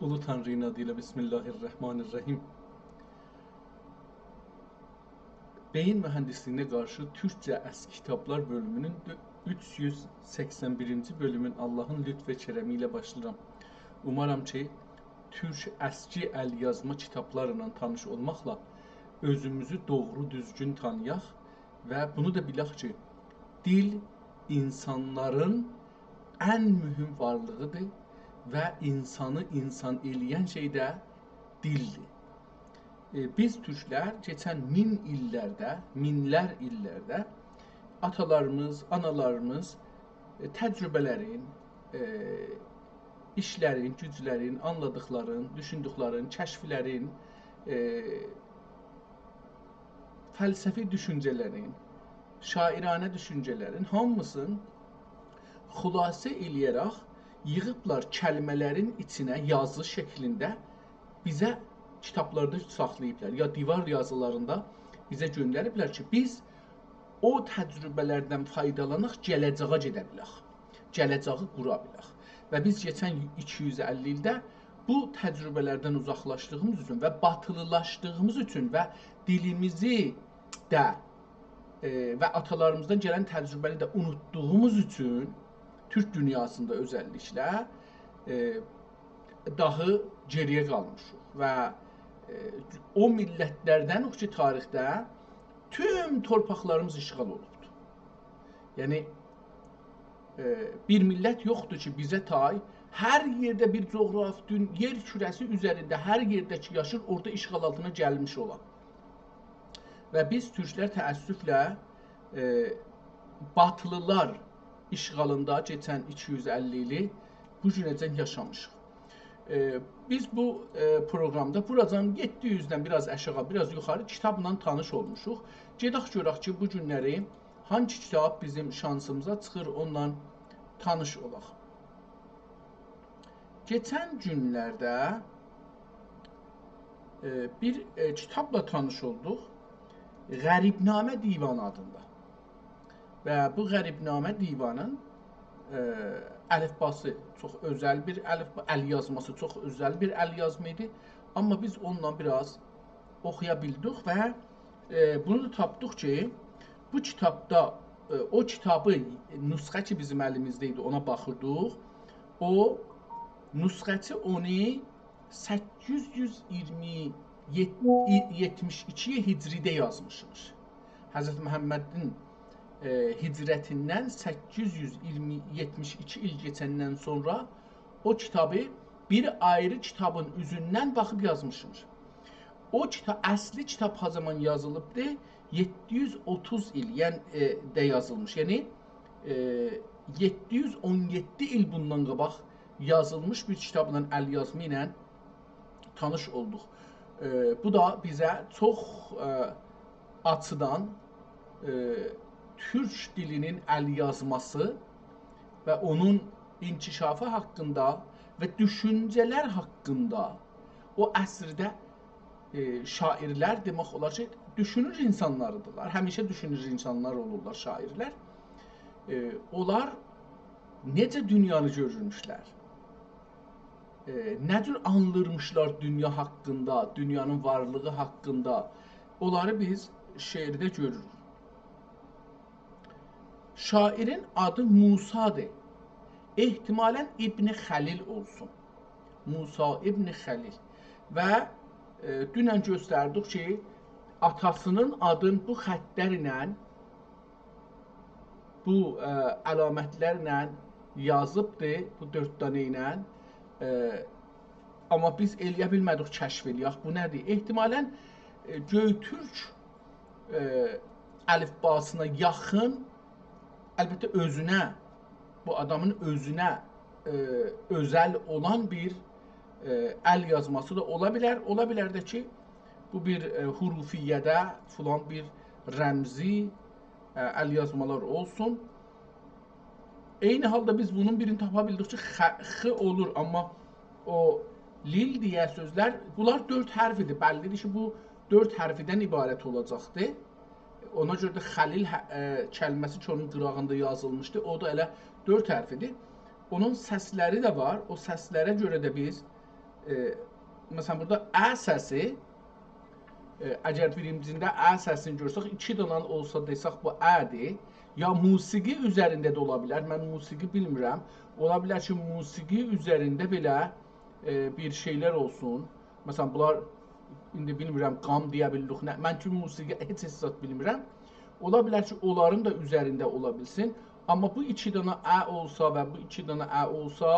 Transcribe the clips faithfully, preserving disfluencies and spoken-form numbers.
اولو تانری‌نین آدی ایله، بسم الله الرحمن الرحیم. بئیین موهندیسلیگینه قارشی تورکجه اسکی کیتابلار بؤلومونون دؤ-، اوچ یوز سکسن بیرینجی بؤلومون آللاهین لطف و کرمی ایله باشلاییرام. اومارام کی، تورک اسکی ال‌یازما کیتابلارلا تانیش اولماقلا اؤزوموزو دوغرو، دوزگون تانییاق و بونو دا بیلک کی، دیل اینسانلارین ان مهم وارلیغیدیر و اینسانی اینسان ائله‌ین شئی ده دیلدیر. ائ، بیز تورکلر کئچن مین ایللرده، مینلر ایللرده آتالاریمیز، آنالاریمیز، ائ، تجربه‌لرین، ائ، ایشلرین، گوجلرین، آنلادیقلارین، دوشوندوکلرین، کشفلرین، ائ، فلسفی دوشونجه‌لرین، شاعرانه دوشونجه‌لرین هامیسینی خلاصه ائله‌یه‌رک ییغیبلار کلمه‌لرین ایچینه یازی شکلینده بیزه کیتابلاردا ساخلاییبلار. یا دیوار یازیلاریندا بیزه گؤندریبلر کی، بیز او تجربه‌لردن فایدالاناق گله‌جه‌یه گئده بیلک. گله‌جه‌یی قورا بیلک. و بیز کئچن ایکی یوز اللی ایلده بو تجربه‌لردن اوزاقلاشدیغیمیز اوچون و باتیلیلاشدیغیمیز اوچون و دیلیمیزی ده، ائ، و آتالاریمیزدان گلن تجربه‌نی ده اونوتدوغوموز اوچون تورک دونیاسیندا اؤزللیکله، ائ، داهی گئری‌یه قالمیشیق و، ائ، او میللتلردن کی، تاریخده توم تورپاقلاریمیز اشغال اولوبدور. یعنی، ائ، بیر میللت یوخدور کی، بیزه تای، هر یئرده بیر جغراف، دون-، یئر کوره‌سی اوزرینده هر یئرده کی یاشیر، اورادا اشغال آلتینا گلمیش اولا. و بیز تورکلر تأسفله، ائ، باتیلیلار اشغالیندا کئچن ایکی یوز اللی ایلی بو گونه‌جن یاشامیشیق. ائ، بیز بو، ائ، پروگرامدا بوراجان یئددی یوزدن بیر آز آشاغی، بیر آز یوخاری کیتابلا تانیش اولموشوق. گئدک گؤرک کی، بو گونلری هانگی کیتاب بیزیم شانسیمیزا چیخیر، اوننان تانیش اولاق. کئچن گونلرده، ائ، بیر، ائ، کیتابلا تانیش اولدوق. غریبنامه دیوانی آدیندا. و بو غریبنامه دیوانین، ائ، الفباسی چوخ اؤزل بیر الفبا، ال‌یازماسی چوخ اؤزل بیر ال‌یازما ایدی. آمما بیز اونونلا بیر آز اوخویا بیلدیک و، ائ، بونو دا تاپدیق کی، بو کیتابدا، ائ، او کیتابی، نسخه کی بیزیم الیمیزده ایدی، اونا باخیردیق. او نسخه‌چی اونو سککیز یوز اییرمی، یئت-، یئتمیش ایکی هجری‌ده یازمیشمیش. حضرت محمدین، ائ، هجرتیندن سککیز یوز اییرمی، یئتمیش ایکی ایل کئچندن سونرا او کیتابی بیر آیری کیتابین اوزوندن باخیب یازمیشمیش. او کیتا-، اصلی کیتاب ها زامان یازیلیبدی؟ یئددی یوز اوتوز ایل، یعنی، ائ، ده یازیلمیش. یعنی، ائ، یئددی یوز اون یئددی ایل بوندان قاباق یازیلمیش بیر کیتابلا، ال‌یازما ایله تانیش اولدوق. ائ، بو دا بیزه چوخ، ائ، آچیدان، ائ، تورک دیلینین ال‌یازماسی و اونون انکشافی حاقیندا و دوشونجه‌لر حاقیندا او عصرده، ائ، شاعرلر دئمک اولار کی، دوشونور اینسانلاریدیرلار. همیشه دوشونور اینسانلار اولورلار شاعرلر. ائ، اونلار نئجه دونیانی گؤرورموشلر؟ ائ، نه جور آنلیرمیشلار دونیا حاقیندا، دونیانین وارلیغی حاقیندا، اونلاری بیز شعرده گؤروروک. شاعرین آدی موسی‌دیر. احتمالاً ابن خلیل اولسون. موسی ابن خلیل. و، ائ، دونن گؤستردیک کی، آتاسینین آدین بو خطلرله، بو، ائ، علامتلرله یازیبدی، بو دؤرد دنه ایله. ائ، آمما بیز ائلیه بیلمه‌دیک کشف ائلیک. بو نه‌دیر؟ احتمالاً، ائ، گؤی‌تورک، ائ، الفباسینا یاخین، البته اؤزونه، بو آدامین اؤزونه، ائ، اؤزل اولان بیر، ائ، ال‌یازماسی دا اولا بیلر. اولا بیلر ده کی، بو بیر، ائ، حروفیه‌ده فلان بیر رمزی، ائ، ال‌یازمالار اولسون. عینی حالدا بیز بونون بیرینی تاپا بیلدیک کی، خ، خ اولور، آمما او لیل دئیه سؤزلر، بونلار دؤرد حرف ایدی. بللی‌دیر کی، بو دؤرد حرفدن عبارت اولاجاقدی. اونا گؤره ده خلیل ح، ائ، کلمه‌سی کی، اونون قیراغیندا یازیلمیشدی. او دا ائله دؤرد حرف ایدی. اونون سسلری ده وار. او سسلره گؤره ده بیز، ائ، مثلا، بورادا «ا» سسی، ائ، اگر بیرینجینده «ا» سسینی گؤرسک، ایکی دنه اولسا دئسک، بو «ا»دیر. یا موسیقی اوزرینده ده اولا بیلر. من موسیقی بیلمیرم. اولا بیلر کی، موسیقی اوزرینده بئله، ائ، بیر شئیلر اولسون. مثلا، بونلار، ایندی بیلمیرم، قام دئیه بیلیریک، نه؟ من چون موسیقی هئچ، هئچ زاد بیلمیرم. اولا بیلر کی، اونلارین دا اوزرینده اولا بیلسین. آمما بو ایکی دنه «ا» اولسا و بو ایکی دنه «ا» اولسا،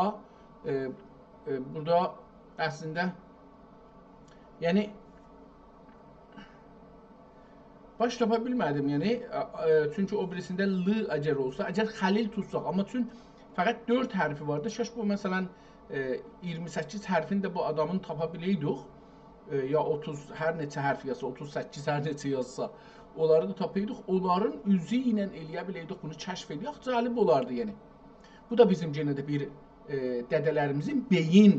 ائ، ائ، بورادا اصلینده، یعنی، باش تاپا بیلمه‌دیم، یعنی، ائ، ائ، چونکی او بیریسینده «ل» اگر اولسا، اگر «خلیل» توتساق، آمما چون فقط دؤرد حرفی واردی، کاش بو، مثلا، ائ، اییرمی سککیز حرفینی ده بو آدامین تاپا بیلئیدیک، ائ، یا اوتوز، هر نئچه حرف یازسا، اوتوز سککیز، هر نئچه یازسا، اونلاری دا تاپایدیق، اونلارین اوزو ایله ائله‌یه بیلئیدیک، بونو کشف ائله‌یک، جالب اولاردی، یعنی. بو دا بیزیم یئنه ده بیر، ائ، دده‌لریمیزین بئیین،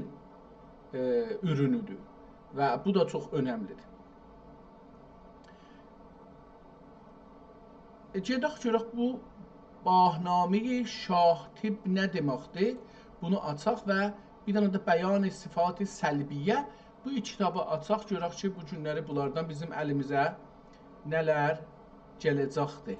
ائ، اورونودور و بو دا چوخ اؤنملیدیر. ائ، گئدک گؤرک بو «باهنامهٔ شاه‌طیب» نه دئمکدیر؟ بونو آچاق و بیر دنه ده «بیان صفات سلبیه». بو ایکی کیتابی آچاق، گؤرک کی، بو گونلری بونلاردان بیزیم الیمیزه نه‌لر گله‌جکدیر.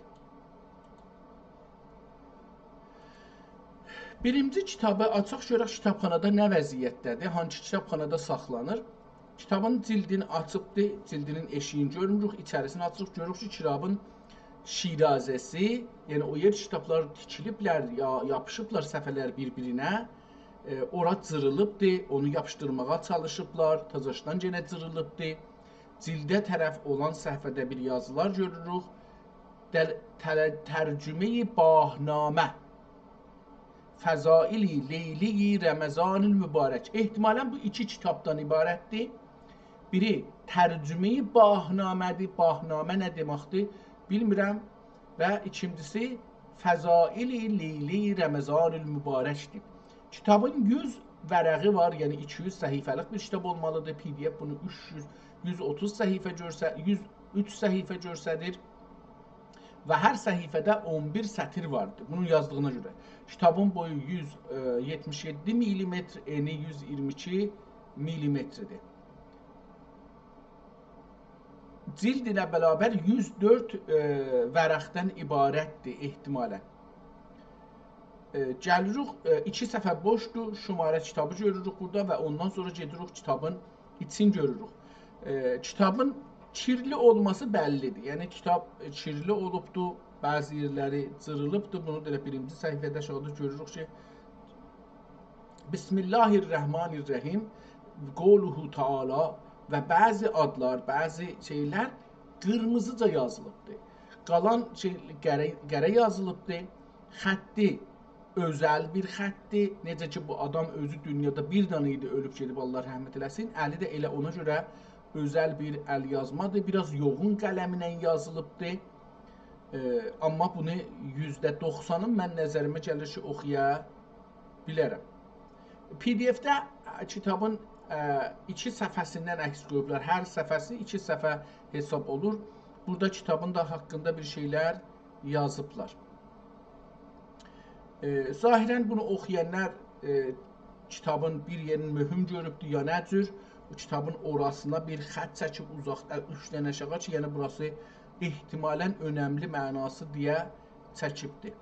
بیرینجی کیتابی آچاق، گؤرک کیتابخانادا نه وضعیتده‌دیر، هانسی کیتابخانادا ساخلانیر. کیتابین جلدینی آچیبدی، جلدینین ائشیگینی گؤرموروک، ایچریسینی آچیریق، گؤروروک کی، کیتابین شیرازه‌سی، یعنی او یئر کیتابلار تیکیلیبلر، یا یاپیشیبلار صفحه‌لر بیر-بیرینه، ائ، اورا جیریلیبدی، اونو یاپیشدیرماغا چالیشیبلار، تازاشدان یئنه جیریلیبدی. جلده طرف اولان صفحه‌ده بیر یازیلار گؤروروک. دل-، تل-، «ترجمهٔ باهنامه، فضائل لیلی رمضان المبارک». احتمالاً بو ایکی کیتابدان عبارتدیر. بیری «ترجمهٔ باهنامه‌دیر». «باهنامه» نه دئمکدیر؟ بیلمیرم. و ایکینجیسی «فضائل لیلی رمضان المبارک»دیر. کیتابین یوز ورقی وار، یعنی ایکی یوز صفحه‌لیک بیر کیتاب اولمالیدیر. PDF بونو اوچ یوز، یوز اوتوز صفحه گؤرسه-، یوز اوچ صفحه گؤرسدیر و هر صفحه‌ده اون بیر سطیر واردیر. بونون یازدیغینا گؤره. کیتابین بویو یوز یئتمیش یئددی میلیمتر، انی یوز اییرمی ایکی میلیمتردیر. جلد ایله برابر یوز دؤرد، ائ، ورقدن عبارتدیر احتمالاً. ائ، گلیریک، ائ، ایکی صفحه بوشدور، شماره کیتابی گؤروروک بورادا و اوندان سونرا گئدیریک کیتابین ایچین گؤروروک. ائ، کیتابین کیرلی اولماسی بللیدیر. یعنی کیتاب، ائ، کیرلی اولوبدو، بعضی یئرلری جیریلیبدی. بونو دا ائله بیرینجی صفحه‌ده آشاغیدا گؤروروک کی، «بسم الله الرحمن الرحیم»، «قوله تعالی» و بعضی آدلار، بعضی شئیلر قیرمیزیجا یازیلیبدی. قالان شئی قره، قره یازیلیبدی. خطی اؤزل بیر خطدیر. نئجه کی، بو آدام اؤزو دونیادا بیر دنه ایدی، اؤلوب گئدیب، الله رحمت ائله‌سین. الی ده ائله اونا گؤره اؤزل بیر ال یازمادیر. بیر آز یوغون قلمینن یازیلیبدی. ائ، آمما بونو یوزده دوخسانین من نظریمه گلیر کی، اوخویا بیلرم. PDFده کیتابین، ائ، ایکی صفحه‌سیندن عکس قویوبلار. هر صفحه‌سی ایکی صفحه حساب اولور. بورادا کیتابین دا حاقیندا بیر شئیلر یازیبلار. ائ، ظاهراً بونو اوخویانلار، ائ، کیتابین بیر یئرینی مهم گؤروبدور، یا نه جور، بو کیتابین اوراسینا بیر خط چکیب اوزاقدا، اوچدن آشاغی کی، یعنی بوراسی احتمالاً اؤنملی معناسی دئیه چکیبدی.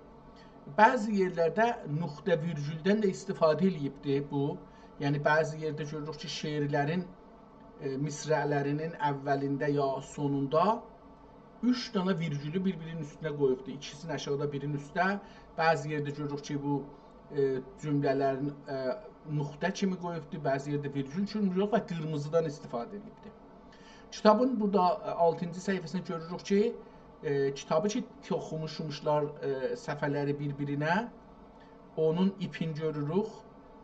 بعضی یئرلرده نقطه ویرگولدن ده استفاده ائله‌ییبدی بو. یعنی بعضی یئرده گؤروروک کی، شعرلرین، ائ، مصرع‌لرینین اولینده یا سونوندا اوچ دنه ویرگولو بیر-بیرینین اوستونه قویوبدو. ایکیسینی آشاغیدا، بیرینی اوسته. بعضی یئرده گؤروروک کی، بو، ائ، جمله‌لرین، ائ، نقطه کیمی قویوبدو، بعضی یئرده ویرگول کیمی یوخ و قیرمیزیدان استفاده ائدیبدی. کیتابین بورادا، ائ، آلتینجی صفحه‌سینده گؤروروک کی، ائ، کیتابی کی، توخوموشموشلار، ائ، صفحه‌لری بیر-بیرینه، اونون ایپین گؤروروک،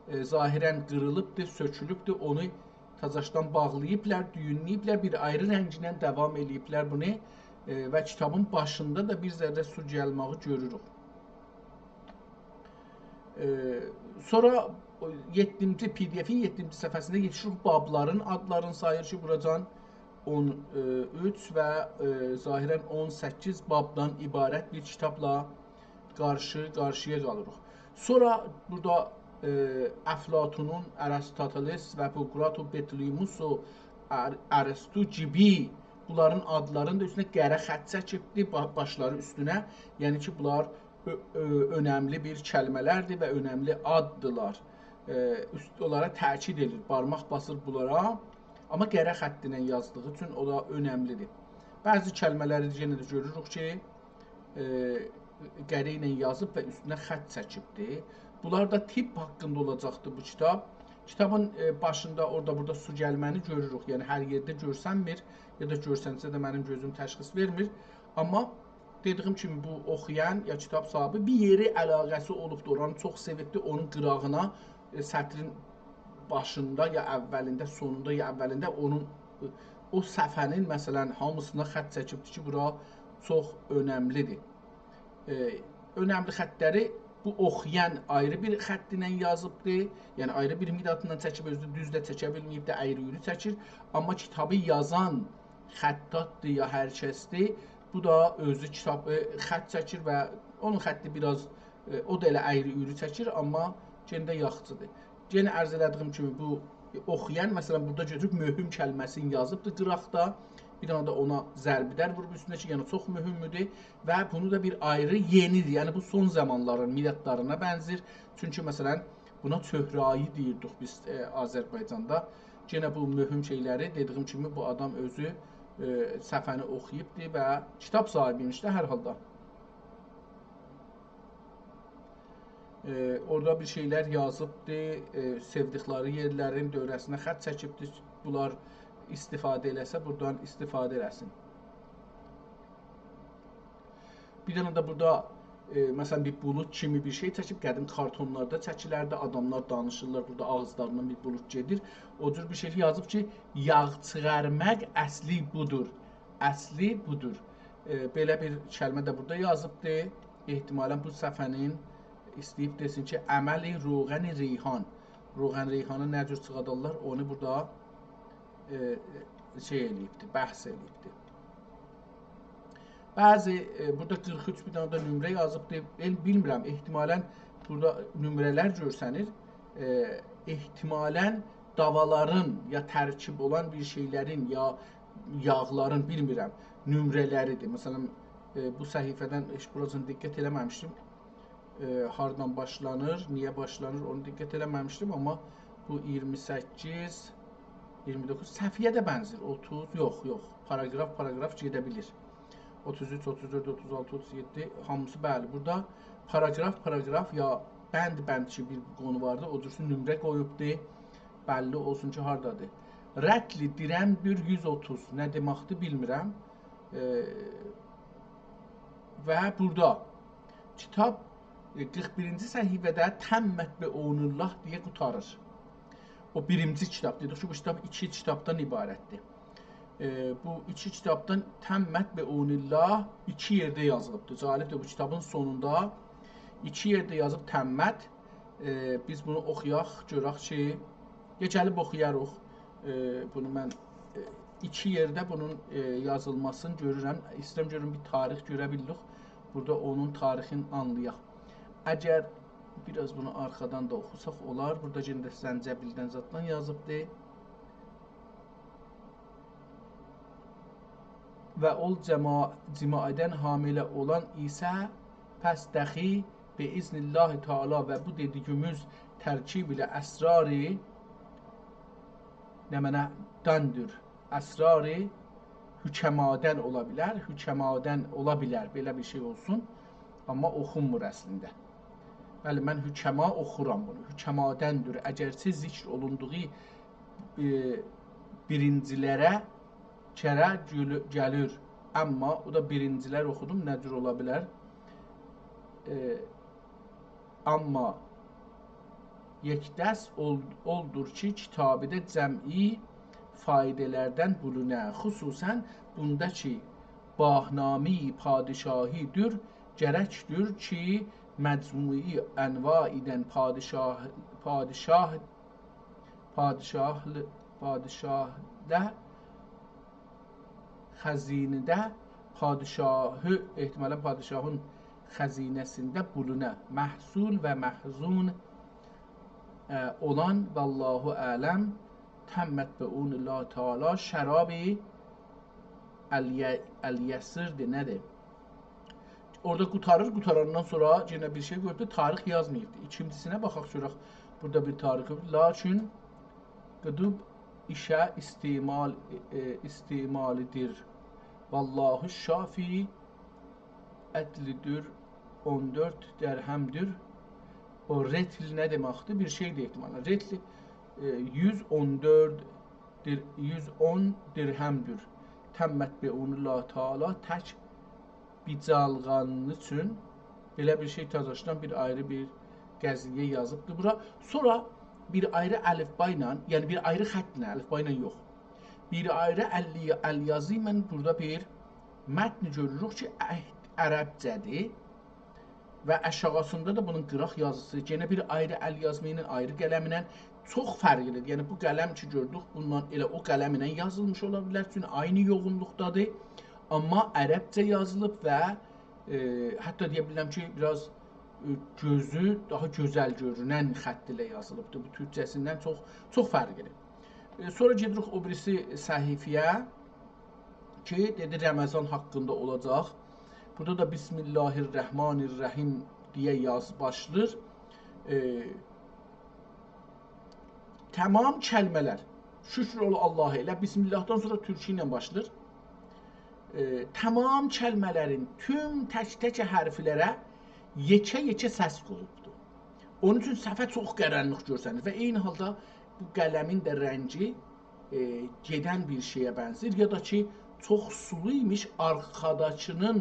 ائ، ظاهراً قیریلیبدی، سؤکولوبدو، اونو تازاشدان باغلاییبلار، دویونله‌ییبلر، بیر آیری رنگینن داوام ائله‌ییبلر بونو، ائ، و کیتابین باشیندا دا بیر ذره سو گلمه‌یی گؤروروک. ائ، سونرا یئددینجی، PDFین یئددینجی صفحه‌سینده یئتیشیریک بابلارین آدلارینی ساییر کی، بوراجان اون اوچ و، ائ، ظاهراً اون سککیز بابدان عبارت بیر کیتابلا قارشی-قارشییا قالیریق. سونرا بورادا ائ، افلاطونون، آریستوتلس و بوقرات و بطلیموس و ار-، ارسطو گیبی بونلارین آدلارینین دا اوستونه قره خط چکیبدی، با-، باشلاری اوستونه. یعنی کی، بونلار اؤ-، اؤ-، اؤنملی بیر کلمه‌لردیر و اؤنملی آددیلار. ائ، اوست-، اونلارا تأکید ائدیر، بارماق باسیر بونلارا. آمما قره خطی ایله یازدیغی اوچون او دا اؤنملیدیر. بعضی کلمه‌لری یئنه ده گؤروروک کی، ائ، قره ایله یازیب و اوستونه خط چکیبدیر. بونلار دا طب حاقیندا اولاجاقدیر بو کیتاب. کیتابین، ائ، باشیندا اورادا بورادا سو گلمه‌نی گؤروروک. یعنی هر یئرده گؤرسنمیر، یا دا گؤرسنسه ده منیم گؤزوم تشخیص وئرمیر. آمما دئدیگیم کیمی بو اوخویان یا کیتاب صاحیبی بیر یئری علاقه‌سی اولوبدور، اورانی چوخ سئویبدیر، اونون قیراغینا، ائ، سطرین باشیندا یا اولینده، سونوندا یا اولینده اونون، ائ، او صفحه‌نین، مثلا، هامیسینا خط چکیبدیر کی، بورا چوخ اؤنملیدیر. ائ، اؤنملی خطلری بو اوخویان آیری بیر خط ایله یازیبدی. یعنی آیری بیر مدادینان چکیب، اؤزو ده دوز ده چکه بیلمه‌ییب ده، اَیری-اویرو چکیر. آمما کیتابی یازان خطاطدیر یا هر کسدیر، بو دا اؤزو کیتاب، ائ، خط چکیر و اونون خطی بیر آز، ائ، او دا ائله اَیری-اویرو چکیر، آمما یئنه ده یاخشیدیر. یئنه عرض ائله‌دیگیم کیمی بو اوخویان، مثلا، بورادا گؤروروک مهم کلمه‌سینی یازیبدیر قیراقدا. بیر دنه ده اونا ضرب‌در ووروب اوستونه کی، یعنی چوخ مهمدور و بونو دا بیر آیری یئنیدیر. یعنی بو سون زامانلارین مدادلارینا بنزیر. چونکی، مثلا، بونا چهره‌ای دئییردیک بیز، ائ، آذربایجاندا. یئنه بو مهم شئیلری، دئدیگیم کیمی، بو آدام اؤزو، ائ، صفحه‌نی اوخویوبدور و کیتاب صاحیبی‌یمیش ده هر حالدا. ائ، اورادا بیر شئیلر یازیبدی، ائ، سئودیکلری یئرلرین دؤوره‌سینه خط چکیبدی. بونلار استفاده ائله‌سه، بورادان استفاده ائله‌سین. بیر دنه ده بورادا، ائ، مثلا، بیر بولود کیمی بیر شئی چکیب، قدیم کارتونلاردا چکیلردی، آداملار دانیشیرلار، بورادا آغیزلاریندان بیر بولود گئدیر. او جور بیر شئی یازیب کی، «یاغ چیخارماق اصلی بودور.» اصلی بودور. ائ، بئله بیر کلمه ده بورادا یازیبدی. احتمالا بو صفحه‌نین ایسته‌ییب دئسین کی، «عمل روغن ریحان.» روغن ریحانی نه جور چیخادارلار، اونو بورادا، ائ، شئی ائله‌ییبدی، بحث ائله‌ییبدی. بعضی، ائ، بورادا قیرخ اوچ بیر دنه ده نمره یازیبدی. ائل بیلمیرم، احتمالا بورادا نمره‌لر گؤرسنیر. ائ، احتمالا داوالارین یا ترکیب اولان بیر شئیلرین یا یاغلارین، بیلمیرم، نمره‌لریدیر. مثلا، ائ، بو صفحه‌دن هئچ بوراسینا دقت ائله‌مه‌میشدیم. ائ، هاردان باشلانیر، نییه باشلانیر، اونو دقت ائله‌مه‌میشدیم، آمما بو اییرمی سککیز، اییرمی دوققوز صفحه‌یه ده بنزیر. اوتوز، یوخ، یوخ. پاراگراف، پاراگراف گئده بیلیر. اوتوز اوچ، اوتوز دؤرد، اوتوز آلتی، اوتوز یئددی، هامیسی، بلی، بورادا پاراگراف، پاراگراف یا بند، بند کی، بیر قونو واردی، او جورسو نمره قویوبدی. بللی اولسون کی، هاردادیر. رطلی دیرم‌دور یوز اوتوز. نه دئمکدیر، بیلمیرم. ائ، و بورادا کیتاب، ائ، قیرخ بیرینجی صفحه‌ده «تمت بعون الله» دئیه قوتاریر. او بیرینجی کیتاب، دئدیک کی، بو کیتاب ایکی کیتابدان عبارتدیر. ائ، بو ایکی کیتابدان «تمت بعون الله» ایکی یئرده یازیلیبدیر. جالبدیر، بو کیتابین سونوندا ایکی یئرده یازیب «تمت». ائ، بیز بونو اوخویاق، گؤرک کی، یا گلیب اوخویاریق. ائ، بونو من، ائ، ایکی یئرده بونون، ائ، یازیلماسینی گؤرورم. ایسته‌ییرم گؤروم بیر تاریخ گؤره بیلیریک. بورادا اونون تاریخینی آنلایاق. اگر بیر آز بونو آرخادان دا اوخوساق اولار. بورادا یئنه ده زنجبیلدن زاددان یازیبدی. «و اول جما-، جماعدن حامله اولان ایسه، پس دخی به اذن الله تعالی» و بو دئدیگیمیز ترکیب ایله اسراری نمنه‌دندیر؟ اسراری حکمادن اولا بیلر، حکمادن اولا بیلر، بئله بیر شئی اولسون. آمما اوخونمور اصلینده. بلی، من حکما اوخورام بونو. حکمادندیر. اگرچه ذکر اولوندوغو، ائ، بیرینجی‌لره کره گؤلو-، گلیر. آمما او دا بیرینجی‌لر اوخودوم، نه جور اولا بیلر؟ ائ، آمما یکدست اول-، اولدور کی، کیتابیده جمعی فایده‌لردن بولونه. خصوصا بوندا کی، باهنامه‌ی پادشاهی‌دیر، گرکدیر کی، مجموعی انواعیدن پادشاه، پادشاه، پادشاهلی، پادشاهده خزینه‌ده پادشاهی، احتمالا پادشاهین خزینه‌سینده بولونه. محصول و مخزون اه، اولان، والله اعلم، تمت به اون الله تعالی، شراب الی-، الیسیردیر، نه‌دیر؟ اورادا قوتاریر، قوتاراندان سونرا یئنه بیر شئی قویوبدور، تاریخ یازماییبدیر. ایکینجیسینه باخاق، گؤرک بورادا بیر تاریخ یوخ. لاکین قیدیب ایشه استعمال، ائ، استعمالی‌دیر. والله شافی، عدلی‌دیر، اون دؤرد درهم‌دیر. او رطل نه دئمکدیر؟ بیر شئی ده احتمالا. رطل، ائ، یوز اون دؤرد دیر-، یوز اون درهم‌دیر. تمت به اون الله تعالی، تک بیر جالغانی اوچون بئله بیر شئی تازاشدان بیر آیری بیر قضیه یازیبدیر بورا. سونرا بیر آیری الفبا ایله، یعنی بیر آیری خطله، الفبا ایله یوخ. بیر آیری ال-، الیازی ایله بورادا بیر متن گؤروروک کی، ع-، عربجه‌دیر. و آشاغیسیندا دا بونون قیراق یازیسی، یئنه بیر آیری الیازما ایله، آیری قلم ایله چوخ فرقلی‌دیر. یعنی بو قلم کی گؤردوک، بوندان ائله او قلم ایله یازیلمیش اولا بیلر، چونکی عینی یوغونلوقدادیر. آمما عربجه یازیلیب و، ائ، حتی دئیه بیلرم کی، بیر آز، ائ، گؤزو داها گؤزل گؤرونن خط ایله یازیلیبدیر. بو تورکجه‌سیندن چوخ، چوخ فرقلی‌دیر. ائ، سونرا گئدیریک او بیریسی صفحه‌یه کی، دئدی رمضان حاقیندا اولاجاق. بورادا دا بسم الله الرحمن الرحیم دئیه یاز باشلاییر. ائ، تمام کلمه‌لر، شکر اولا آللاها، ائله بسم اللهدان سونرا تورکی ایله باشلاییر. ائ، تمام کلمه‌لرین توم تک-تک حرفلره یئکه-یئکه سس قویوبدور. اونون اوچون صفحه چوخ قارانلیق گؤرسنیر و عینی حالدا بو قلمین ده رنگی، ائ، گئدن بیر شئیه بنزیر، یا دا کی، چوخ سولو ایمیش، آرخاداکی‌نین،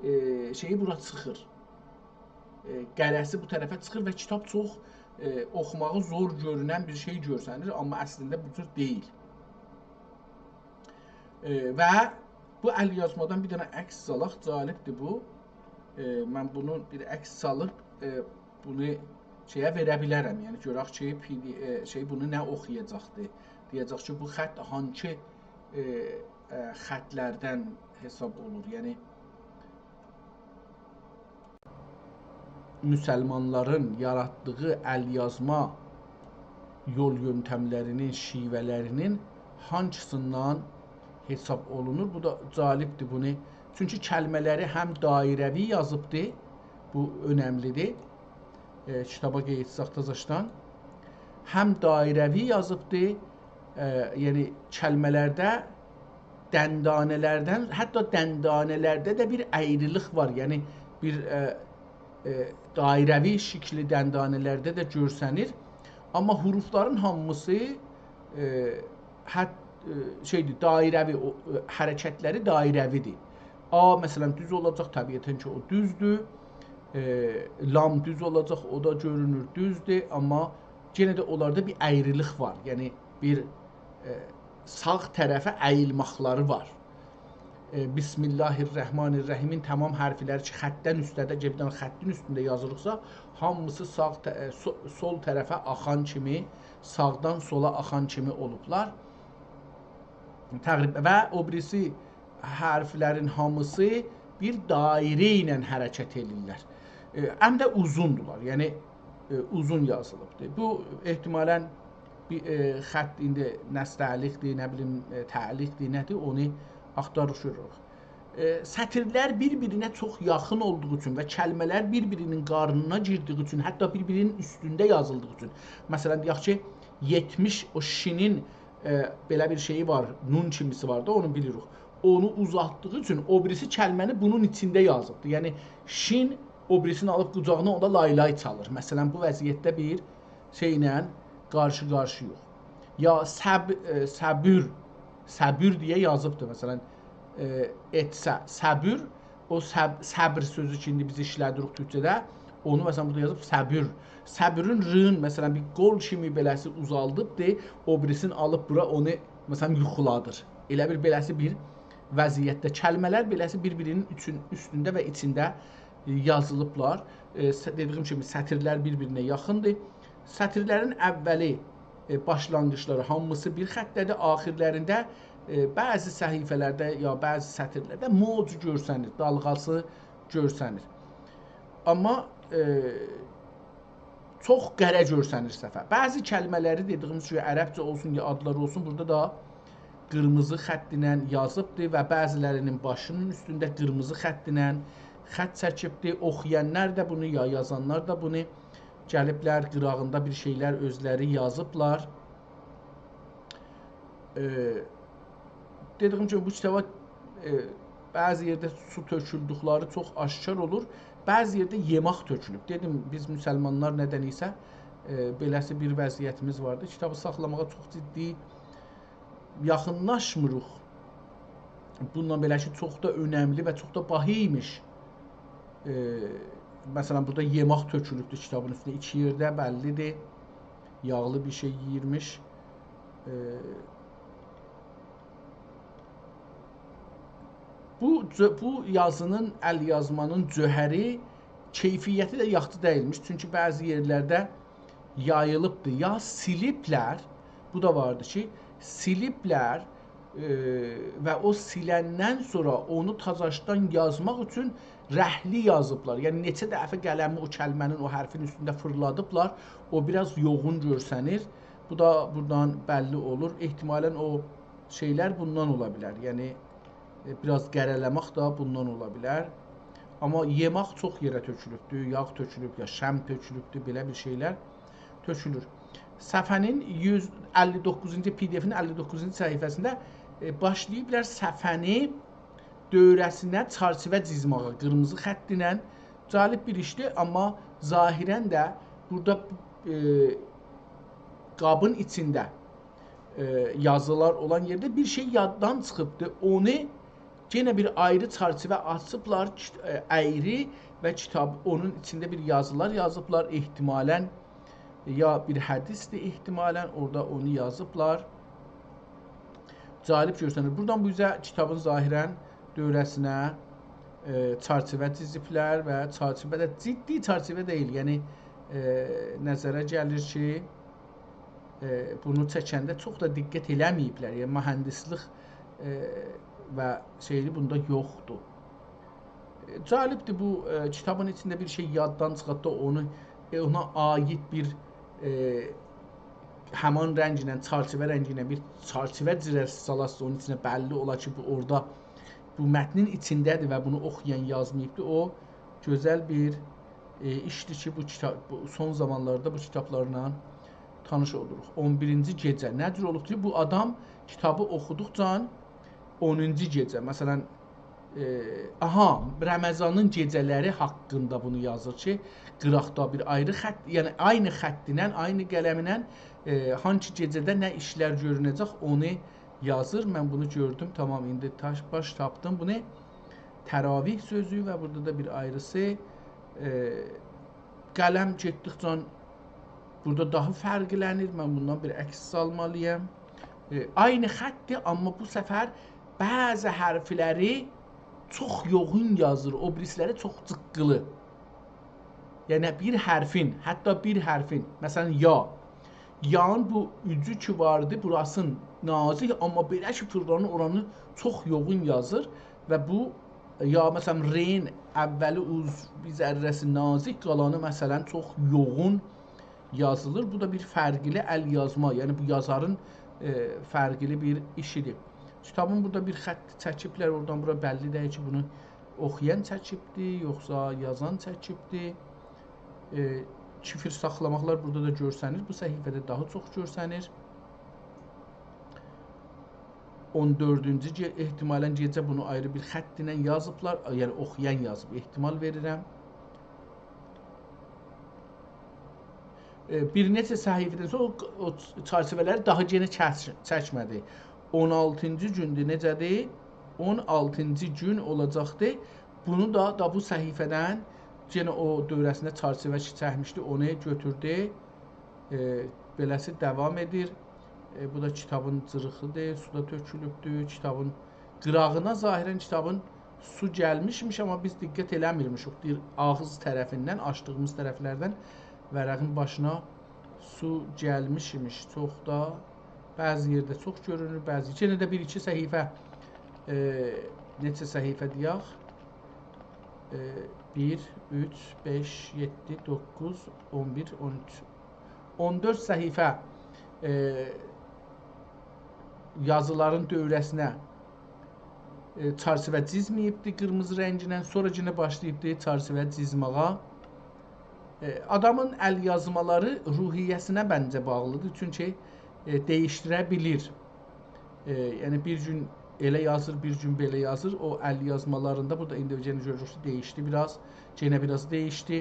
ائ، شئیی بورا چیخیر. ائ، قره‌سی بو طرفه چیخیر و کیتاب چوخ، ائ، اوخوماغی زور گؤرونن بیر شئی گؤرسنیر، آمما اصلینده بو جور دئییل. ائ، و بو الیازمادان بیر دنه عکس سالاق، جالبدیر بو. ائ، من بونو بیر عکس سالیب، ائ، بونو شئیه وئره بیلرم. یعنی گؤرک کی، پی دی-، ائ، شئی بونو نه اوخویاجاقدی؟ دئیه‌جک کی، بو خط هانسی، ائ، ائ، خطلردن حساب اولور. یعنی مسلمانلارین یاراتدیغی الیازما یول یؤنتملری‌نین، شیوه‌لری‌نین هانسیندان حساب اولونور؟ بو دا جالبدیر بونو. چونکی کلمه‌لری هم دایره‌وی یازیبدی، بو اؤنملی‌دیر. ائ، کیتابا قئییتسک تازاشدان. هم دایره‌وی یازیبدی، ائ، یعنی کلمه‌لرده دندانه‌لردن، حتی دندانه‌لرده ده بیر اَیریلیک وار. یعنی بیر، ائ، ائ، دایره‌وی شکلی دندانه‌لرده ده گؤرسنیر. آمما حروفلارین هامیسی، ائ، حت-، ائ، شئی‌دیر، دایره‌وی، او، ائ، حرکتلری دایره‌وی‌دیر. آ، مثلا، دوز اولاجاق، طبیعتا کی، او دوزدور. ائ، لام دوز اولاجاق، او دا گؤرونور، دوزدور. آمما یئنه ده اونلاردا بیر اَیریلیک وار. یعنی بیر، ائ، ساغ طرفه اییلمکلری وار. ائ، بسم الله الرحمن الرحیمین تمام حرفلری کی، خطدن اوسته‌ده، گئدن خطین اوستونده یازیریقسا، هامیسی ساغ طه-، ائ، سو-، سول طرفه آخان کیمی، ساغدان سولا آخان کیمی اولوبلار. تقریب-، و او بیریسی حرفلرین هامیسی بیر دایره ایله حرکت ائدیرلر. ائ، هم ده اوزوندولار، یعنی، ائ، اوزون یازیلیبدیر. بو احتمالا بیر، ائ، خط ایندی نستعلیق‌دیر، نه بیلیم، ائ، تعلیق‌دیر، نه‌دیر، اونو آختاریب گؤروروک. ائ، سطیرلر بیر-بیرینه چوخ یاخین اولدوغو اوچون و کلمه‌لر بیر-بیرینین قارنینا گیردیگی اوچون، حتی بیر-بیرینین اوستونده یازیلدیغی اوچون. مثلا، دئیک کی، یئتمیش، او شینین، ائ، بئله بیر شئیی وار، نون کیمیسی وار دا، اونو بیلیریک. اونو اوزالتدیغی اوچون او بیریسی کلمه‌نی بونون ایچینده یازیبدی. یعنی، شین او بیریسینی آلیب قوجاغینا، اوندا لای‌لای چالیر. مثلا، بو وضعیتده بیر شئیله قارشی-قارشی‌یوخ. یا صب-، ائ، صبور، صبور دئیه یازیبدیر. مثلا، ائ، ائتسه، صبور، او صب-، صبر سؤزو کی، ایندی بیز ایشله‌دیریک تورکجه‌ده، اونو، مثلا، بورادا یازیب صبور. صبورون رین، مثلا، بیر قول کیمی بئله‌سی اوزالدیبدیر، او بیریسینی آلیب بورا اونو، مثلا، یوخولادیر. ائله بیر بئله‌سی بیر وضعیتده کلمه‌لر بئله‌سی بیر-بیرینین اوچون، اوستونده و ایچینده یازیلیبلار. ائ، س-، دئدیگیم کیمی، سطیرلر بیر-بیرینه یاخیندیر. سطیرلرین اوّلی، ائ، باشلانغیجلاری هامیسی بیر خطده‌دیر، آخیرلرینده، ائ، بعضی صفحه‌لرده یا بعضی سطیرلرده موج گؤرسنیر، دالغاسی گؤرسنیر. آمما، ائ، چوخ قره گؤرسنیر صفحه. بعضی کلمه‌لری، دئدیگیمیز کیمی، عربجه اولسون یا آدلار اولسون، بورادا دا قیرمیزی خط ایله یازیبدیر و بعضی‌لرینین باشینین اوستونده قیرمیزی خط ایله خط چکیبدیر. اوخویانلار دا بونو، یا یازانلار دا بونو گلیبلر، قیراغیندا بیر شئیلر اؤزلری یازیبلار. ائ، دئدیگیم کیمی، بو کیتابا، ائ، بعضی یئرده سو تؤکولدوکلری چوخ آشکار اولور، بعضی یئرده یئماق تؤکولوب. دئدیم، بیز مسلمانلار ندن ایسه، ائ، بئله‌سی بیر وضعیتیمیز واردی. کیتابی ساخلاماغا چوخ جدی یاخینلاشمیریق. بونونلا بئله کی، چوخ دا اؤنملی و چوخ دا باهایمیش. ائ، مثلا، بورادا یئماق تؤکولوبدور کیتابین اوستونه. ایکی یئرده بللی‌دیر. یاغلی بیر شئی یئییرمیش. ائ، بو، بو یازینین، ال‌یازمانین جوهری، کیفیتی ده یاخشی دئییلمیش. چونکی بعضی یئرلرده یاییلیبدیر. یا سیلیبلر، بو دا واردی کی، سیلیبلر، ائ، و او سیلندن سونرا اونو تازاشدان یازماق اوچون رنگلی یازیبلار. یعنی، نئچه دفعه قلمی او کلمه‌نین، او حرفین اوستونده فیرلادیبلار. او بیر آز یوغون گؤرسنیر. بو دا بورادان بللی اولور. احتمالا او شئیلر بوندان اولا بیلر. یعنی، ائ، بیر آز قره‌له‌مک ده بوندان اولا بیلر. آمما یئماق چوخ یئره تؤکولوبدور، یاغ تؤکولوب، یا شمع تؤکولوبدور، بئله بیر شئیلر تؤکولور. صفحه‌نین یوز اللی دوققوزونجو، پی دی افین اللی دوققوزونجو صفحه‌سینده، ائ، باشلاییبلار صفحه‌نی دؤوره‌سینه چرچیوه جیزماغا، قیرمیزی خط ایله. جالب بیر ایشدیر، آمما ظاهرا ده بورادا، ائ، قابین ایچینده ائ، یازیلار اولان یئرده بیر شئی یاددان چیخیبدی. اونو یئنه بیر آیری چرچیوه آچیبلار، کیت-، ائ، اَیری و کیتاب، اونون ایچینده بیر یازیلار یازیبلار. احتمالا یا بیر حدیثدیر، احتمالا اورادا اونو یازیبلار. جالب گؤرسنیر. بورادان بو اوزه کیتابین ظاهرا دؤوره‌سینه، ائ، چرچیوه جیزیبلر و چرچیوه ده جدی چرچیوه دئییل. یعنی، ائ، نظره گلیر کی، ائ، بونو چکنده چوخ دا دقت ائله‌مه‌ییبلر. یعنی، مهندسلیک، ائ، و شئیی بوندا یوخدور. ائ، جالبدیر بو، ائ، کیتابین ایچینده بیر شئی یاددان چیخارتدی، اونو، ائ، اونا عایید بیر، ائ، همان رنگله، چرچیوه رنگی ایله بیر چرچیوه جیره سالاسیز اونون ایچینه، بللی اولا کی، بو اورادا، بو متنین ایچینده‌دیر و بونو اوخویان یازماییبدی. او گؤزل بیر، ائ، ایشدیر کی، بو کیتاب، بو سون زامانلاردا بو کیتابلارلا تانیش اولوروق. اون بیرینجی گئجه. نه جور اولوب کی، بو آدام کیتابی اوخودوقجا اونونجو گئجه، مثلا، ائ، آها، رمضانین گئجه‌لری حاقیندا بونو یازیر کی، قیراقدا بیر آیری خط، یعنی عینی خط ایله، عینی قلم ایله، ائ، هانسی گئجه‌ده نه ایشلر گؤرونه‌جک، اونو یازیر. من بونو گؤردوم، تامام، ایندی تاش-، باش تاپدیم. بو نه؟ تراویح سؤزو و بورادا دا بیر آیریسی، ائ، قلم گئتدیکجه بورادا داها فرقلنیر. من بوندان بیر عکس سالمالییام. ائ، عینی خطدیر، آمما بو سفر بعضی حرفلری چوخ یوغون یازیر، او بیریسی‌لری چوخ جیققیلی. یعنی بیر حرفین، حتی بیر حرفین، مثلا، یا. یانین بو اوجو کی واردی، بوراسین نازیک، آمما بئله کی فیرلانیر، اورانی چوخ یوغون یازیر و بو، یا، مثلا، رئین اولی اوز، بیر ذره‌سی نازیک، قالانی، مثلا، چوخ یوغون یازیلیر. بو دا بیر فرقلی ال‌یازما، یعنی بو یازارین، ائ، فرقلی بیر ایشیدیر. کیتابین بورادا بیر خط چکیبلر، اورادان بورا بللی دئییل کی، بونو اوخویان چکیبدی، یوخسا یازان چکیبدی. ائ، شیفر ساخلاماقلار بورادا دا گؤرسنیر. بو صفحه‌ده داها چوخ گؤرسنیر. اون دؤردونجو گئ-، احتمالا گئجه بونو آیری بیر خط ایله یازیبلار، یعنی اوخویان یازیب، احتمال وئریرم. ائ، بیر نئچه صفحه‌دن سونرا او، او چرچیوه‌لری داها یئنه چک-، چکمه‌دی. اون آلتینجی گوندور، نئجه‌دیر؟ اون آلتینجی گون اولاجاقدی. بونو دا، دا بو صفحه‌دن یئنه او دؤوره‌سینده چرچیوه کی چکمیشدی، اونو گؤتوردو. ائ، بئله‌سی داوام ائدیر. ائ، بو دا کیتابین جیریخیدیر، سو دا تؤکولوبدور. کیتابین قیراغینا ظاهرا کیتابین سو گلمیشمیش، آمما بیز دقت ائله‌میرمیشیک. دئییر، آغیز طرفیندن، آچدیغیمیز طرفلردن ورقین باشینا سو گلمیشمیش. چوخ دا، بعضی یئرده چوخ گؤرونور، بعضی، یئنه ده بیر ایکی صفحه، ائ، نئچه صفحه دئیک، ائ، بیر، اوچ، بئش، یئددی، دوققوز، اون بیر، اون اوچ. اون دؤرد صفحه، ائ، یازیلارین دؤوره‌سینه، ائ، چرچیوه چیزمه‌ییبدی قیرمیزی رنگینن، سونرا یئنه باشلاییبدی چرچیوه چیزمه‌یه. ائ، آدامین ال یازمالاری روحیه‌سینه منجه باغلیدیر، چونکی، ائ، دییشدیره بیلیر. ائ، یعنی بیر گون ائله یازیر، بیر گون بئله یازیر. او ال یازمالاریندا، بورادا ایندی یئنه گؤروروک کی، دییشدی بیر آز، یئنه بیر آز دییشدی.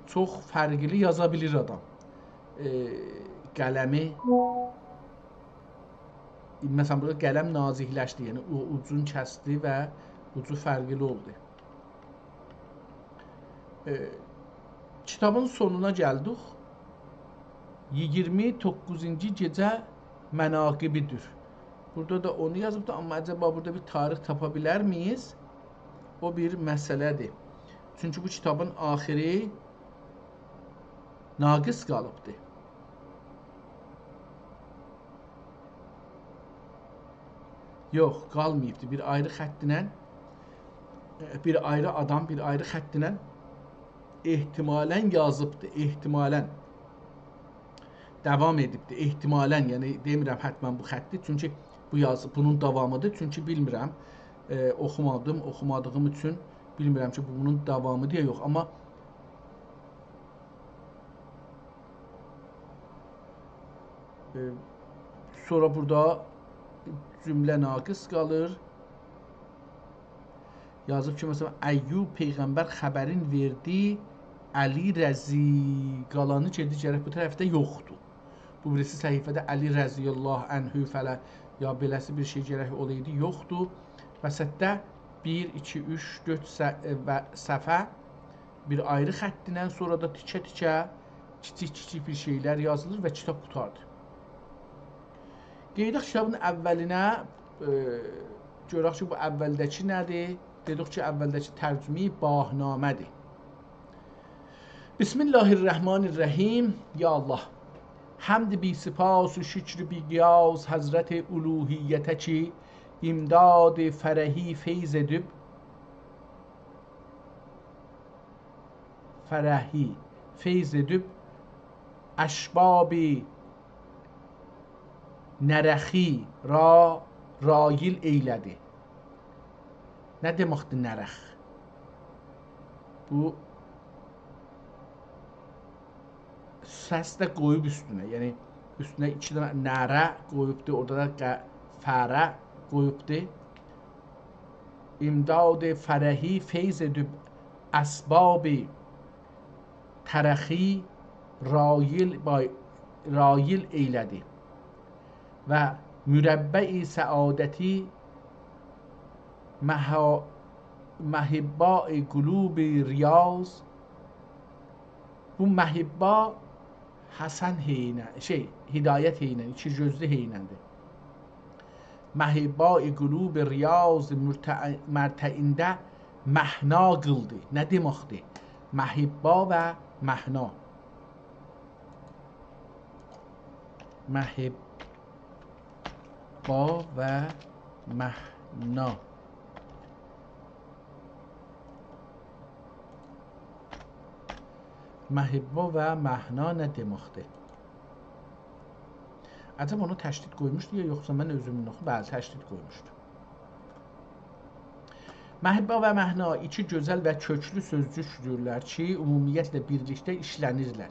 چوخ فرقلی یازا بیلیر آدام. ائ، قلمی، مثلا، بورادا قلم نازیکلشدی، یعنی او-، اوجون کسدی و اوجو فرقلی اولدو. ائ، کیتابین سونونا گلدیک. ایگیرمی دوققوزونجو گئجه مناقبی‌دیر. بورادا دا اونو یازیبدی، آمما عجبا بورادا بیر تاریخ تاپا بیلرمییز؟ او بیر مسئله‌دیر. چونکی بو کیتابین آخیری ناقص قالیبدی. یوخ، قالماییبدی. بیر آیری خطله، بیر آیری آدام، بیر آیری خطله احتمالاً یازیبدی، احتمالاً. داوام ائدیبدی، احتمالاً، یعنی دئمیرم حتماً بو خطدیر، چونکی بو یازی بونون داوامی‌دیر، چونکی بیلمیرم، ائ، اوخومادیم، اوخومادیغیم اوچون بیلمیرم کی، بو بونون داوامی‌دیر یا یوخ، آمما ائ، سونرا بورادا جمله ناقص قالیر. یازیب کی، مثلا، ایوب پیغمبر خبرین وئردی، علی رضی، قالانی گئدیر، گرک بو طرفده یوخدور. بو بیریسی صفحه‌ده علی رضی الله عنه فلان، یا بئله‌سی بیر شئی گرک اولایدی، یوخدور. وسطده بیر، ایکی، اوچ، دؤرد ص-، ائ، و صفحه بیر آیری خطله، سونرا دا تیکه-تیکه، کیچیک-کیچیک بیر شئیلر یازیلیر و کیتاب قوتاردی. قئییداق کیتابین اولینه، ائ، گؤرک کی، بو اولده‌کی نه‌دیر؟ دئدیک کی، اولده‌کی ترجمه‌ی باهنامه‌دیر. بسم الله الرحمن الرحیم. یا الله. حمد بی سپاس و شکر بی قیاس حضرت الوهیته کی، امداد فرحی فیض ائدیب، فرحی فیض ائدیب، اشباب نرخی را رایل ائیله‌دی. نه دئمکدیر نرخ؟ بو سس ده قویوب اوستونه. یعنی، اوستونه ایکی دنه نره قویوبدو، اورادا دا ق-، فره قویوبدو. امداد فرحی فیض ائدیب اسباب ترخی رایل بای-، رایل ائیله‌دی. و مربع سعادتی محا-، محبای قلوب ریاض. بو محبا حسن هئینه، شئی، هدایت هئینه، ایکی گؤزلو هئینه‌دیر. محبای قلوب ریاض مرتع-، مرتعینده محنا قیلدی. نه دئمکدیر؟ محبا و محنا. محبا و محنا. محبا و محنا نه دئمکدیر؟ عجب اونو تشدید قویموشدو یا یوخسا من اؤزومون اوخو-، بلی، تشدید قویموشدو. محبا و محنا ایکی گؤزل و کؤکلو سؤزجوکدورلر کی، عمومیتله بیرلیکده ایشله‌نیرلر.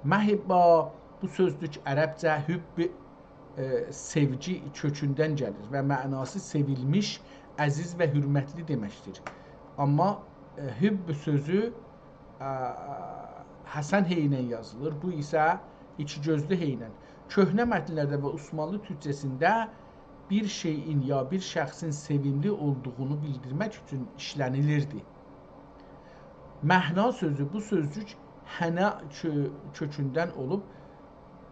محبا، بو سؤزجوک عربجه حب، ائ، سئوگی کؤکوندن گلیر و معناسی سئویلمیش، عزیز و حؤرمتلی دئمکدیر. آمما، ائ، حب سؤزو، ا، حسن هئینن یازیلیر. بو ایسه ایکی گؤزلو هئینن. کؤهنه متنلرده و عثمانلی تورکجه‌سینده بیر شئیین یا بیر شخصین سئویملی اولدوغونو بیلدیرمک اوچون ایشله‌نیلیردی. محنا سؤزو، بو سؤزجوک حنا کؤ-، کؤکوندن اولوب،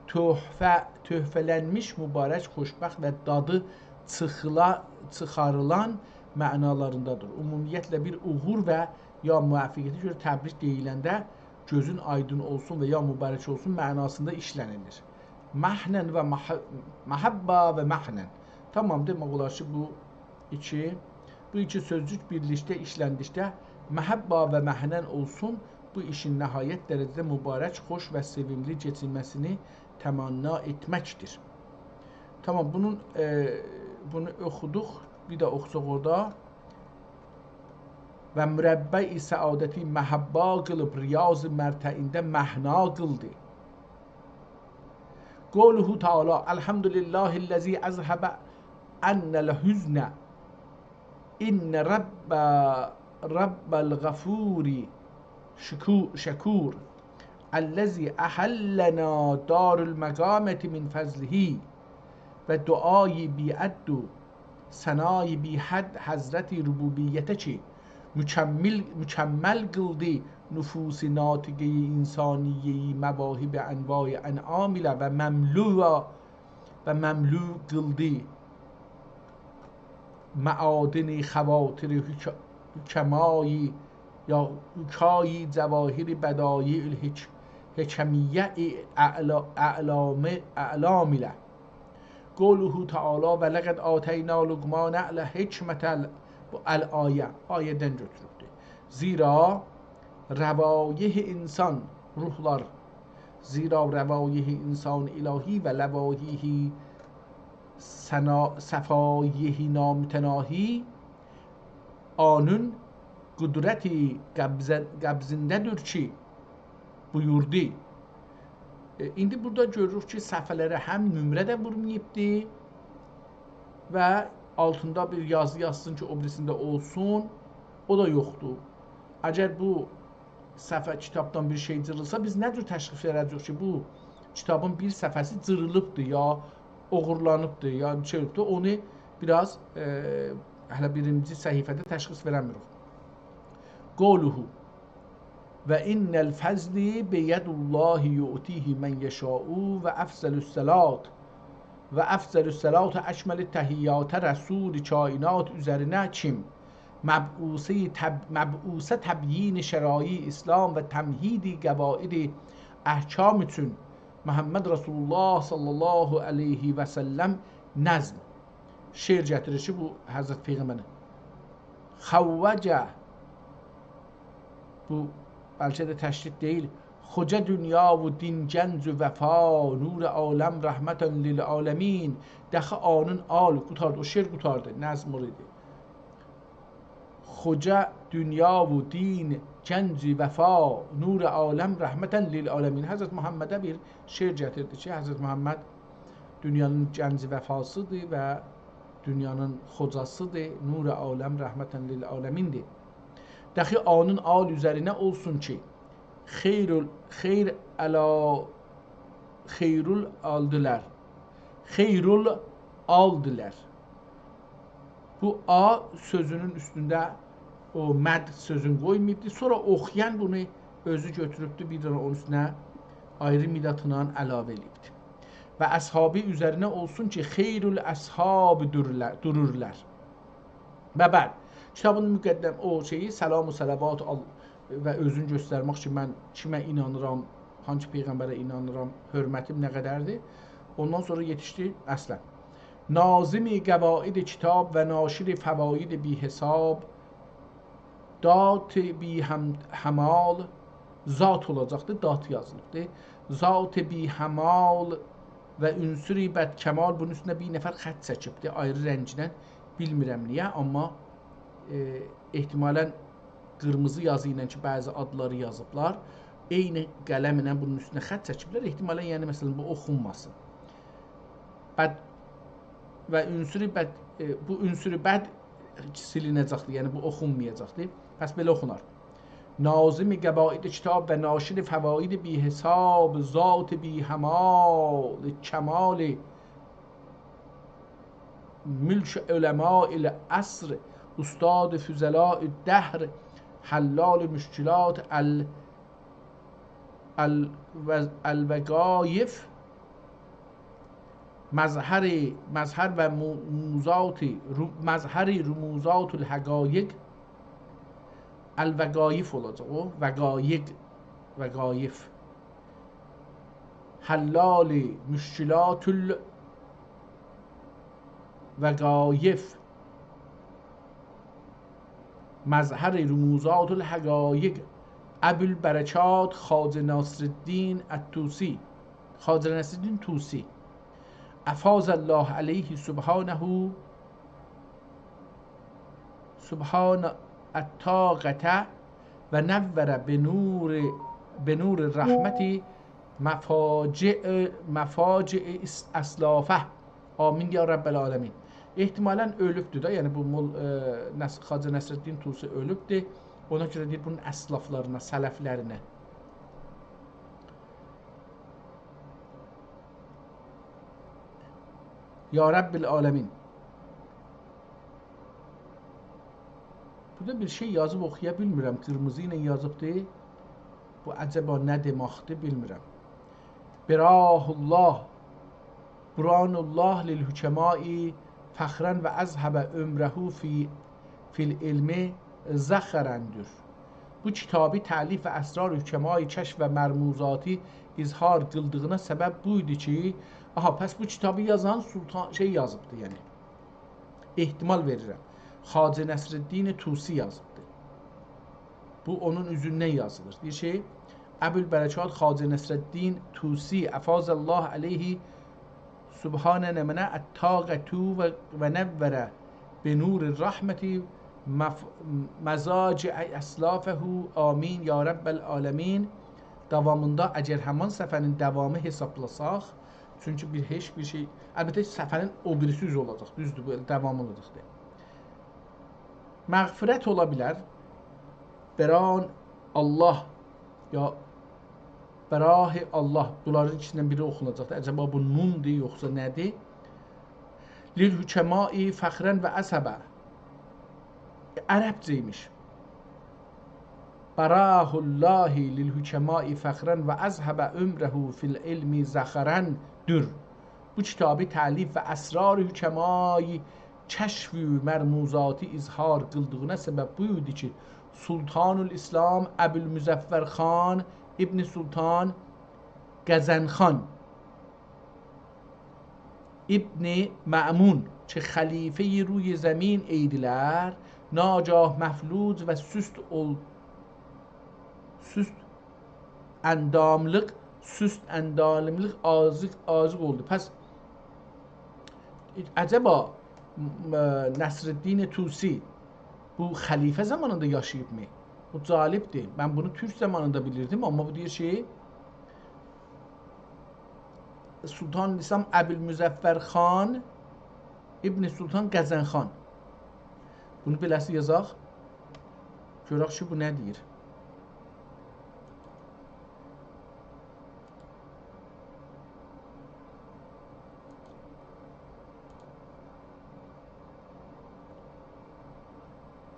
تحفه، تحفه‌لنمیش، مبارک، خوشبخت و دادی چیخیلا-، چیخاریلان معنالاریندادیر. عمومیتله بیر اوغور و یا موفقیته گؤره تبریک دئییلنده گؤزون آیدین اولسون و یا مبارک اولسون معناسیندا ایشله‌نیلیر. محنن و مح-، محبا و محنن. تامام، دئمک اولار کی، بو ایکی، بو ایکی سؤزجوک بیرلیکده ایشلندیکده محبا و محنن اولسون، بو ایشین نهایت درجه‌ده مبارک، خوش و سئویملی کئچیلمه‌سینی تمنا ائتمکدیر. تامام، بونون، ائ، بونو اوخودوق، بیر ده اوخوساق اورادا. و مربع سعادتی محبا قیلیب، ریاض مرتعینده محنا قیلدی. قوله تعالی: «الحمد لله الذی اذهب عنا الحزن، ان رب، رب الغفور شکو-، شکور، الذی احلنا دار المقامة من فضله.» و دعای بی‌عد و ثنای بی‌حد حضرت ربوبیته کی، مکمل، مکمل قیلدی نفوس ناطقه‌ی انسانیه‌ی مواهب انواع انعام ایله و مملو و مملو قیلدی معادن خواطر حک-، حکمای یا حکای جواهر بدایع الحک-، حکمیه اعلا-، اعلام، اعلام ایله. قوله تعالی: «ولقد آتینا لقمان الحکمة ال-»، بو الآیه، آیه‌دن گؤتوروبدور. زیرا روایح انسان، روحلار، زیرا روایح انسان الهی و لوایح ثنا-، صفایح نامتناهی آنون قدرت قبضه-، قبضینده‌دیر کی، بویوردو. ائ، ایندی بورادا گؤروروک کی، صفحه‌لره هم نمره ده وورماییبدی و آلتیندا بیر یازی یازسین کی، او بیریسینده اولسون، او دا یوخدور. اگر بو صفحه کیتابدان بیر شئی جیریلسا، بیز نه جور تشخیص وئره‌جه‌ییک کی، بو کیتابین بیر صفحه‌سی جیریلیبدیر، یا اوغورلانیبدیر، یا شئی اولوبدور، اونو بیر آز، ائ، هله بیرینجی صفحه‌ده تشخیص وئره‌میریک. قوله: «و ان الفضل بید الله یؤتیه من یشاء و افضل الصلاة، و افضل الصلاة اکمل التحیات رسول کائنات اوزرینه کیم مبعوثه تب-، مبعوثه تبیین شرایع اسلام و تمهید قواعد احکام اوچون محمد رسول الله صلی الله علیه و سلم نظم»، شعر گتیریر کی، بو حضرت پیغمبرین. خوج، بو بلکه ده تشدید دئییل، خوجه دنیا و دین گنج و وفا، نور عالم رحمة للعالمین. دخی آنین آل، قوتاردی، او شعر قوتاردی، نظم او ایدی. خوجه دنیا و دین گنج وفا، نور عالم رحمة للعالمین. حضرت محمده بیر شعر گتیردی کی، حضرت محمد دونیانین گنج وفاسیدیر و دونیانین خوجاسیدیر، نور عالم رحمة للعالمیندیر. دخی آنین آل اوزرینه اولسون کی، خیر ال-، خیر الا، خیرالآلدیلر. خیرالآلدیلر. بو آ سؤزونون اوستونده او مد سؤزون قویماییبدی. سونرا اوخویان بونو اؤزو گؤتوروبدو، بیر دنه اونون اوستونه آیری مدادلا علاوه ائله‌ییبدی. و اصحابی اوزرینه اولسون کی، خیر الاصحاب دورورلر، دورورلر. و بعد، کیتابین مقدم او شئیی، سلام و صلوات آل-، و اؤزونو گؤسترمک کی، من کیمه اینانیرام، هانسی پیغمبره اینانیرام، حؤرمتیم نه قدردیر. اوندان سونرا یئتیشدی اصلا. ناظم قواعد کتاب و ناشر فواید بی‌حساب، ذات بی‌هم-، همال، ذات اولاجاقدی، دات یازیلیبدی. ذات بی‌همال و عنصر بدکمال، بونون اوستونده بیر نفر خط چکیبدی، آیری رنگینن، بیلمیرم نییه، آمما، ائ، احتمالا قیرمیزی یازی ایله کی، بعضی آدلاری یازیبلار، عینی قلم ایله بونون اوستونه خط چکیبلر. احتمالا، یعنی، مثلا، بو اوخونماسین. بد و عنصر بد، ائ، بو عنصر بد سیلینه‌جکدیر، یعنی بو اوخونمایاجاقدیر. پس بئله اوخونار. ناظم قواعد کتاب و ناشر فواید بی‌حساب، ذات بی‌همال کمال، ملک علماء العصر، استاد فضلاء الدهر، حلال مشکلات ال-، ال-، و-، الوقایف، مظهر، مظهر و مو-، موزات، رو-، مظهر رموزات الحقایق، الوقایف اولاجاق او، وقایق، وقایف. حلال مشکلات الوقایف. مظهر رموزات الحقایق، ابوالبرکات خواجه نصرالدین الطوسی، خواجه نصرالدین طوسی، افاض الله علیه سبحانه، سبحان الطاقة و نور بنور، بنور الرحمة مفاجع، مفاجع اس-، اسلافه. آمین یا رب العالمین. احتمالاً اؤلوبدور ده، یعنی بو مول-، ائ، نص-، خواجه نصرالدین طوسی اؤلوبدور. اونا گؤره دئییر بونون اسلافلارینا، سلفلرینه. یا رب العالمین. بورادا بیر شئی یازیب، اوخویا بیلمیرم. قیرمیزی ایله یازیبدی. بو عجبا نه دئمکدیر، بیلمیرم. براه الله، برهان الله للحکماء فخراً و اذهب عمره فی، فی العلم ذخراً دور. بو کیتابی تألیف و اسرار حکمای کشف و مرموزاتی اظهار قیلدیغینا سبب بو ایدی کی، آها، پس بو کیتابی یازان سلطان شئی یازیبدی، یعنی. احتمال وئریرم. خواجه نصرالدین طوسی یازیبدی. بو اونون اوزوندن یازیلیر. دئییر کی، ابوالبرکات خواجه نصرالدین طوسی، افاض الله علیه سبحانه من الطاقة و، و نور بنور الرحمة مف-، مضاجع اسلافه، آمین یا رب العالمین. داوامیندا، اگر همان صفحه‌نین داوامی حسابلاساق، چونکی بیر هئچ بیر شئی، البته صفحه‌نین او بیریسی اوزو اولاجاق، دوزدور، بو ائله داوامی اولاجاق دئیه. مغفرت اولا بیلر. بران الله، یا براه الله، بونلارین ایکیسیندن بیری اوخوناجاقدیر. عجبا بو نوندور، یوخسا نه‌دیر؟ للحکماء فخراً و اذهب. عربجه ایمیش. براه الله للحکماء فخراً و اذهب عمره فی العلم ذخراً دور. بو کیتابی تألیف و اسرار حکمای کشف و مرموزاتی اظهار قیلدیغینا سبب بو ایدی کی، سلطان الاسلام ابوالمظفر خان ابن سلطان قزنخان ابن مأمون کی، خلیفه‌ی روی زمین ایدیلر، ناگاه مفلوج و سست اول-، سست انداملیق، سست انداملیق آزیق، آزیق اولدو. پس، عجبا، م-، نصرالدین طوسی بو خلیفه زامانیندا یاشاییبمی؟ بو جالبدیر. من بونو تورک زامانیندا بیلیردیم، آمما بو دئییر کی، سلطان الاسلام ابوالمظفر خان ابن سلطان قزنخان. بونو بئله‌سی یازاق. گؤرک کی، بو نه دئییر.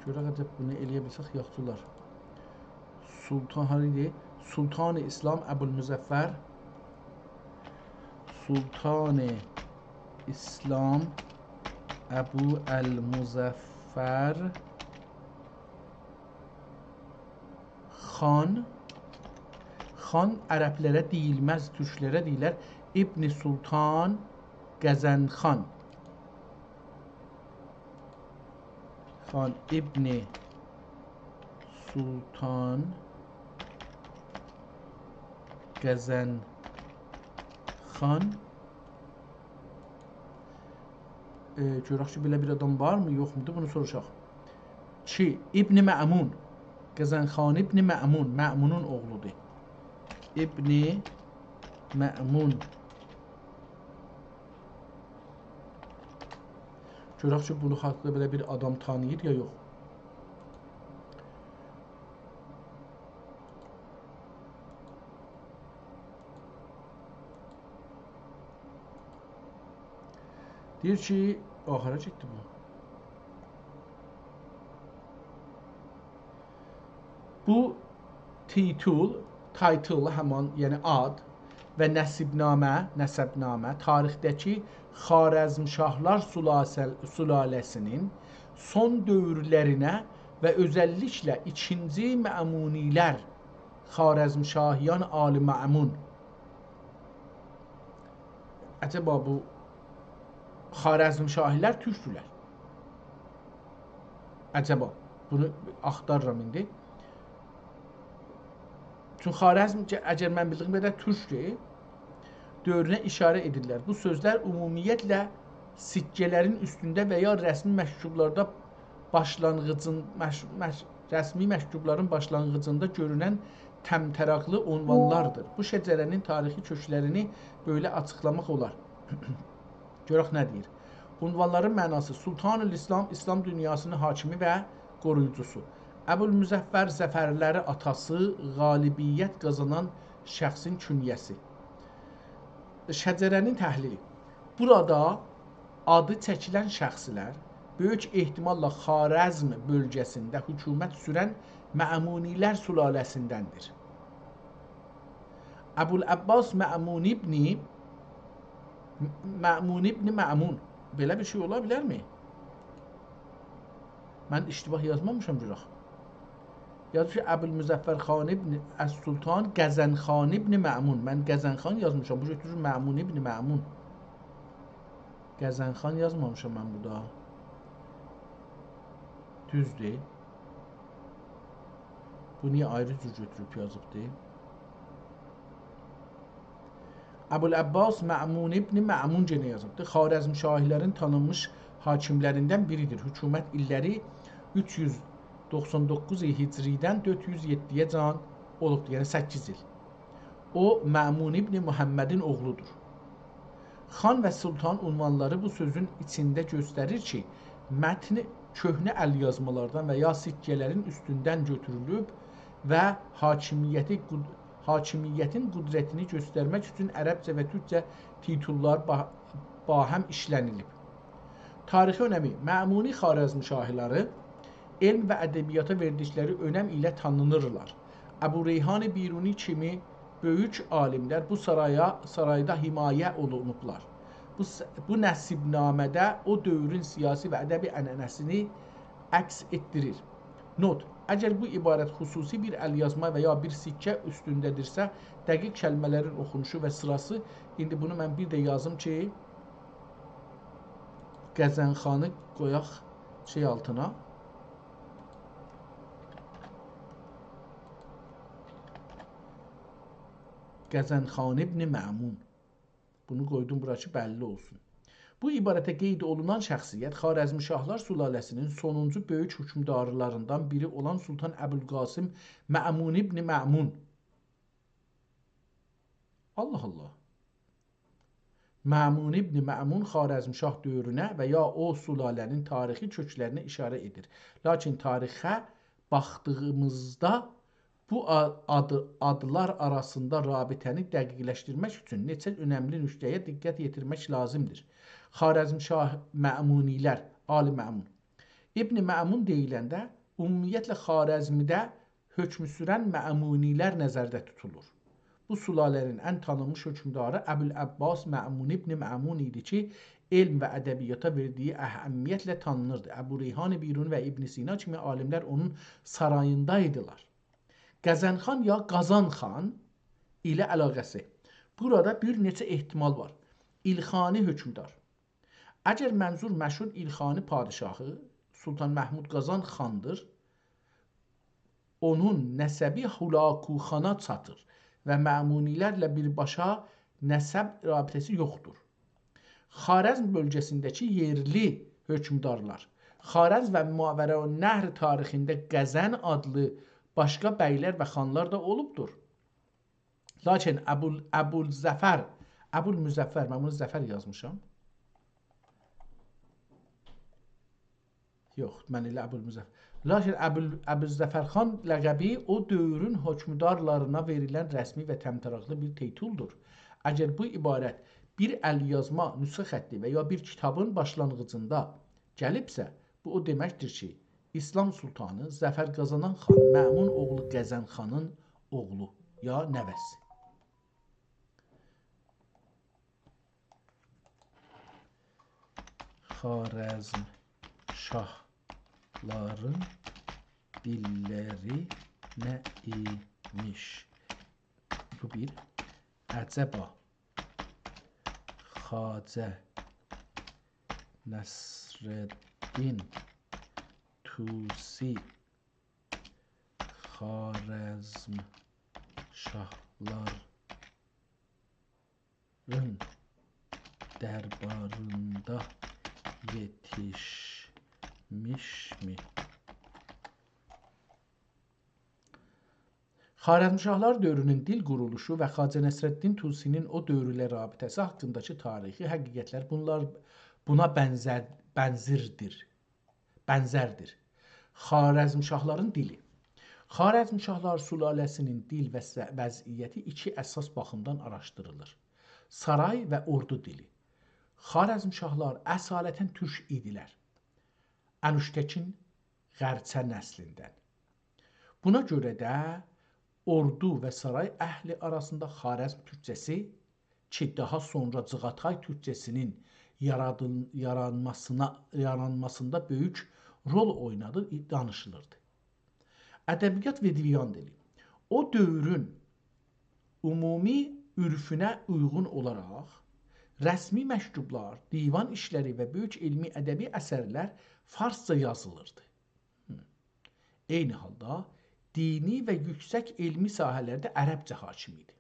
گؤرک، عجب بونو ائله‌یه بیلسک، یاخشی اولار. سلطان هاریدیر؟ سلطان اسلام ابوالمظفر. سلطان اسلام ابوالمظفر خان. خان عربلره دئییلمز، تورکلره دئییرلر. ابن سلطان قزنخان. خان ابن سلطان قزنخان. ائ، گؤرک کی، بئله بیر آدام وارمی، یوخمودور؟ بونو سوروشاق. کی، ابن مأمون. قزنخان ابن مأمون، مأمونون اوغلودور. ابن مأمون. گؤرک کی، بونو حاقدا بئله بیر آدام تانیییر یا یوخ. دئییر کی، آخیرا گئتدی بو. بو تیتول، title، همان، یعنی آد و نسب‌نامه، نسب‌نامه، تاریخده‌کی خوارزمشاهلار سلاسل-، سلاله‌سینین سون دؤورلرینه و اؤزللیکله ایکینجی مأمونی‌لر، خوارزمشاهیان آل مأمون. عجبا بو خوارزمشاهی‌لر تورکدولر؟ عجبا؟ بونو آختاریرام ایندی. چونکی خوارزم، اگر من بیلدیگیم قدر، تورکدور، دؤورونه ایشاره ائدیرلر. بو سؤزلر عمومیتله سکه‌لرین اوستونده و یا رسمی مکتوبلاردا باشلانغیجین، مش-، مش-، رسمی مکتوبلارین باشلانغیجیندا گؤرونن طمطراقلی عنوانلاردیر. بو شجره‌نین تاریخی کؤکلرینی بئله آچیقلاماق اولار. گؤرک نه دئییر. عنوانلارین معناسی: سلطان الاسلام، اسلام دونیاسینین حاکمی و قورویوجوسو. ابوالمظفر، ظفرلری آتاسی، غالبیت قازانان شخصین کنیه‌سی. شجره‌نین تحلیلی. بورادا آدی چکیلن شخصلر بؤیوک احتماللا خوارزم بؤلگه‌سینده حکومت سورن مأمونی‌لر سلاله‌سیندندیر. ابوالعباس مأمون ابن، مأمون ابن مأمون. بئله بیر شئی اولا بیلرمی؟ من اشتباه یازمامیشام، گؤرک. یازیر کی، ابوالمظفر خان ابن السلطان قزنخان ابن مأمون. من قزنخان یازمیشام، بو گؤتورور مأمون ابن مأمون. قزنخان یازمامیشام من بورادا. دوزدور. بو نییه آیری جور گؤتوروب یازیبدی؟ ابوالعباس مأمون ابن مأمون گئنه یازیبدی. خوارزمشاهی‌لرین تانینمیش حاکملریندن بیریدیر. حکومت ایللری اوچ یوز دوخسان دوققوز هجری‌دن دؤرد یوز یئددی‌یه‌جن اولوبدور، یعنی سککیز ایل. او، مأمون ابن محمدین اوغلودور. خان و سلطان عنوانلاری بو سؤزون ایچینده گؤستریر کی، متن کهنه ال‌یازمالاردان و یا سکه‌لرین اوستوندن گؤتورولوب و حاکمیتی قد-، حاکمیتین قدرتینی گؤسترمک اوچون عربجه و تورکجه تیتوللار با-، باهم ایشله‌نیلیب. تاریخی اؤنمی. مأمونی خوارزمشاهی‌لری علم و ادبیاتا وئردیکلری اؤنم ایله تانینیرلار. ابوریحان بیرونی کیمی بؤیوک عالیملر بو سارایا، سارایدا حمایه اولونوبلار. بو س-، بو نسیب‌نامه‌ده او دؤورون سیاسی و ادبی عنعنه‌سینی عکس ائتدیریر. نوت: اگر بو عبارت خصوصی بیر ال‌یازما و یا بیر سکه اوستونده‌دیرسه، دقیق کلمه‌لرین اوخونوشو و سیراسی، ایندی بونو من بیر ده یازیم کی، قزنخانی قویاق شئی آلتینا. قزنخان ابن مأمون. بونو قویدوم بورا کی، بللی اولسون. بو عبارته قید اولونان شخصیت خوارزمشاهلار سلاله‌سینین سونونجو بؤیوک حکمدارلاریندان بیری اولان سلطان ابوالقاسم مأمون ابن مأمون. الله الله. مأمون ابن مأمون خوارزمشاه دؤورونه و یا او سلاله‌نین تاریخی کؤکلرینه ایشاره ائدیر. لاکین تاریخه باخدیغیمیزدا بو آ-، آدی، آدلار آراسیندا رابطه‌نی دقیقلشدیرمک اوچون نئچه اؤنملی نکته‌یه دقت یئتیرمک لازیمدیر. خوارزمشاه مأمونی‌لر، آل مأمون. ابن مأمون دئییلنده عمومیتله خوارزمده حکم سورن مأمونی‌لر نظرده توتولور. بو سلاله‌نین ان تانینمیش حکمداری ابوالعباس مأمون ابن مأمون ایدی کی، علم و ادبیاتا وئردیگی اهمیتله تانینیردی. ابوریحان بیرونی و ابن سینا کیمی عالیملر اونون ساراییندایدیلار. قزنخان یا قازان خان ایله علاقه‌سی. بورادا بیر نئچه احتمال وار. ایلخانی حکمدار. اگر منظور مشهور ایلخانی پادشاهی، سلطان محمود قازان خاندیر، اونون نسبی هولاکوخانا چاتیر و مأمونی‌لرله بیرباشا نسب رابطه‌سی یوخدور. خوارزم بؤلگه‌سینده‌کی یئرلی حکمدارلار، خوارزم و ماوراءالنهر تاریخینده قزن آدلی باشقا بیلر و خانلار دا اولوبدور. لاکین ابول-، ابوالظفر، ابوالمظفر، من بونو ظفر یازمیشام. یوخ، من ائله ابوالمظفر. لاکین ابول-، ابوالظفر خان لقبی او دؤورون حکمدارلارینا وئریلن رسمی و طمطراقلی بیر تیتولدور. اگر بو عبارت بیر ال‌یازما، نسخه خطی و یا بیر کیتابین باشلانغیجیندا گلیبسه، بو او دئمکدیر کی، اسلام سلطانی، ظفر قازانان خان، مأمون اوغلو قزن خانین اوغلو یا نوه‌سی. خوارزمشاهلارین دیللری نه ایمیش؟ بو بیر. عجبا خواجه نصرالدین طوسی خوارزمشاهلارین درباریندا یئتیشمیشمی؟ خوارزمشاهلار دؤورونون دیل قورولوشو و خواجه نصرالدین طوسی‌نین او دؤور ایله رابطه‌سی حاققینداکی تاریخی حقیقتلر بونلار، بونا بنزر، بنزیردیر، بنزردیر. خوارزمشاهلارین دیلی. خوارزمشاهلار سلاله‌سی‌نین دیل و س، وضعیتی ایکی اساس باخیمدان آراشدیریلیر: سارای و اوردو دیلی. خوارزمشاهلار اصالتاً تورک ایدیلر. انوشته‌کین قرچه نسلیندن. بونا گؤره ده اوردو و سارای اهلی آراسیندا خوارزم تورکجه‌سی، کی داها سونرا جیغاتای تورکجه‌سی‌نین یارادیل، یارانماسینا، یارانماسیندا بؤیوک رول اوینادی، دانیشیلیردی. ادبیات و دیوان دیلی. او دؤورون عمومی عرفونه اویغون اولاراق رسمی مکتوبلار، دیوان ایشلری و بؤیوک علمی ادبی اثرلر فارسجا یازیلیردی. هی. عینی حالدا دینی و یوکسک علمی ساحه‌لرده عربجه حاکم ایدی.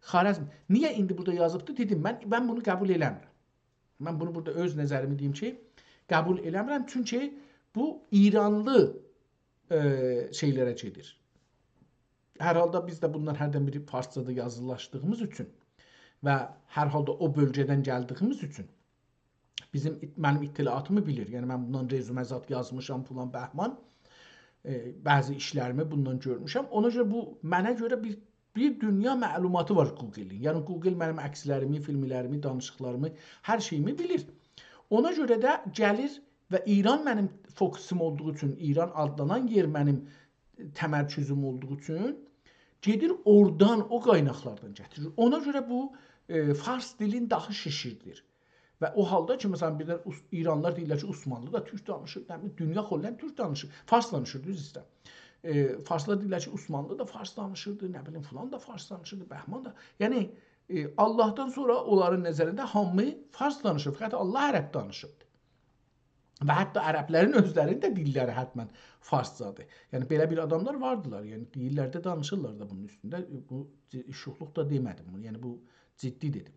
خوارزم، نییه ایندی بورادا یازیبدی؟ دئدیم، من، من بونو قبول ائله‌میرم. من بونو بورادا اؤز نظریمی دئییم کی، قبول ائله‌میرم. چونکی بو ایرانلی، ائ، شئیلره گئدیر. هر حالدا بیز ده بوندان هردن بیری فارسجادا یازیللاشدیغیمیز اوچون و هر حالدا او بؤلگه‌دن گلدیگیمیز اوچون بیزیم، منیم اطلاعاتیمی بیلیر. یعنی من بوندان رزومه زاد یازمیشام، فلان بهمان. ائ، بعضی ایشلریمی بوندان گؤرموشم. اونا گؤره بو، منه گؤره بیر، بیر دونیا معلوماتی وار گوگلین. یعنی گوگل منیم عکسلریمی، فیلملریمی، دانیشیقلاریمی، هر شئییمی بیلیر. اونا گؤره ده گلیر و ایران منیم فوکوسوم اولدوغو اوچون، ایران آدلانان یئر منیم تمرکزوم اولدوغو اوچون گئدیر اورادان، او قایناقلاردان گتیریر. اونا گؤره بو، ائ، فارس دیلین داهی شیشیردیر. و او حالدا کی، مثلا، بیردن عث، ایرانلیلار دئییرلر کی، عثمانلی دا تورک دانیشیر، نه بیلیم، دونیا کلاً تورک دانیشیر، فارس دانیشیر، عذر ایسته‌ییرم. ائ، فارسلار دئییرلر کی، عثمانلی دا فارس دانیشیردی، نه بیلیم، فلان دا فارس دانیشیردی، بهمان دا. یعنی، ائ، آللاهدان سونرا اونلارین نظرینده هامی فارس دانیشیر، فقط آللاه عرب دانیشیبدی. و حتی عربلرین اؤزلرینین ده دیللری حتماً فارسجادیر. یعنی، بئله بیر آداملار واردیلار، یعنی، دئییرلر ده، دانیشیرلار دا بونون اوستونده. بو جی، شوخلوق دا دئمه‌دیم بونو، یعنی، بو جدی دئدیم.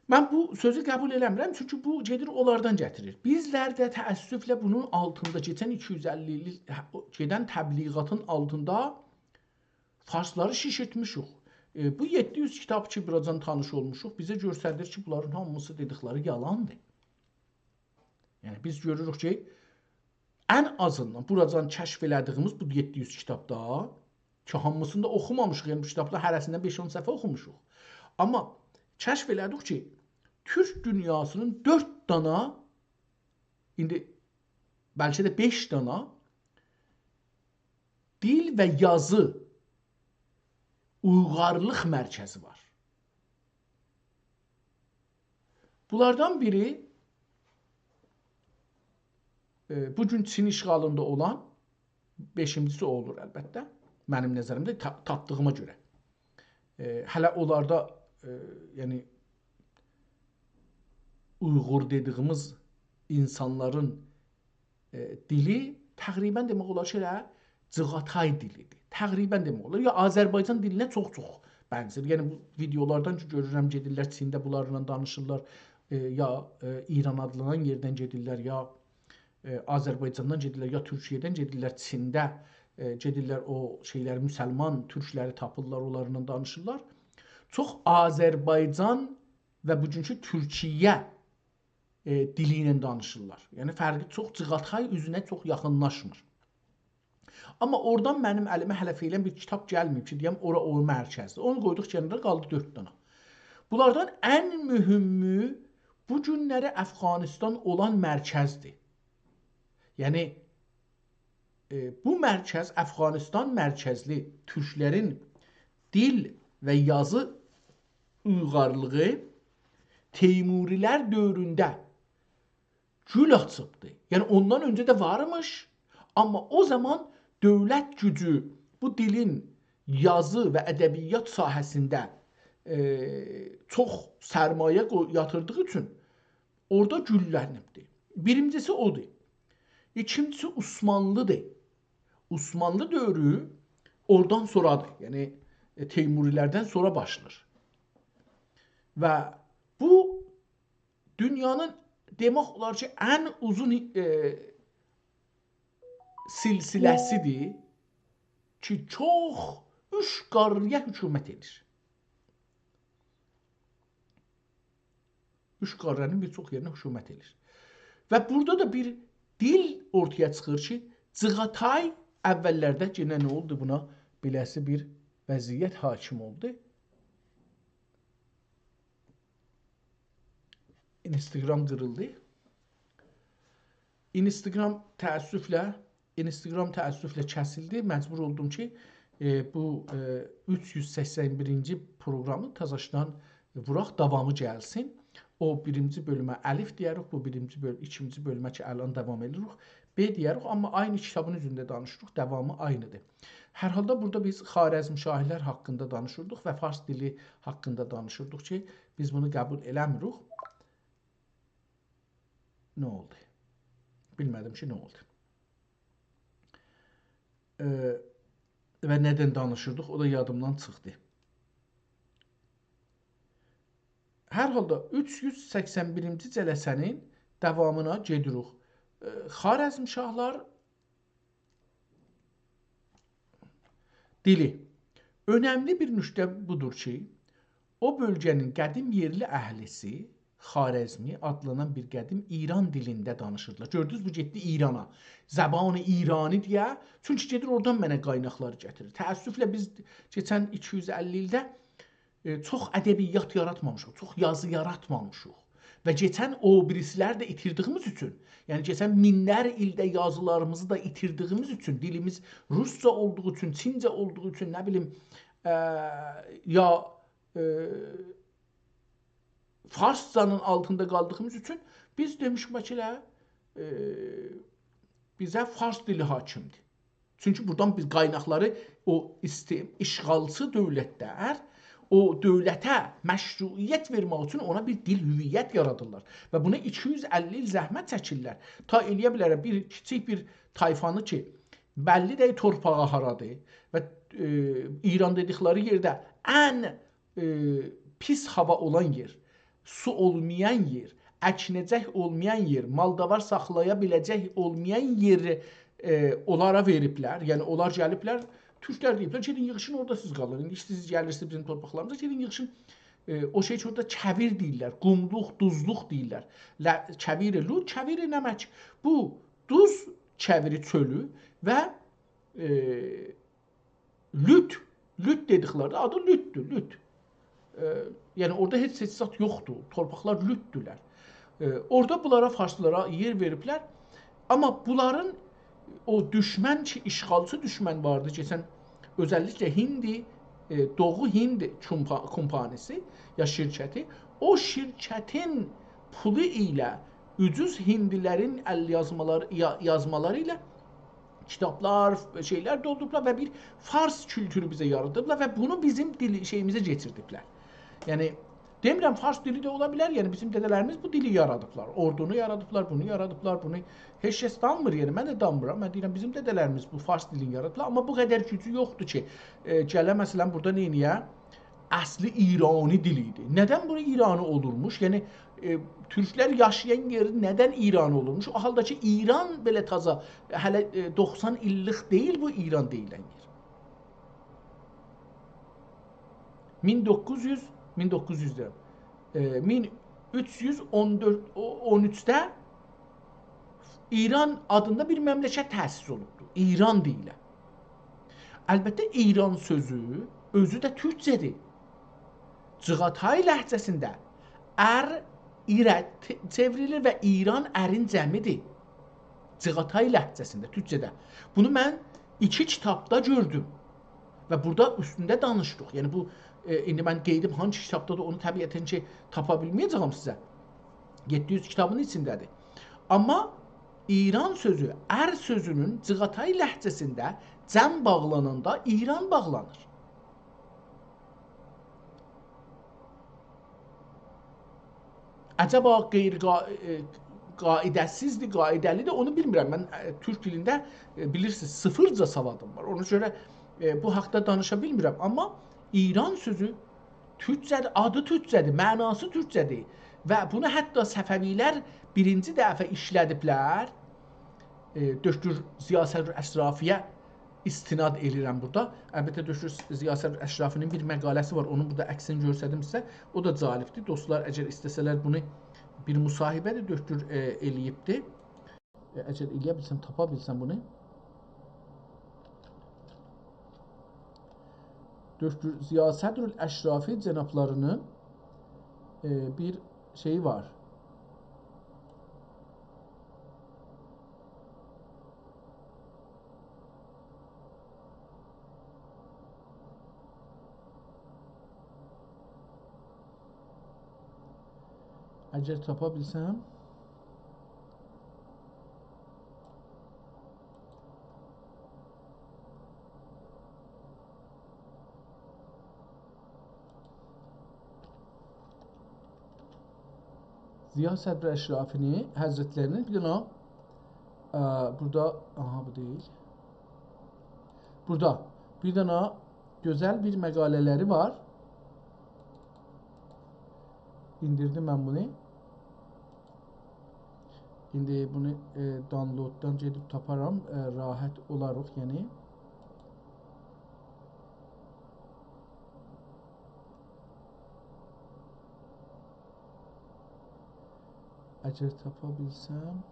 من بو سؤزو قبول ائله‌میرم، چونکی بو گئدیر اونلاردان گتیریر. بیزلر ده تأسفله بونون آلتیندا، کئچن ایکی یوز اللی ایل، هه، او گئدن تبلیغاتین آلتیندا فارسلاری شیشیرتمیشیک. ائ، بو یئددی یوز کیتاب کی، بوراجان تانیش اولموشوق، بیزه گؤستریر کی، بونلارین هامیسی دئدیکلری یالاندیر. یعنی، بیز گؤروروک کی، ان آزیندان بوراجان کشف ائله‌دیگیمیز بو یئددی یوز کیتابدا کی، هامیسینی دا اوخومامیشیق، یعنی بو کیتابلار هره‌سیندن بئش-اون صفحه اوخوموشوق. آمما کشف ائله‌دیک کی، تورک دونیاسی‌نین دؤرد دانا، ایندی بلکه ده بئش دانا دیل و یازی اویغارلیق مرکزی وار. بونلاردان بیری، ائ، بو گون چین اشغالیندا اولان، بئشینجیسی او اولور البته، منیم نظریمده، تا، تاپدیغیما گؤره. ائ، هله اونلاردا، ائ، یعنی، اویغور دئدیگیمیز اینسانلارین، ائ، دیلی تقریباً دئمک اولار کی، ائله جیغاتای دیلیدیر. تقریباً دئمک اولار. یا آذربایجان دیلینه چوخ-چوخ بنزیر. یعنی، بو ویدئولاردان کی، گؤرورم، گئدیرلر چینده بونلارلا دانیشیرلار، ائ، یا، ائ، ایران آدلانان یئردن گئدیرلر، یا، ائ، آذربایجاندان گئدیرلر، یا تورکیه‌دن گئدیرلر چینده، ائ، گئدیرلر او شئیلری، مسلمان تورکلری تاپیرلار، اونلارلا دانیشیرلار. چوخ آذربایجان و بوگونکو تورکیه، ائ، دیلی ایله دانیشیرلار. یعنی، فرقی چوخ، جیغاتای اوزونه چوخ یاخینلاشمیر. آمما اورادان منیم الیمه هله فعلاً بیر کیتاب گلمه‌ییب کی، دئیم، اورا او مرکزدیر. اونو قویدوق کنارا، قالدی دؤرد دانا. بونلاردان ان مهمو بو گونلری افغانستان اولان مرکزدیر. یعنی، ائ، بو مرکز، افغانستان مرکزلی تورکلرین دیل و یازی اویغارلیغی تیموری‌لر دؤورونده گول آچیبدی. یعنی، اوندان اؤنجه ده وارمیش، آمما او زامان دؤولت گوجو بو دیلین یازی و ادبیات ساحه‌سینده، ائ، چوخ سرمایه قوی، یاتیردیغی اوچون اورادا گوللنیبدی. بیرینجیسی اودور. ایکینجیسی عثمانلی‌دیر. عثمانلی دؤورو اورادان سونرادیر. یعنی، ائ، تیموری‌لردن سونرا باشلاییر. و بو دونیانین دئمک اولار کی، ان اوزون، ائ، سلسله‌سیدیر کی، چوخ اوچ قاره‌یه حکومت ائدیر. اوچ قاره‌نین بیر چوخ یئرینه حکومت ائدیر. و بورادا دا بیر دیل اورتایا چیخیر کی، چیغاتای اوللرده یئنه نه اولدو بونا؟ بئله‌سی بیر وضعیت حاکم اولدو. اینستاگرام قیریلدی. اینستاگرام تأسفله، اینستاگرام تأسفله کسیلدی. مجبور اولدوم کی، ائ، بو، ائ، اوچ یوز سکسن بیرینجی پروگرامی تازاشدان ووراق، داوامی گلسین. او بیرینجی بؤلومه الف دئیه‌ریک، بو بیرینجی بؤل-، ایکینجی بؤلومه کی، الان داوام ائدیریک، ب دئیه‌ریک، آمما عینی کیتابین اوزونده دانیشیریق، داوامی عینیدیر. هر حالدا بورادا بیز خوارزمشاهی‌لر حاقیندا دانیشیردیق و فارس دیلی حاقیندا دانیشیردیق کی، بیز بونو قبول ائله‌میریک. نه اولدو؟ بیلمه‌دیم کی، نه اولدو. ائ، و نه‌دن دانیشیردیق، او دا یادیمدان چیخدی. هر حالدا اوچ یوز سکسن بیرینجی جلسه‌نین داوامینا گئدیریک. ائ، خوارزمشاهلار دیلی. اؤنملی بیر نکته بودور کی، او بؤلگه‌نین قدیم یئرلی اهلی‌سی خوارزمی آدلانان بیر قدیم ایران دیلینده دانیشیردیلار. گؤردونوز، بو گئتدی ایرانا. زبان ایرانی دئیه، چونکی گئدیر اورادان منه قایناقلاری گتیریر. تأسفله بیز کئچن ایکی یوز اللی ایلده ائ، چوخ ادبیات یاراتمامیشیق، چوخ یازی یاراتمامیشیق. و کئچن او بیریسیلری ده ایتیردیگیمیز اوچون، یعنی کئچن مینلر ایلده یازیلاریمیزی دا ایتیردیگیمیز اوچون، دیلیمیز روسجا اولدوغو اوچون، چینجه اولدوغو اوچون، نه بیلیم، ائ، یا، ائ، فارسجانین آلتیندا قالدیغیمیز اوچون بیز دئمیشیک کی، ائله، ائ، بیزه فارس دیلی حاکمدیر. چونکی بورادان بیز قایناقلاری او ایستی-، اشغالچی دؤولتلر او دؤولته مشروعیت وئرمک اوچون اونا بیر دیل، هویت یارادیرلار. و بونا ایکی یوز اللی ایل زحمت چکیرلر. تا ائلیه بیلرلر بیر کیچیک بیر طایفانی کی، بللی دئییل تورپاغی هارادیر و، ائ، ایران دئدیکلری یئرده ان ائ، پیس هاوا اولان یئر، سو اولمایان یئر، اکینه‌جک اولمایان یئر، مال-داوار ساخلایا بیله‌جک اولمایان یئری، ائ، اونلارا وئریبلر. یعنی اونلار گلیبلر، تورکلر دئییبلر: «گئدین ییغیشین، اورادا سیز قالین. ایندی ایسته‌ییرسینیز گلیرسینیز بیزیم تورپاقلاریمیزا، گئدین ییغیشین.» ائ، او شئی کی، اورادا کویر دئییرلر، قوملوق، دوزلوق دئییرلر. ل-، کویر لوت، کویر نمک. بو دوز کویری چؤلو و، ائ، لوت، لوت دئدیکلری، آدی لوتدور، لوت. ائ، یعنی اورادا هئچ، هئچ زاد یوخدور. تورپاقلار لوتدولر. ائ، اورادا بونلارا، فارسلارا یئر وئریبلر. آمما بونلارین او دوشمن کی، اشغالچی دوشمن واردی، کئچن اؤزللیکله هیندی، ائ، دوغو هیند کومپا-، کومپانیسی یا شرکتی، او شرکتین پولو ایله اوجوز هیندیلرین ال یازمالاری، یا-، یازمالاری ایله کیتابلار، شئیلر دولدوروبلار و بیر فارس کولتورو بیزه یارادیبلار و بونو بیزیم دیل، شئییمیزه کئچیردیبلر. یعنی، دئمیرم، فارس دیلی ده اولا بیلر، یعنی بیزیم دده‌لریمیز بو دیلی یارادیبلار، اوردونو یارادیبلار، بونو یارادیبلار، بونو هئچ کس دانمیر، یعنی من ده دانمیرام. من دئییرم، بیزیم دده‌لریمیز بو فارس دیلینی یارادیبلار، آمما بو قدر گوجو یوخدور کی، ائ، گله، مثلا، بورادا نئینیه؟ اصلی ایرانی دیل ایدی. ندن بونو ایرانی اولورموش؟ یعنی، ائ، تورکلر یاشایان یئری ندن ایرانی اولورموش؟ او حالدا کی، ایران بئله تازا، هله، ائ، دوخسان ایللیک دئییل بو ایران دئییلن یئر. مین دوققوز یوز، مین دوققوز یوز دئییرم، ائ، مین اوچ یوز اون دؤرد، او-، اون اوچده ایران آدیندا بیر مملکت تأسیس اولوبدور. ایران دئییله. البته، ایران سؤزو اؤزو ده تورکجه‌دیر. چیغاتای لهجه‌سینده ار ایره ت-، چئوریلیر و ایران ارین جمعیدیر. چیغاتای لهجه‌سینده، تورکجه‌ده. بونو من ایکی کیتابدا گؤردوم. و بورادا اوستونده دانیشدیق. یعنی بو، ائ، ایندی من قئییدیم هانسی کیتابدادیر، اونو طبیعتا کی، تاپا بیلمه‌یه‌جه‌یم سیزه. یئددی یوز کیتابین ایچینده‌دیر. آمما ایران سؤزو، ار سؤزونون چیغاتای لهجه‌سینده جمع باغلاناندا ایران باغلانیر. عجبا غیر قا-، ائ، قاعده‌سیزدیر، قاعده‌لیدیر، اونو بیلمیرم. من، ائ، تورک دیلینده، ائ، بیلیرسینیز، صفرجا سوادیم وار. اونا گؤره، ائ، بو حاقدا دانیشا بیلمیرم. آمما ایران سؤزو تورکجه‌دیر، آدی تورکجه‌دیر، معناسی تورکجه‌دیر. و بونو حتی صفوی‌لر بیرینجی دفعه ایشله‌دیبلر. ائ، دکتر ضیاء صدر اشرافی‌یه استناد ائله‌ییرم بورادا. البته، دکتر ضیاء صدر اشرافی‌نین بیر مقاله‌سی وار، اونون بورادا عکسینی گؤستردیمسه، او دا جالبدیر. دوستلار، اگر ایسته‌سه‌لر بونو، بیر مصاحبه‌دیر، دکتر، ائ، ائله‌ییبدی. ائ، اگر ائله‌یه بیلسم، تاپا بیلسم بونو. دکتر ضیاء صدر اشرافی جنابلاری‌نین، ائ، بیر شئیی وار. اگر تاپا بیلسم. ضیاء صدر اشرافی‌نین، حضرتلری‌نین بیر دنه، ائ، بورادا، آها، بو دئییل. بورادا بیر دنه گؤزل بیر مقاله‌لری وار. ایندیردیم من بونو. ایندی بونو، ائ، download-دان گئدیب تاپارام، ائ، راحت اولاریق، یعنی. اگر تاپا بیلسم.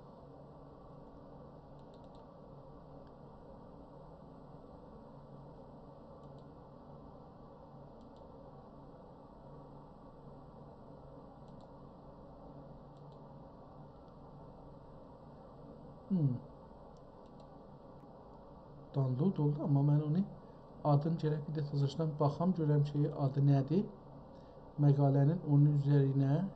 هوم. Download اولدو، آمما من اونو، آدین گرک بیر ده تازاشدان باخام، گؤرم کی، آدی نه‌دیر. مقاله‌نین اونون اوزرینه.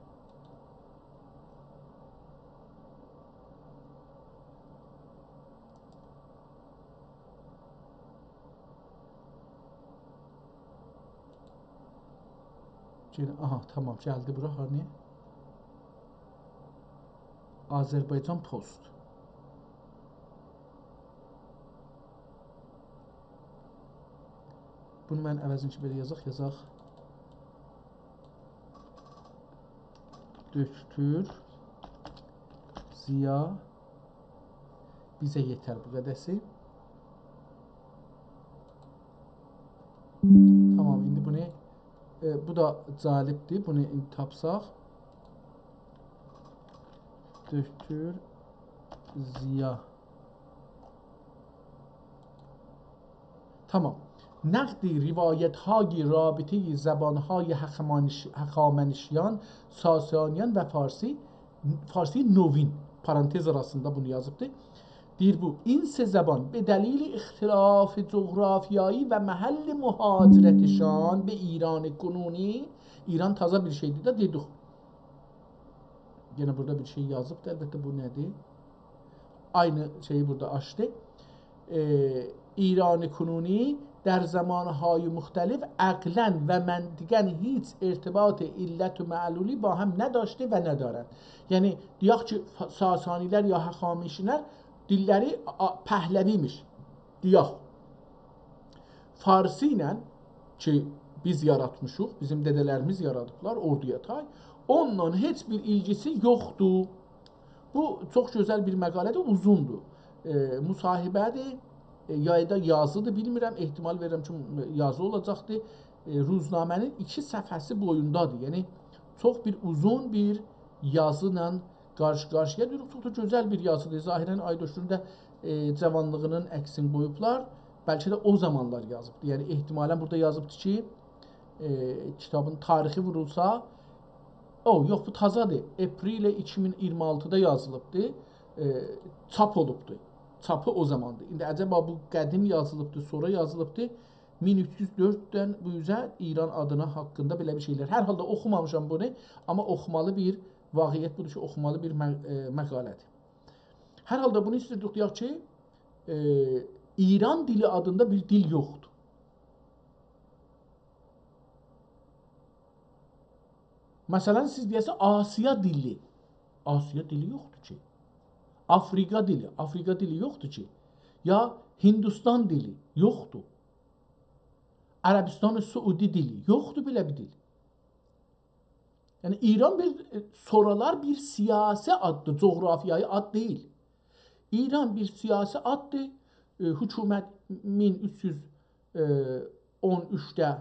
گئنه، آها، تامام، گلدی بورا، هانی؟ آذربایجان پست. بونو من عوضین کی، بئله یازاق، یازاق. دکتر ضیاء، بیزه یئتر بو قده‌سی. تامام، ایندی بونو، ائ، بو دا جالبدیر. بونو ایندی تاپساق. دکتر ضیاء. تامام. نقد روایت‌های رابطهٔ زبان‌های هخامنش-، هخامنشیان، ساسانیان و فارسی، فارسی نوین، پرانتز آراسیندا بونو یازیبدی. دئییر بو، این سه زبان به دلیل اختلاف جغرافیایی و محل مهاجرتشان به ایران کنونی، ایران تازا بیر شئیدیر ده، دئدیک. یئنه بورادا بیر شئی یازیبدی. البته، بو نه‌دیر؟ عینی شئیی بورادا آچدی. ائ، ایران کنونی در زمانه‌های مختلف عقلاً و منطقاً هیچ ارتباط علت و معلولی با هم نداشته و ندارند. یعنی، دئیک کی، فا-، ساسانی‌لر یا هخامنشی‌لر دیللری آ-، پهلوی‌میش. دئیک، فارسی ایله کی، بیز یاراتمیشیق، بیزیم دده‌لریمیز یارادیبلار، اوردویا تای، اونونلا هئچ بیر ایلگیسی یوخدور. بو چوخ گؤزل بیر مقاله‌دیر، اوزوندور. ائ، مصاحبه‌دیر، ائ، یا دا یازیدیر، بیلمیرم، احتمال وئریرم کی، یازی اولاجاقدیر. ائ، روزنامه‌نین ایکی صفحه‌سی بویوندادیر. یعنی، چوخ بیر اوزون بیر یازی ایله قارشی-قارشییا دوروروق. چوخ دا گؤزل بیر یازیدیر. ظاهراً آقای دکترون دا، ائ، جاوانلیغینین عکسینی قویوبلار. بلکه ده او زامانلار یازیبدی. یعنی، احتمالاً بورادا یازیبدی کی، ائ، کیتابین تاریخی وورولسا، او، یوخ، بو تازادیر. آپریل ایکی مین اییرمی آلتیدا یازیلیبدی. ائ، چاپ اولوبدو. چاپی او زاماندیر. ایندی عجبا بو قدیم یازیلیبدی، سونرا یازیلیبدی؟ مین اوچ یوز دؤرددن بو اوزه ایران آدینا حاقیندا بئله بیر شئیلر. هر حالدا اوخومامیشام بونو، آمما اوخومالی بیر واقعیت بودور کی، اوخومالی بیر م-، ائ، مقاله‌دیر. هر حالدا بونو ایستیردیک دئیک کی، ائ، ایران دیلی آدیندا بیر دیل یوخدور. مثلاً، سیز دئیه‌سیز آسیا دیلی. آسیا دیلی یوخدور کی. آفریقا دیلی، آفریقا دیلی یوخدور کی. یا هندوستان دیلی یوخدور. عربستان سعودی دیلی یوخدور، بئله بیر دیل. یعنی ایران بیر، ائ، سورالار بیر سیاسی آددیر، جغرافیایی آد دئییل. ایران بیر سیاسی آددیر. ائ، حکومت مین اوچ یوز اون اوچده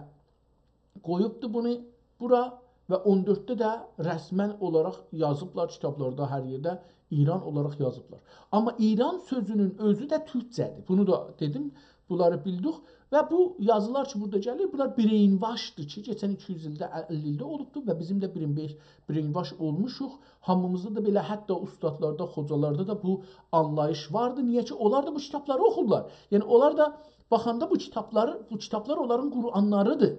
قویوبدو بونو بورا و اون دؤردده ده رسماً اولاراق یازیبلار، کیتابلاردا، هر یئرده ایران اولاراق یازیبلار. آمما ایران سؤزونون اؤزو ده تورکجه‌دیر. بونو دا دئدیم، بونلاری بیلدیک. و بو یازیلار کی، بورادا گلیر، بونلار brainwashدیر کی، کئچن ایکی یوز ایلده، اللی ایلده اولوبدور و بیزیم ده brainwash، brainwash اولموشوق. هامیمیزدا دا بئله، حتی اوستادلاردا، خوجالاردا دا بو آنلاییش واردی. نییه کی، اونلار دا بو کیتابلاری اوخورلار. یعنی، اونلار دا باخاندا بو کیتابلاری، بو کیتابلار اونلارین قرآنلاریدیر.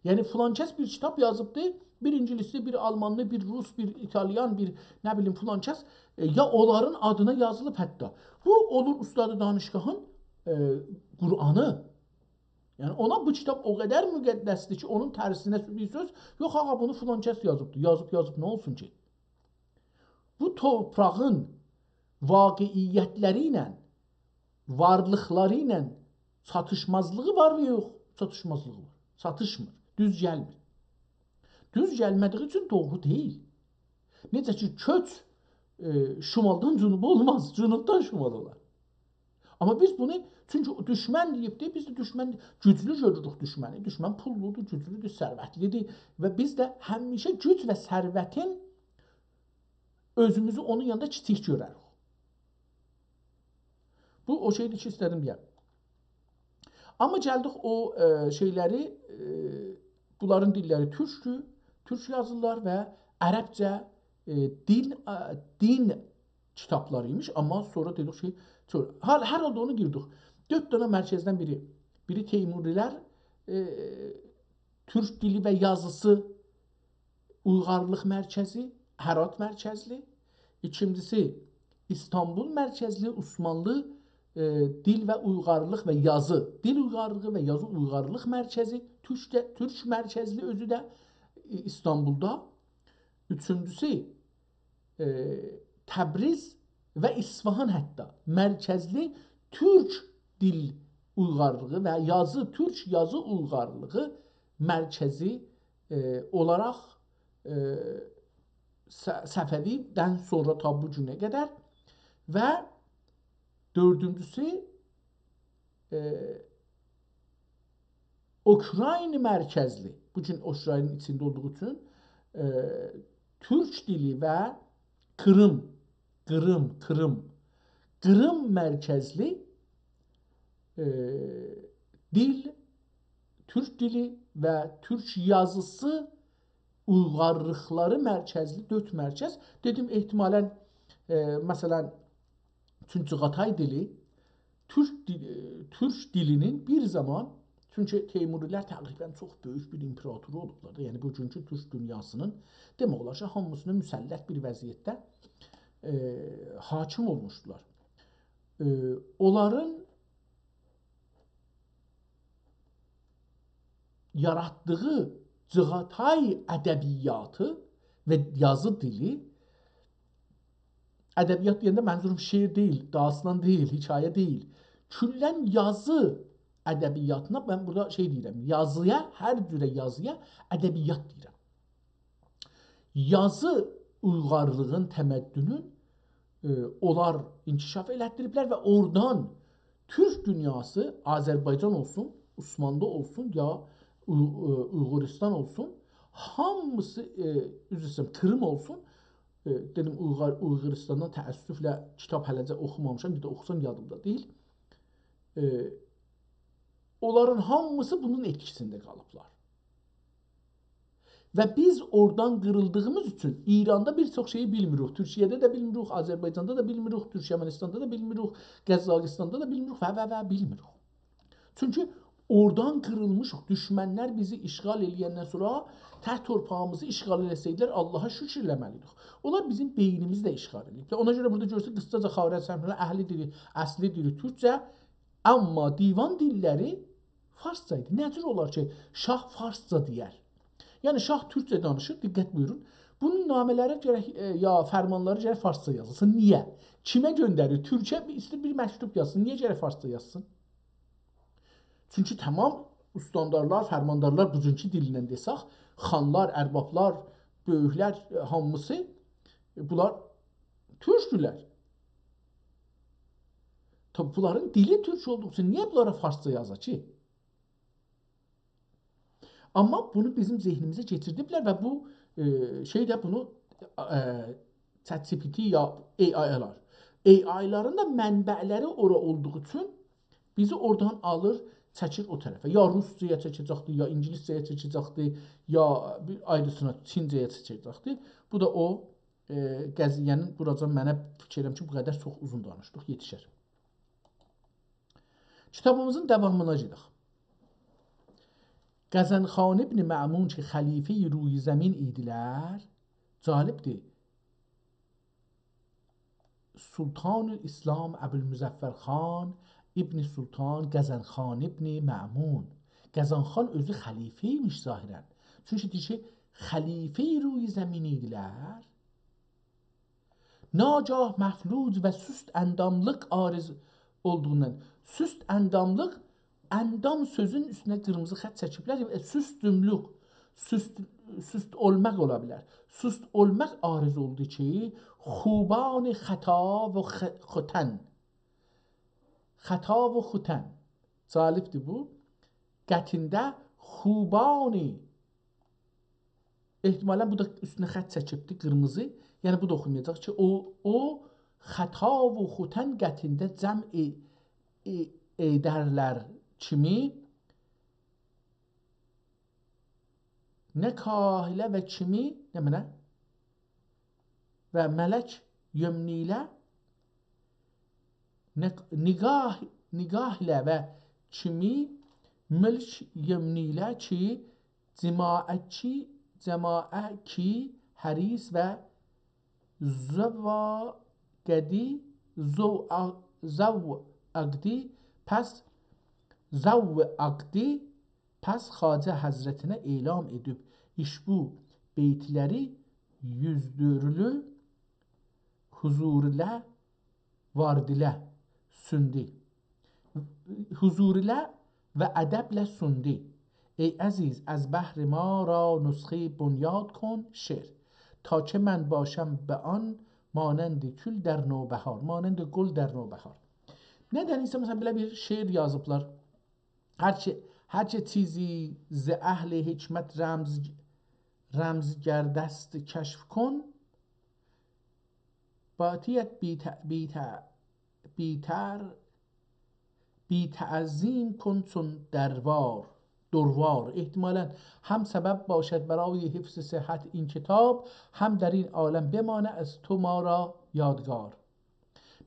یعنی، فلان کس بیر کیتاب یازیبدی، بیر اینگیلیسلی، بیر آلمانلی، بیر روس، بیر ایتالیان، بیر، نه بیلیم، فلان کس، ائ، یا اونلارین آدینا یازیلیب حتی. بو اولور اوستاد دانشگاهین، ائ، قرآنی. یعنی، اونا بو کیتاب او قدر مقدسدیر کی، اونون ترسینه بیر سؤز، «یوخ، آغا، بونو فلان کس یازیبدی.» یازیب، یازیب، نه اولسون کی؟ بو تورپاغین واقعیتلری ایله، وارلیقلاری ایله چاتیشمازلیغی وار یا یوخ؟ چاتیشمازلیغی وار. چاتیشمیر. دوز گلمیر. دوز گلمه‌دیگی اوچون دوغرو دئییل. نئجه کی، کؤچ، ائ، شمالدان جنوبا اولماز، جنوبدان شمالا اولار. آمما بیز بونو، چونکی او دوشمن دئییبدی، بیز ده دوشمن، گوجلو گؤروروک دوشمنی. دوشمن پوللودور، گوجلودور، ثروتلیدیر و بیز ده همیشه گوج و ثروتین اؤزوموزو اونون یانیندا کیچیک گؤرریک. بو او شئیدیر کی، ایسته‌دیم دئیم. آمما گلدیک او، ائ، شئیلری، ائ، بونلارین دیللری تورکدور، تورک یازیرلار و عربجه، ائ، دین، ائ، دین کیتابلاری ایمیش، آمما سونرا دئدیک کی، سونرا، هر، هر حالدا اونو دئییردیک. دؤرد دنه مرکزدن بیری، بیری تیموری‌لر، ائ، تورک دیلی و یازیسی اویغارلیق مرکزی، هرات مرکزلی. ایکینجیسی، ایستانبول مرکزلی، عثمانلی، ائ، دیل و اویغارلیق و یازی، دیل اویغارلیغی و یازی اویغارلیق مرکزی، تورک ده، تورک مرکزلی اؤزو ده، ائ، ایستانبولدا. اوچونجوسو، ائ، تبریز و اصفهان حتی مرکزلی تورک دیل اویغارلیغی و یازی، تورک یازی اویغارلیغی مرکزی، ائ، اولاراق، ائ، ص-، صفوی‌دن سونرا تا بو گونه قدر و دؤردونجوسو، ائ، اوکراین مرکزلی، بو گون اوکراینین ایچینده اولدوغو اوچون، ائ، تورک دیلی و قیریم، قیریم، قیریم، قیریم مرکزلی، ائ، دیل، تورک دیلی و تورک یازیسی اویغارلیقلاری مرکزلی دؤرد مرکز. دئدیم، احتمالاً، ائ، مثلاً، چون چغاتای دیلی، تورک دیل-، ائ، تورک دیلینین بیر زامان، چونکی تیموری‌لر تقریباً چوخ بؤیوک بیر ایمپراتورو اولوبلار دا، یعنی بوگونکو تورک دونیاسینین، دئمک اولار کی، هامیسینا مسلط بیر وضعیتده، ائ، حاکم اولموشدولار. ائ، اونلارین یاراتدیغی چغاتای ادبیاتی و یازی دیلی، ادبیات دئینده منظوروم شعر دئییل، داستان دئییل، حکایه دئییل. کلاً یازی ادبیاتینا، من بورادا شئی دئییرم، یازییا، هر جوره یازییا ادبیات دئییرم. یازی اویغارلیغین، تمدنون، ائ، اونلار انکشاف ائلتدیریبلر و اورادان تورک دونیاسی، آذربایجان اولسون، عثمانلی اولسون، یا او-، ائ، اویغوریستان اولسون، هامیسی، ائ، عذر ایسته‌ییرم، قیریم اولسون، ائ، دئدیم، اویغار-، اویغوریستاندان تأسفله کیتاب هله‌جه اوخومامیشام، بیر ده اوخوسام یادیمدا دئییل. ائ، اونلارین هامیسی بونون ائتکیسینده قالیبلار. و بیز اورادان قیریلدیغیمیز اوچون ایراندا بیر چوخ شئیی بیلمیریک. تورکیه‌ده ده بیلمیریک، آذربایجاندا دا بیلمیریک، تورکمنیستاندا دا بیلمیریک، قزاقیستاندا دا بیلمیریک و، و، و بیلمیریک. چونکی اورادان قیریلمیشیق. دوشمنلر بیزی اشغال ائله‌یندن سونرا تک تورپاغیمیزی اشغال ائله‌سه‌یدیلر، آللاها شکر ائله‌مه‌لی‌یدیک. اونلار بیزیم بئینیمیزی ده اشغال ائله‌ییبلر. اونا گؤره بورادا گؤرورسن، قیسساجا خاورمیه‌نین اهلی دیلی، اصلی دیلی تورکجه، آمما دیوان دیللری فارسجا ایدی. نه جور اولار کی، شاه فارسجا دئیر؟ یعنی، شاه تورکجه دانیشیر، دقت بویورون. بونون نامه‌لری گرک، ائ، یا فرمانلاری گرک فارسجا یازیلسین. نییه؟ کیمه گؤندریر؟ تورکه بیر، ایسته‌ییر بیر مکتوب یازسین. نییه گرک فارسجا یازسین؟ چونکی تمام استاندارلار، فرماندارلار بوگونکو دیلینن دئسک، خانلار، اربابلار، بؤیوکلر، ائ، هامیسی، ائ، بونلار تورکدولر. تا-، بونلارین دیلی تورک اولدوغو اوچون نییه بونلارا فارسجا یازا کی؟ آمما بونو بیزیم ذهنیمیزه کئچیردیبلر و بو، ائ، شئی ده بونو، ائ، ChatGPT یا AI آلار. AI-لارین دا منبع‌لری اورا اولدوغو اوچون بیزی اورادان آلیر، چکیر او طرفه. یا روسجایا چکه‌جکدی، یا اینگیلیسجه‌یه چکه‌جکدی، یا بیر آیریسینا چینجه‌یه چکه‌جکدی. بو دا او، ائ، قضیه‌نین، بوراجان منه فیکیر ائلیرم کی، بو قدر چوخ اوزون دانیشدیق، یئتیشر. کیتابیمیزین داوامینا گئدک. قزنخان ابن مأمون کی، خلیفه‌ی روی زمین ایدیلر. جالبدیر. سلطان الاسلام ابوالمظفر خان ابن سلطان قزنخان ابن مأمون. قزنخان اؤزو خلیفه ایمیش ظاهراً. چونکی دئییر کی، خلیفه‌ی روی زمین ایدیلر. ناگاه مفلوج و سست انداملیق عارض اولدوغوندان. سست انداملیق، اندام سؤزون اوستونه قیرمیزی خط چکیبلر. ائ، سستوملوک، سست، سست اولماق اولا بیلر. سست اولماق عارض اولدو کی، خوبان خطا و خ-، ختن. خطا و ختن. جالبدیر بو. قطعینده خوبانی احتمالاً بو دا اوستونه خط چکیبدی، قیرمیزی. یعنی بو دا اوخومایاجاق کی، او، او خطا و ختن قطعینده جمع ائ-، ائ-، ائدرلر کیمی، نه کاهله و کیمی، نمنه؟ و ملک یمنیله نق-، نگاه، نگاهله و کیمی ملک یمنیله کی، جماعه کی، جماعه کی حریص و زواقدی، زو-، زواقدی، پس زواقدی، پس خواجه حضرتینه اعلام ائدیب، ایشبو بیتلری یوزدورلو حضور ایله، وارد ایله سوندو. حضور ایله و ادبله سوندو. ای عزیز، از بهر ما را نسخه‌ای بنیاد کن، شعر. تا که من باشم به آن مانند گل در نوبهار. مانند گل در نوبهار. ندن ایسه، مثلاً، بئله بیر شعر یازیبلار. هر که، هر که چیزی ز اهل حکمت رمز، رمز گردست کشف کن، باید بی‌ت-، بی‌ت-، بی‌تر-، بی‌تعظیم کن چون دروار، دروار. احتمالاً هم سبب باشد برای حفظ صحت این کتاب، هم در این عالم بمانه از تو ما را یادگار.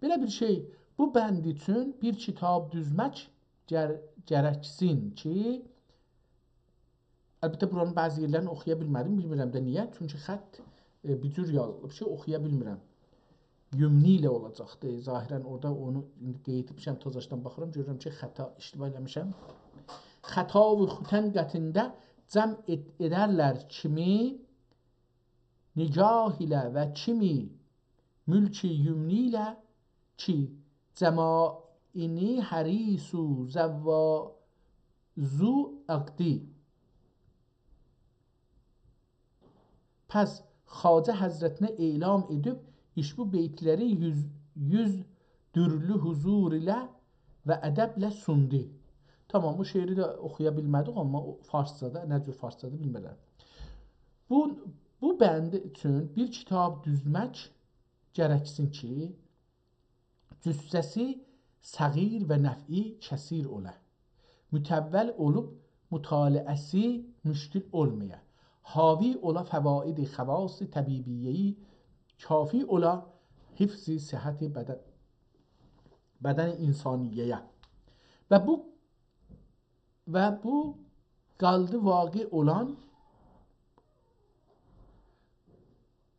بئله بیر شئی، بو بند اوچون بیر کیتاب دوزمک گر-، گرکسین کی، البته، بورانین بعضی یئرلرینی اوخویا بیلمه‌دیم، بیلمیرم ده نییه. چونکی خط، ائ، بیر جور یازیلیب کی، اوخویا بیلمیرم. یمنی ایله اولاجاقدی. ظاهراً اورادا اونو ایندی قید ائتمیشم، تازاشدان باخیرام، گؤرورم کی، خطا، اشتباه ائله‌میشم. خطا و ختن قطعینده جمع ائد-، ائدرلر کیمی، نگاه ایله و کیمی ملک یمنی ایله کی، جماعه کی حریص و زواقدی. پس خواجه حضرتینه اعلام ائدیب، ایشبو بیتلری یوز، یوزدورلو حضور ایله و ادبله سوندو. تامام، بو شعری ده اوخویا بیلمه‌دیک، آمما او فارسجادا، نه جور فارسجادیر بیلمیرم. بو، بو بند اوچون بیر کیتاب دوزمک گرکسین کی، جثه‌سی صغیر و نفعی کثیر اولا. مطول اولوب مطالعه‌سی مشکل اولمایا. حاوی اولا فواید خواص طبیبیه‌ای، کافی اولا حفظ صحت بدن، بدن انسانیه‌یه. و بو و بو قالدی واقع اولان،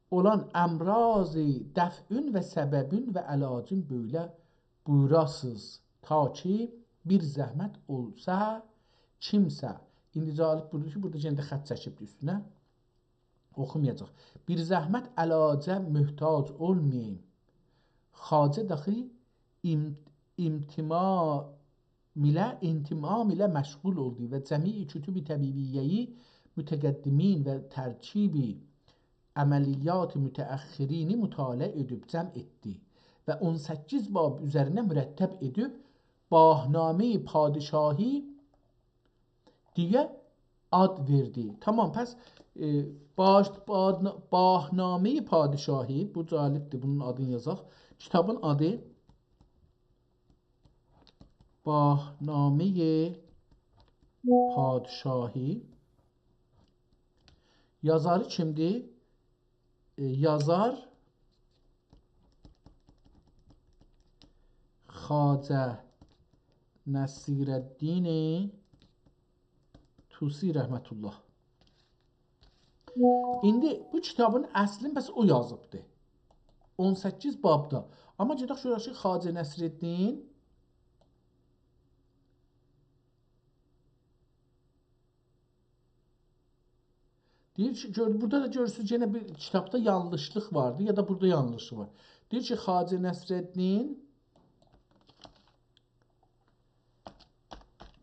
اولان امراض دفعین و سببین و علاجین بئله بویوراسیز. تا کی بیر زحمت اولسا کیمسه. ایندی جالب بودور کی، بورادا یئنه ده خط چکیبدی اوستونه. اوخومایاجاق. بیر زحمت علاجه محتاج اولماییم. خواجه داخی ام-، امتمام ایله، امتمام ایله مشغول اولدو و جمیع کتب طبیبیه‌ی متقدمین و ترکیب عملیات متأخرینی مطالعه ائدیب جمع ائتدی و اون سککیز باب اوزرینه مرتب ائدیب باهنامه‌ی پادشاهی دئیه آد وئردی. تامام، پس، ائ، باش-، باد-، باهنامه‌ی پادشاهی، بو جالبدیر، بونون آدینی یازاق. کیتابین آدی باهنامه‌ی پادشاهی. یازاری کیمدیر؟ ائ، یازار خواجه نصیرالدین طوسی رحمة الله. ایندی بو کیتابین اصلینی پس او یازیبدی. اون سککیز بابدا. آمما گئدک گؤرک کی، خواجه نصیرالدین دئییر کی، گؤر-، بورادا دا گؤرورسونوز، یئنه بیر کیتابدا یانلیشلیق واردی، یا دا بورادا یانلیشلیق وار. دئییر کی، خواجه نصیرالدین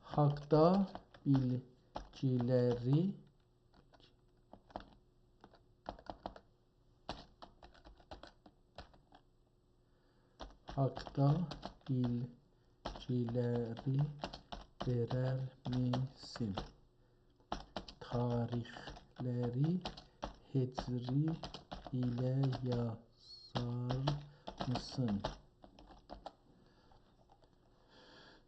حاقدا بیلگیلری حاقدا بیلگیلری وئرر میسین؟ تاریخلری هجری ایله یازار میسین؟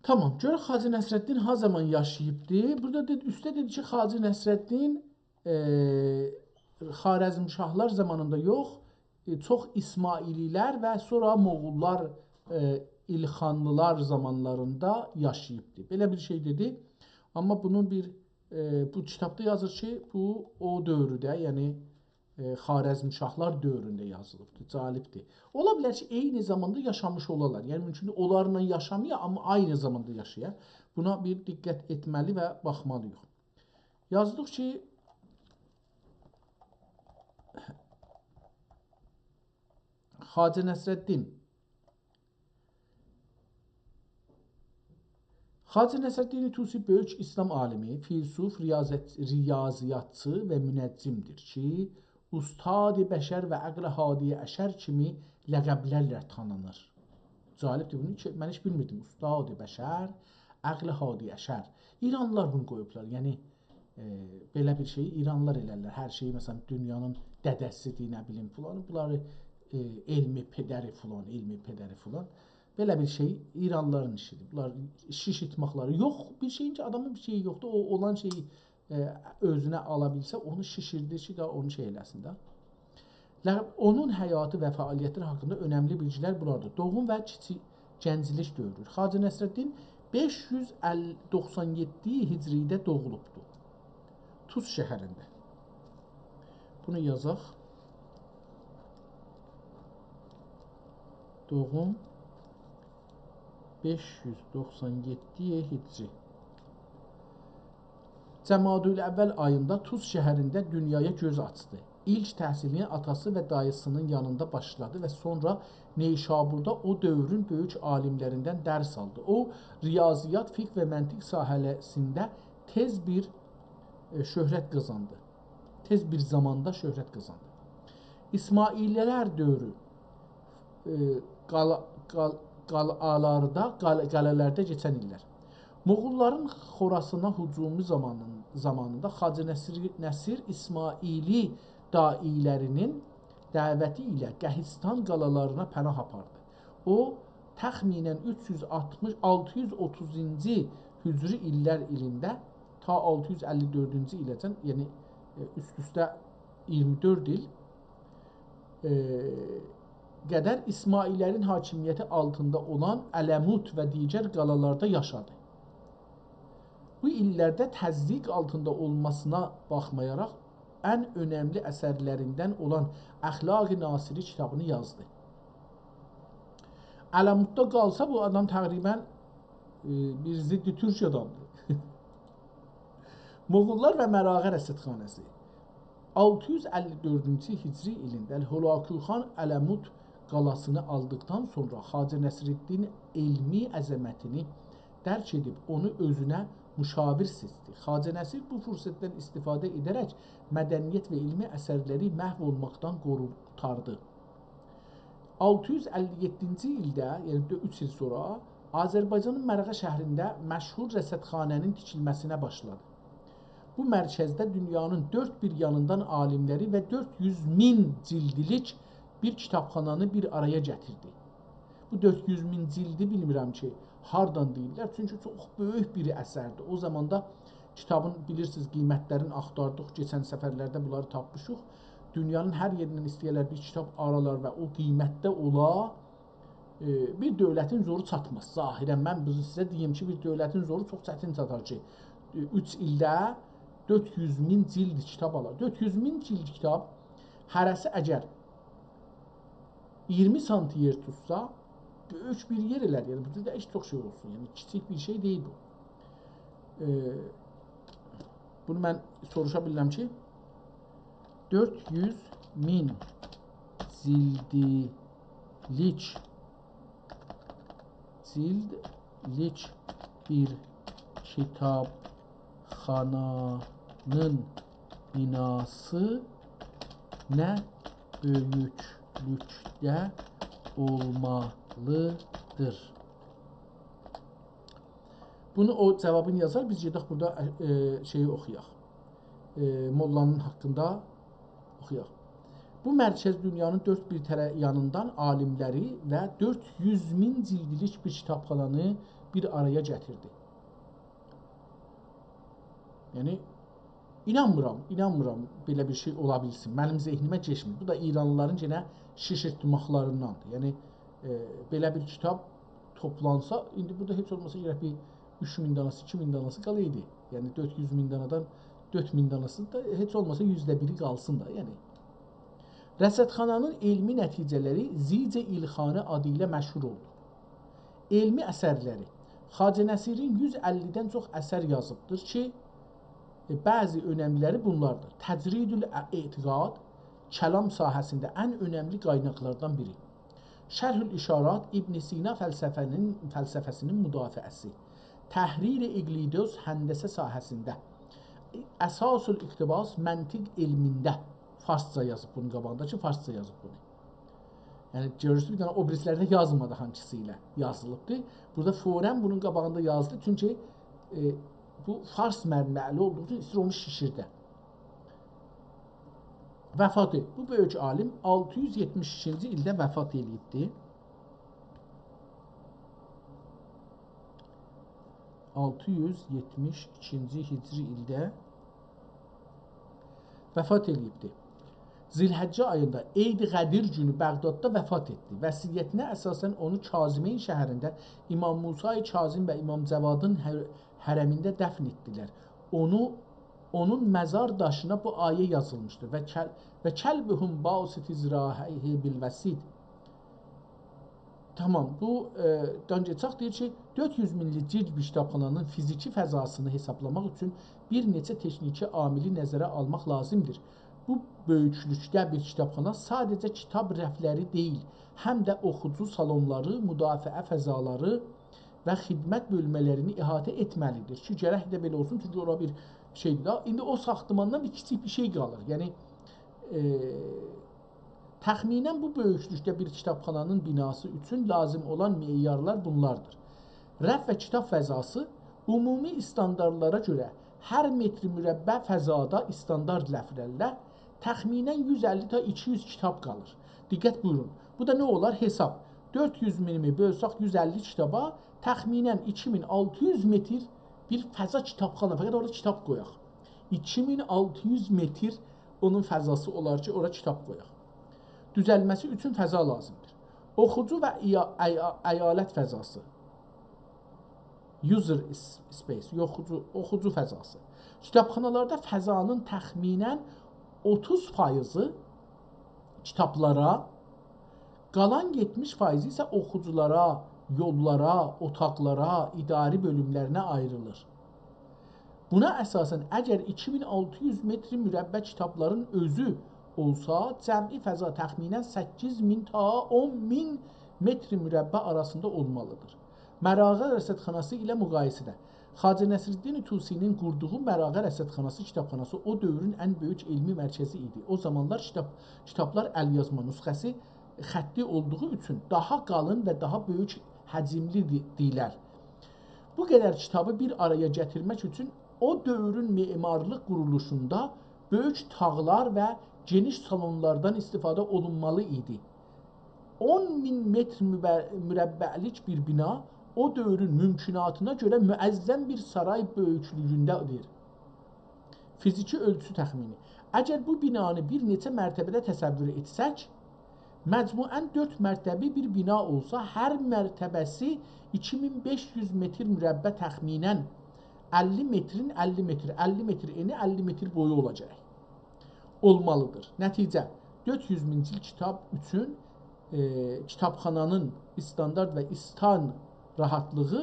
تامام، گؤرک خواجه نصیرالدین ها زامان یاشاییبدی؟ بورادا دئدی، اوسته دئدی کی، خواجه نصیرالدین، ائ، خوارزمشاهلار زامانیندا یوخ، ائ، چوخ اسماعیلی‌لر و سونرا مغول‌لار، ائ، ایلخانلی‌لار زامانلاریندا یاشاییبدی. بئله بیر شئی دئدی. آمما بونون بیر، ائ، بو کیتابدا یازیر کی، بو او دؤورده، یعنی، ائ، خوارزمشاهلار دؤورونده یازیلیبدیر. جالبدیر. اولا بیلر کی، عینی زاماندا یاشامیش اولالار. یعنی، مومکوندور، اونلارلا یاشامایا، آمما عینی زاماندا یاشایا. بونا بیر دقت ائتمه‌لی و باخمالی‌ییق. یازدیق کی، خواجه نصیرالدین. خواجه نصیرالدین طوسی بؤیوک اسلام عالیمی، فیلسوف، ریاضت-، ریاضیاتچی و منجمدیر کی، استاد بشر و عقل هادی عشر کیمی لقب‌لرله تانینیر. جالبدیر، بونو کی، من هئچ بیلمیردیم. استاد بشر، عقل هادی عشر. ایرانلی‌لار بونو قویوبلار. یعنی، ائ، بئله بیر شئیی ایرانلی‌لار ائلرلر. هر شئیی، مثلا، دونیانین دده‌سی‌دیر، نه بیلیم، فلانی. بونلاری، ائ، علم پدری فلان، علم پدری فلان. بئله بیر شئی ایرانلی‌لارین ایشی‌دیر. بونلار شیشیرتمک‌لری یوخ، بیر شئیین کی، آدامین بیر شئیی یوخدور، او اولان شئیی، ائ، اؤزونه آلا بیلسه، اونو شیشیردیر کی، دا اونو شئی ائله‌سین ده. لغ-، اونون حیاتی و فعالیت‌لری حاقیندا اؤنملی بیلگی‌لر بولاردیر. دوغوم و کیچیک گنجلیک دؤورو. خواجه نصیرالدین بئش یوز دوخسان یئددی هجری‌ده دوغولوبدور. طوس شهرینده. بونو یازاق. دوغوم بئش یوز دوخسان یئددی هجری. جمادی الاول آییندا طوس شهرینده دونیایا گؤز آچدی. ایلک تحصیلینی آتاسی و دایی‌سی‌نین یانیندا باشلادی و سونرا نیشابوردا او دؤورون بؤیوک عالیم‌لریندن درس آلدی. او، ریاضیات، فقه و منطق ساحه‌لرینده تئز بیر، ائ، شهرت قازاندی. تئز بیر زاماندا شهرت قازاندی. اسماعیلی‌لر دؤورو، ائ، قالا-، قال-، قالالاردا، قال-، قلعه‌لرده کئچن ایللر. مغول‌لارین خوراسانا هجومو زامانین-، زامانیندا خواجه نصیر، نصیر اسماعیلی داعی‌لری‌نین دعوتی ایله قهستان قالالارینا پناه آپاردی. او، تخمیناً اوچ یوز آلتمیش، آلتی یوز اوتوزونجو هجری ایللر ایلینده تا آلتی یوز اللی دؤردونجو ایله‌جن، یعنی، ائ، اوست-اوسته اییرمی دؤرد ایل، ائ، قدر اسماعیلی‌لرین حاکمیتی آلتیندا اولان الموت و دیگر قالالاردا یاشادی. بو ایللرده تضییق آلتیندا اولماسینا باخمایاراق، ان اؤنملی اثرلریندن اولان اخلاق ناصری کیتابینی یازدی. الموتدا قالسا، بو آدام تقریباً، ائ، بیر ضد تورک آدامدیر. مغول‌لار و مراغه رصدخانه‌سی. آلتی یوز اللی دؤردونجو هجری ایلینده هولاکو خان الموت قالاسینی آلدیقدان سونرا خواجه نصیرالدین علمی عظمتینی درک ائدیب اونو اؤزونه مشاور سئچدی. خواجه نصیر بو فرصتدن استفاده ائده‌رک مدنیت و علمی اثرلری محو اولماقدان قورتاردی. آلتی یوز اللی یئددینجی ایلده، یعنی دؤ-، اوچ ایل سونرا آذربایجانین مرغه شهرینده مشهور رصدخانه‌نین تیکیلمه‌سینه باشلادی. بو مرکزده دونیانین دؤرد بیر یانیندان عالیملری و دؤرد یوز مین جیلدلیک بیر کیتابخانانی بیر آرایا گتیردی. بو دؤرد یوز مین جیلدی بیلمیرم کی، هاردان دئییرلر، چونکی چوخ بؤیوک بیر اثردیر. او زاماندا کیتابین، بیلیرسینیز، قیمتلرین آختاردیق، کئچن سفرلرده بونلاری تاپمیشیق. دونیانین هر یئریندن ایسته‌یه‌لر بیر کیتاب آرالار و او قیمتده اولا، ائ، بیر دؤولتین زورو چاتماز. ظاهراً من بونو سیزه دئییم کی، بیر دؤولتین زورو چوخ چتین چاتار کی، ائ، اوچ ایلده دؤرد یوز مین جیلد کیتاب آلا. دؤرد یوز مین جیلد کیتاب هره‌سی اگر اییرمی سانتی یئر توتسا، بؤیوک بیر یئر ائلر. یعنی، بو جور ده هئچ چوخ شئی اولسون. یعنی، کیچیک بیر شئی دئییل بو. ائ، بونو من سوروشا بیلیرم کی، دؤرد یوز مین جیلدلیک، جیلدلیک بیر کیتابخانانین بیناسی نه بؤیوکلوکده اولمالیدیر؟ بونو او جاوابینی یازار، بیز گئدک بورادا، ائ، شئیی اوخویاق. ائ، موللانین حاقیندا اوخویاق. بو مرکز دونیانین دؤرد بیر طره-، یانیندان عالیملری و دؤرد یوز مین جیلدلیک بیر کیتابخانانی بیر آرایا گتیردی. یعنی، اینانمیرام، اینانمیرام بئله بیر شئی اولا بیلسین. منیم ذهنیمه کئچمیر. بو دا ایرانلیلارین یئنه شیشیرتماقلاریندان‌دیر. یعنی، ائ، بئله بیر کیتاب توپلانسا، ایندی بورادا هئچ اولماسا گرک بیر اوچ مین داناسی، ایکی مین داناسی قالایدی. یعنی، دؤرد یوز مین دانادان دؤرد مین داناسی دا هئچ اولماسا یوزده بیری قالسین دا، یعنی. رصدخانانین علمی نتیجه‌لری ضیجه ایلخانی آدی ایله مشهور اولدو. علمی اثرلری. خواجه نصیرین یوز اللی‌دن چوخ اثر یازیبدیر کی، ائ، بعضی اؤنملی‌لری بونلاردیر: تجریدالاعتقاد، کلام ساحه‌سینده ان اؤنملی قایناقلاردان بیری. شرح الاشارات، ابن سینا فلسفه‌نین، فلسفه‌سینین مدافعه‌سی. تحریر اقلیدس، هندسه ساحه‌سینده. اساس الاقتباس، منطق علمینده. فارسجا یازیب بونون قاباغیندا کی، فارسجا یازیب بونو. یعنی، گؤرورسونوز، بیر دنه او بیریسی‌لرده یازمادی هانسیسی ایله یازیلیبدی. بورادا فوراً بونون قاباغیندا یازدی، چونکی، ائ، بو فارس منبعلی اولدوغو اوچون ایسته‌ییر اونو شیشیرده. وفاتی. بو بؤیوک عالیم آلتی یوز یئتمیش ایکینجی ایلده وفات ائله‌ییبدی. آلتی یوز یئتمیش ایکینجی هجری ایلده وفات ائله‌ییبدی. ذوالحجه آییندا، عید غدیر گونو بغداددا وفات ائتدی. وصیتینه اساساً اونو کاظمین شهرینده امام موسی کاظم و امام جوادین حر-، حرمینده دفن ائتدیلر. اونو، اونون مزار داشینا بو آیه یازیلمیشدی: «و کل-، و کلبهم باسط ذراعیه بالوصید.» تامام، بو، ائ، دان گئچک، دئییر کی، دؤرد یوز مینلیک جیلد بیر کیتابخانانین فیزیکی فضاسینی حسابلاماق اوچون بیر نئچه تکنیکی عاملی نظره آلماق لازیمدیر. بو بؤیوکلوکده بیر کیتابخانا ساده‌جه کیتاب رفلری دئییل، هم ده اوخوجو سالونلاری، مدافعه فضالاری و خدمت بؤلمه‌لرینی احاطه ائتمه‌لیدیر کی، گرک ده بئله اولسون، چونکی اورا بیر شئیدیر ده. ایندی او ساختماندان بیر کیچیک بیر شئی قالیر. یعنی، ائ، تخمیناً بو بؤیوکلوکده بیر کیتابخانانین بیناسی اوچون لازیم اولان معیارلار بونلاردیر: رف و کیتاب فضاسی. عمومی استانداردلارا گؤره هر متر مربع فضادا استاندارد رفلرله تخمیناً یوز اللی تا ایکی یوز کیتاب قالیر. دقت بویورون. بو دا نه اولار؟ حساب. دؤرد یوز مینیمی بؤلسک یوز اللی کیتابا، تخمیناً ایکی مین آلتی یوز متر بیر فضا کیتابخانا، فقط اورادا کیتاب قویاق. ایکی مین آلتی یوز متر اونون فضاسی اولار کی، اورا کیتاب قویاق. دوزلمه‌سی اوچون فضا لازیمدیر. اوخوجو و ایا-، ایا-، ایالت فضاسی. User is-، space، اوخوجو، اوخوجو فضاسی. کیتابخانالاردا فضانین تخمیناً اوتوز فایضی کیتابلارا، قالان یئتمیش فایضی ایسه اوخوجولارا، یوللارا، اوتاقلارا، اداری بؤلوملرینه آیریلیر. بونا اساساً، اگر ایکی مین آلتی یوز متر مربع کیتابلارین اؤزو اولسا، جمعی فضا تخمیناً سککیز مین تا اون مین متر مربع آراسیندا اولمالیدیر. مراغه رصدخاناسی ایله مقایسه‌ده. خواجه نصیرالدین طوسی‌نین قوردوغو مراغه رصدخاناسی کیتابخاناسی او دؤورون ان بؤیوک علمی مرکزی ایدی. او زامانلار کیتاب، کیتابلار ال‌یازما نسخه‌سی خطی اولدوغو اوچون داها قالین و داها بؤیوک حجملی دی-، دیلر. بو قدر کیتابی بیر آرایا گتیرمک اوچون او دؤورون معمارلیق قورولوشوندا بؤیوک تاغلار و گئنیش سالونلاردان استفاده اولونمالی ایدی. اون مین متر مبه-، مربع‌لیک بیر بینا او دؤورون مومکوناتینا گؤره معظم بیر سارای بؤیوکلویونده‌دیر. فیزیکی اؤلچو تخمینی. اگر بو بینانی بیر نئچه مرتبه‌ده تصور ائتسک، مجموعاً دؤرد مرتبه‌لی بیر بینا اولسا، هر مرتبه‌سی ایکی مین بئش یوز متر مربع، تخمیناً اللی مترین، اللی متر، اللی متر انی، اللی متر بویو اولاجاق. اولمالیدیر. نتیجه، دؤرد یوز مین جیلد کیتاب اوچون، ائ، کیتابخانانین استاندارد و ایستان راحتلیغی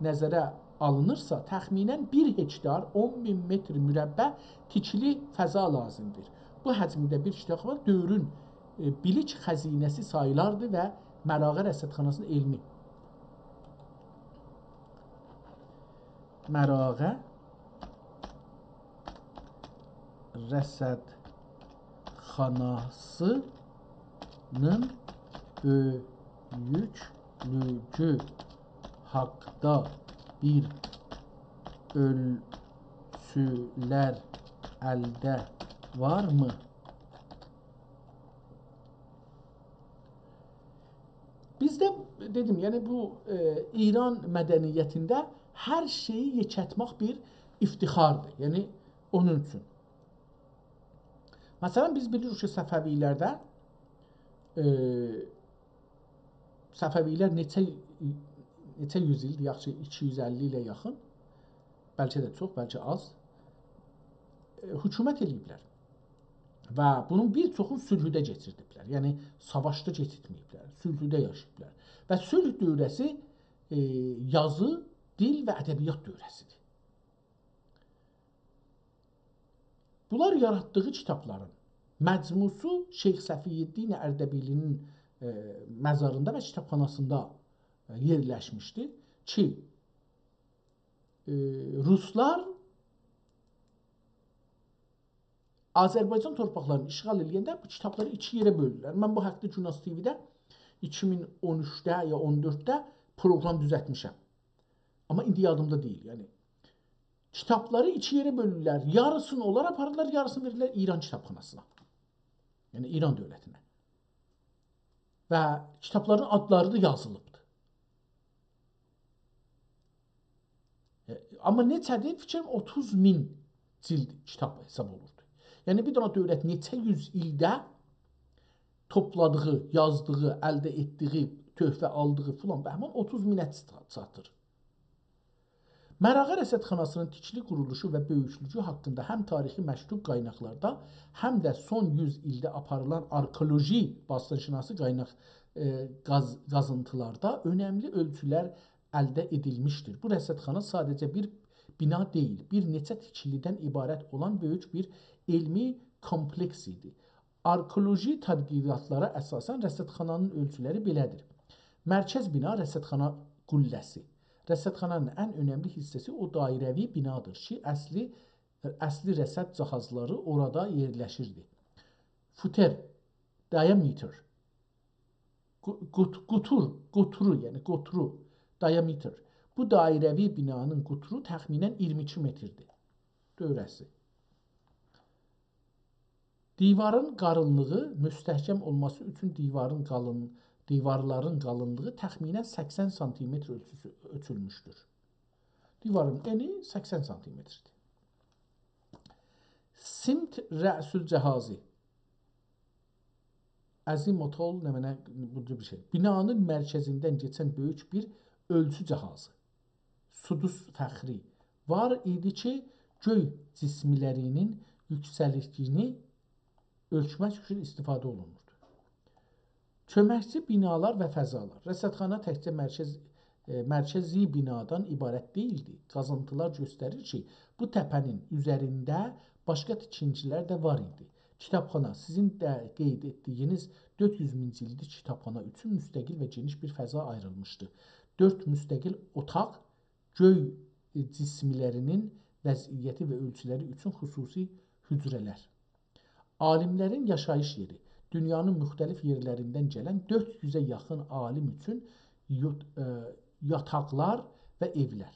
نظره آلینیرسا، تخمیناً بیر هکتار، اون مین متر مربع تیکیلی فضا لازیمدیر. بو حجمده بیر کیتابخانا دؤورون، ائ، بیلیک خزینه‌سی ساییلاردی و مراغه رصدخاناسی‌نین علمی. مراغه رصدخاناسی‌نین بؤیوکلویو حاقدا بیر اؤلچولر الده وارمی؟ بیزده، دئدیم، یعنی بو، ائ، ایران مدنیتینده هر شئیی یئکلتمک بیر افتخاردیر. یعنی اونون اوچون. مثلاً، بیز بیلیریک کی، صفوی‌لرده، ائ، صفوی‌لر نئچه، نئچه یوز ایلدیر، یاخشی، ایکی یوز اللی ایله یاخین، بلکه ده چوخ، بلکه آز، ائ، حکومت ائله‌ییبلر. و بونون بیر چوخون صلحده کئچیردیبلر. یعنی، ساواشدا کئچیرتمه‌ییبلر، صلحده یاشاییبلار. و صلح دوره‌سی، ائ، یازی، دیل و ادبیات دوره‌سیدیر. بونلار یاراتدیغی کیتابلارین مجموعه‌سی شیخ صفی‌الدین اردبیلی‌نین، ائ، مزاریندا و کیتابخاناسیندا، ائ، یئرلشمیشدی کی، ائ، روسلار آذربایجان تورپاقلارینی اشغال ائله‌ینده بو کیتابلاری ایکی یئره بؤلدولر. من بو حاقدا گوناز تی‌وی‌ده ایکی مین اون اوچده یا اون دؤردده پروقرام دوزلتمیشم. آمما ایندی یادیمدا دئییل، یعنی. کیتابلاری ایکی یئره بؤلورلر. یاریسینی اونلار آپاریرلار، یاریسینی وئریرلر ایران کیتابخاناسینا. یعنی ایران دؤولتینه. و کیتابلارین آدلاری دا یازیلیبدیر. ائ، آمما نئچه‌دیر؟ فیکریم اوتوز مین جیلد کیتاب حساب اولوردو. یعنی بیر دنه دؤولت نئچه یوز ایلده توپلادیغی، یازدیغی، الده ائتدیگی، تحفه آلدیغی فلان، بهمان اوتوز مینه چات-، چاتیر. مراغه رصدخاناسی‌نین تیکیلی قورولوشو و بؤیوکلویو حاقیندا هم تاریخی مکتوب قایناقلاردا، هم ده سون یوز ایلده آپاریلان آرکئولوژی، باستان‌شناسی قایناق، ائ، قاز-، قازینتیلاردا اؤنملی اؤلچولر الده ائدیلمیشدیر. بو رصدخانا ساده‌جه بیر بینا دئییل، بیر نئچه تیکیلیدن عبارت اولان بؤیوک بیر علمی کومپلکس ایدی. آرکئولوژی تحقیقاتلارا اساساً رصدخانانین اؤلچولری بئله‌دیر. مرکز بینا، رصدخانا قله‌سی. رصدخانانین ان اؤنملی حیصه‌سی او دایره‌وی بینادیر کی، اصلی، اصلی رصد جهازلاری اورادا یئرلشیردی. فوتر، diameter. قو-، قوت-، قوتور، قوتورو، یعنی قوتورو، diameter. بو دایره‌وی بینانین قوتورو تخمیناً اییرمی ایکی متردیر. دؤوره‌سی. دیوارین قالینلیغی مستحکم اولماسی اوچون دیوارین قالین-، دیوارلارین قالینلیغی تخمیناً سکسن سانتی‌متر اؤلچوسو، اؤلچولموشدور. دیوارین انی سکسن سانتی‌متردیر. سمت رأس الجهازی. Azimuthal، نمنه، بو جور بیر شئی. بینانین مرکزیندن کئچن بؤیوک بیر اؤلچو جهازی، سدوس فخری، وار ایدی کی، گؤی جسملری‌نین یوکسلیگینی اؤلچمک اوچون استفاده اولونوردو. کؤمکچی بینالار و فضالار. رصدخانا تکجه مرکز، ائ، مرکزی بینادان عبارت دئییلدی. قازینتیلار گؤستریر کی، بو تپه‌نین اوزرینده باشقا تیکینتیلر ده وار ایدی. کیتابخانا، سیزین ده قید ائتدیگینیز دؤرد یوز مین جیلدی کیتابخانا اوچون مستقل و گئنیش بیر فضا آیریلمیشدی. دؤرد مستقل اوتاق گؤی جسملرینین وضعیتی و اؤلچولری اوچون خصوصی حجره‌لر. عالیملرین یاشاییش یئری. دونیانین مختلف یئرلریندن گلن دؤرد یوزه یاخین عالیم اوچون یوت-، ائ، یاتاقلار و ائولر.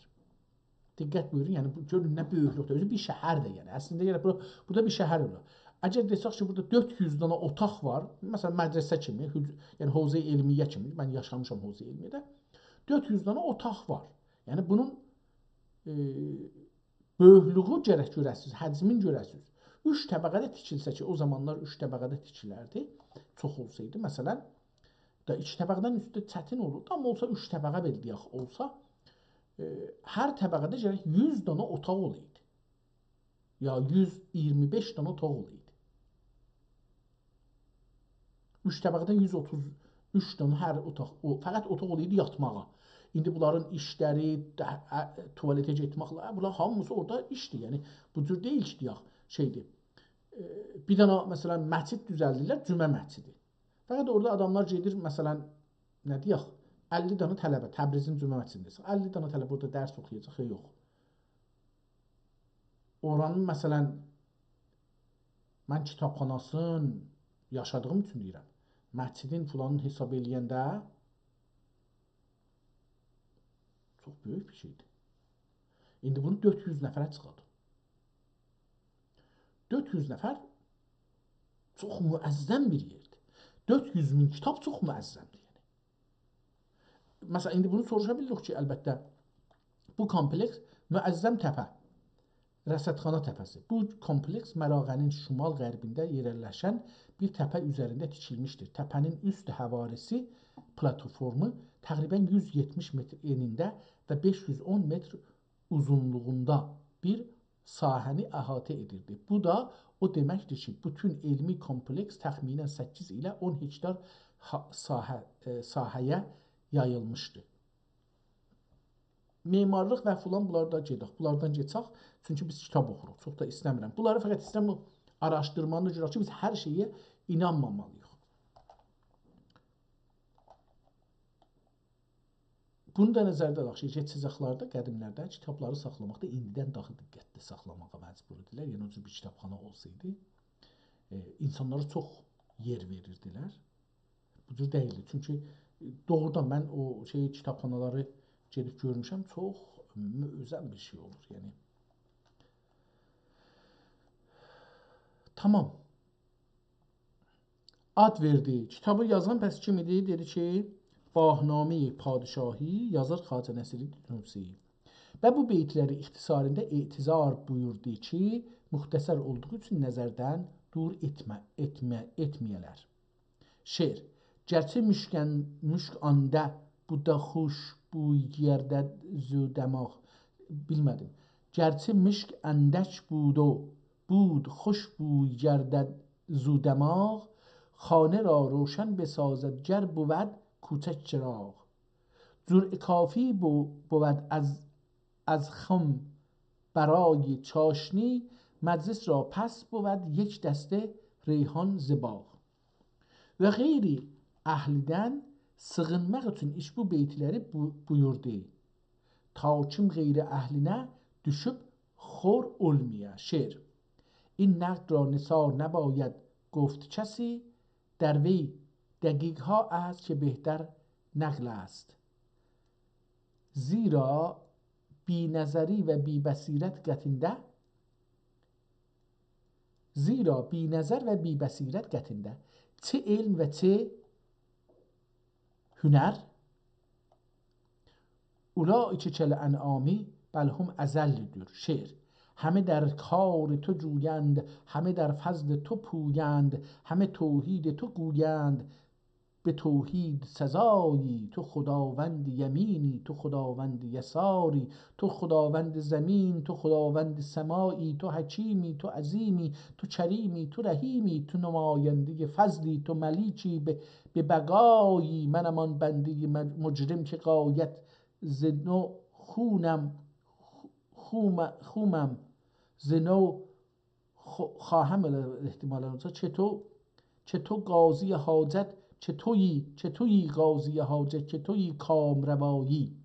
دقت بویورون، یعنی بو، گؤرون نه بؤیوکلوکده. اؤزو بیر شهردیر، یعنی. اصلینده، یعنی، بو، بورادا بیر شهر اولور. اگر دئسک کی، بورادا دؤرد یوز دنه اوتاق وار، مثلا، مدرسه کیمی، حج-، یعنی، حوزه علمیه کیمی، من یاشامیشام حوزه علمیه‌ده، دؤرد یوز دنه اوتاق وار. یعنی، بونون، ائ، بؤیوکلویو گرک گؤره‌سیز، حجمین گؤره‌سیز. اوچ طبقه‌ده تیکیلسه کی، او زامانلار اوچ طبقه‌ده تیکیلردی، چوخ اولسایدی، مثلا، دا ایکی طبقه‌دن اوستو چتین اولوردو، آمما اولسا اوچ طبقه بئله دئیک اولسا، ائ، هر طبقه‌ده گرک یوز دنه اوتاق اولایدی. یا یوز ایگیرمی بئش دنه اوتاق اولایدی. اوچ طبقه‌ده یوز اوتوز اوچ دنه هر اوتاق، او، فقط اوتاق اولایدی یاتماغا. ایندی بونلارین ایشلری، ده-، ا، توالته گئتمکله، بونلار هامیسی اورادا ایشدیر. یعنی، بو جور دئییل کی، دئیک، شئیدیر. ائ، بیر دنه، مثلا، مسجد دوزلدیرلر، جمعه مسجدی. فقط اورادا آداملار گئدیر، مثلا، نه دئیک، اللی دنه طلبه، تبریزین جمعه مسجدینده، اللی دنه طلبه اورادا درس اوخویاجاق، یا یوخ. اورانین، مثلا، من کیتابخاناسین یاشادیغیم اوچون دئییرم، مسجدین فلانین حساب ائله‌ینده چوخ بؤیوک بیر شئیدیر. ایندی بونو دؤرد یوز نفره چیخاردین. دؤرد یوز نفر چوخ معظم بیر یئردیر. دؤرد یوز مین کیتاب چوخ معظمدیر، یعنی. مثلا، ایندی بونو سوروشا بیلیریک کی، البته، بو کومپلکس معظم تپه، رصدخانه تپه‌سی. بو کومپلکس مراغه‌نین شمال-غربینده یئرلشن بیر تپه اوزرینده تیکیلمیشدیر. تپه‌نین اوست حواریسی، پلاتفورمو تقریبا یوز یئتمیش متر انینده و بئش یوز اون متر اوزونلوغوندا بیر ساحه‌نی احاطه ائدیردی. بو دا او دئمکدیر کی، بوتون علمی کومپلکس تخمیناً سککیز ایله اون هکتار ها-، ساحه، ائ، ساحه‌یه یاییلمیشدی. معمارلیق و فلان، بونلاری دا گئدک. بونلاردان کئچک، چونکی بیز کیتاب اوخوروق. چوخ دا ایسته‌میرم. بونلاری فقط ایسته‌ییرم، بو آراشدیرمانی دا گؤرک کی، بیز هر شئیه اینانمامالی‌ییق. بونو دا نظرده آلاق کی، کئچه‌جکلرده، قدیملرده کیتابلاری ساخلاماقدا ایندیدن داها دقتلی ساخلاماغا مجبور ایدیلر. یعنی، او جور بیر کیتابخانا اولسایدی، ائ، اینسانلارا چوخ یئر وئریردیلر. بو جور دئییلدی. چونکی، ائ، دوغرودان من او شئی، کیتابخانالاری گئدیب گؤرموشم، چوخ مؤذن بیر شئی اولور، یعنی. تامام. آد وئردی. کیتابی یازان پس کیم ایدی؟ دئدی کی، «باهنامهٔ پادشاهی»، یازار خواجه نصیرالدین طونسی. و بو بیتلری اختصاریندا اعتذار بویوردو کی، مختصر اولدوغو اوچون نظردن دور ائتمه، ائتمه، ائتمه‌یه‌لر. شعر. گرچه مشک ان-، مشک آنده بودا خوشبوی گردد زو دماغ. بیلمه‌دیم. گرچه مشک اندک بود و بود خوشبوی گردد زو دماغ، خانه را روشن بسازد گر بود کوچک چراغ. جرعه کافی بو-، بود از، از خم برای چاشنی، مجلس را پس بود یک دسته ریحان ز باغ. و غیر اهلیدن سیغینماق اوچون ایش بو بیتلری بو-، بویوردو. تا کیم غیر اهلینه دوشوب خور اولمایا. شعر. این نقد را نثار نباید گفت کسی، در وی دقیق‌ها است که بهتر نقل است. زیرا بی‌نظری و بی‌بصیرت قطعینده، زیرا بی‌نظر و بی‌بصیرت قطعینده، چه علم و چه هنر، اولئک کالانعام بل هم اضل دور. شعر. همه در کار تو جویند، همه در فضل تو پویند، همه توحید تو گویند، به توحید سزایی، تو خداوند یمینی، تو خداوند یساری، تو خداوند زمین، تو خداوند سمایی، تو حکیمی، تو عظیمی، تو کریمی، تو رحیمی، تو نمایندهٔ فضلی، تو ملیکی به، به بقایی، منم آن بندهٔ مج-، مجرم که غایت ز نو خونم، خوم-، خومم، ز نو خو-، خواهم، ائله احتمالاً اولسا، چه تو، چه تو قاضی حاجت، چه تویی، چه تویی قاضی حاجت، چه تویی کامروایی.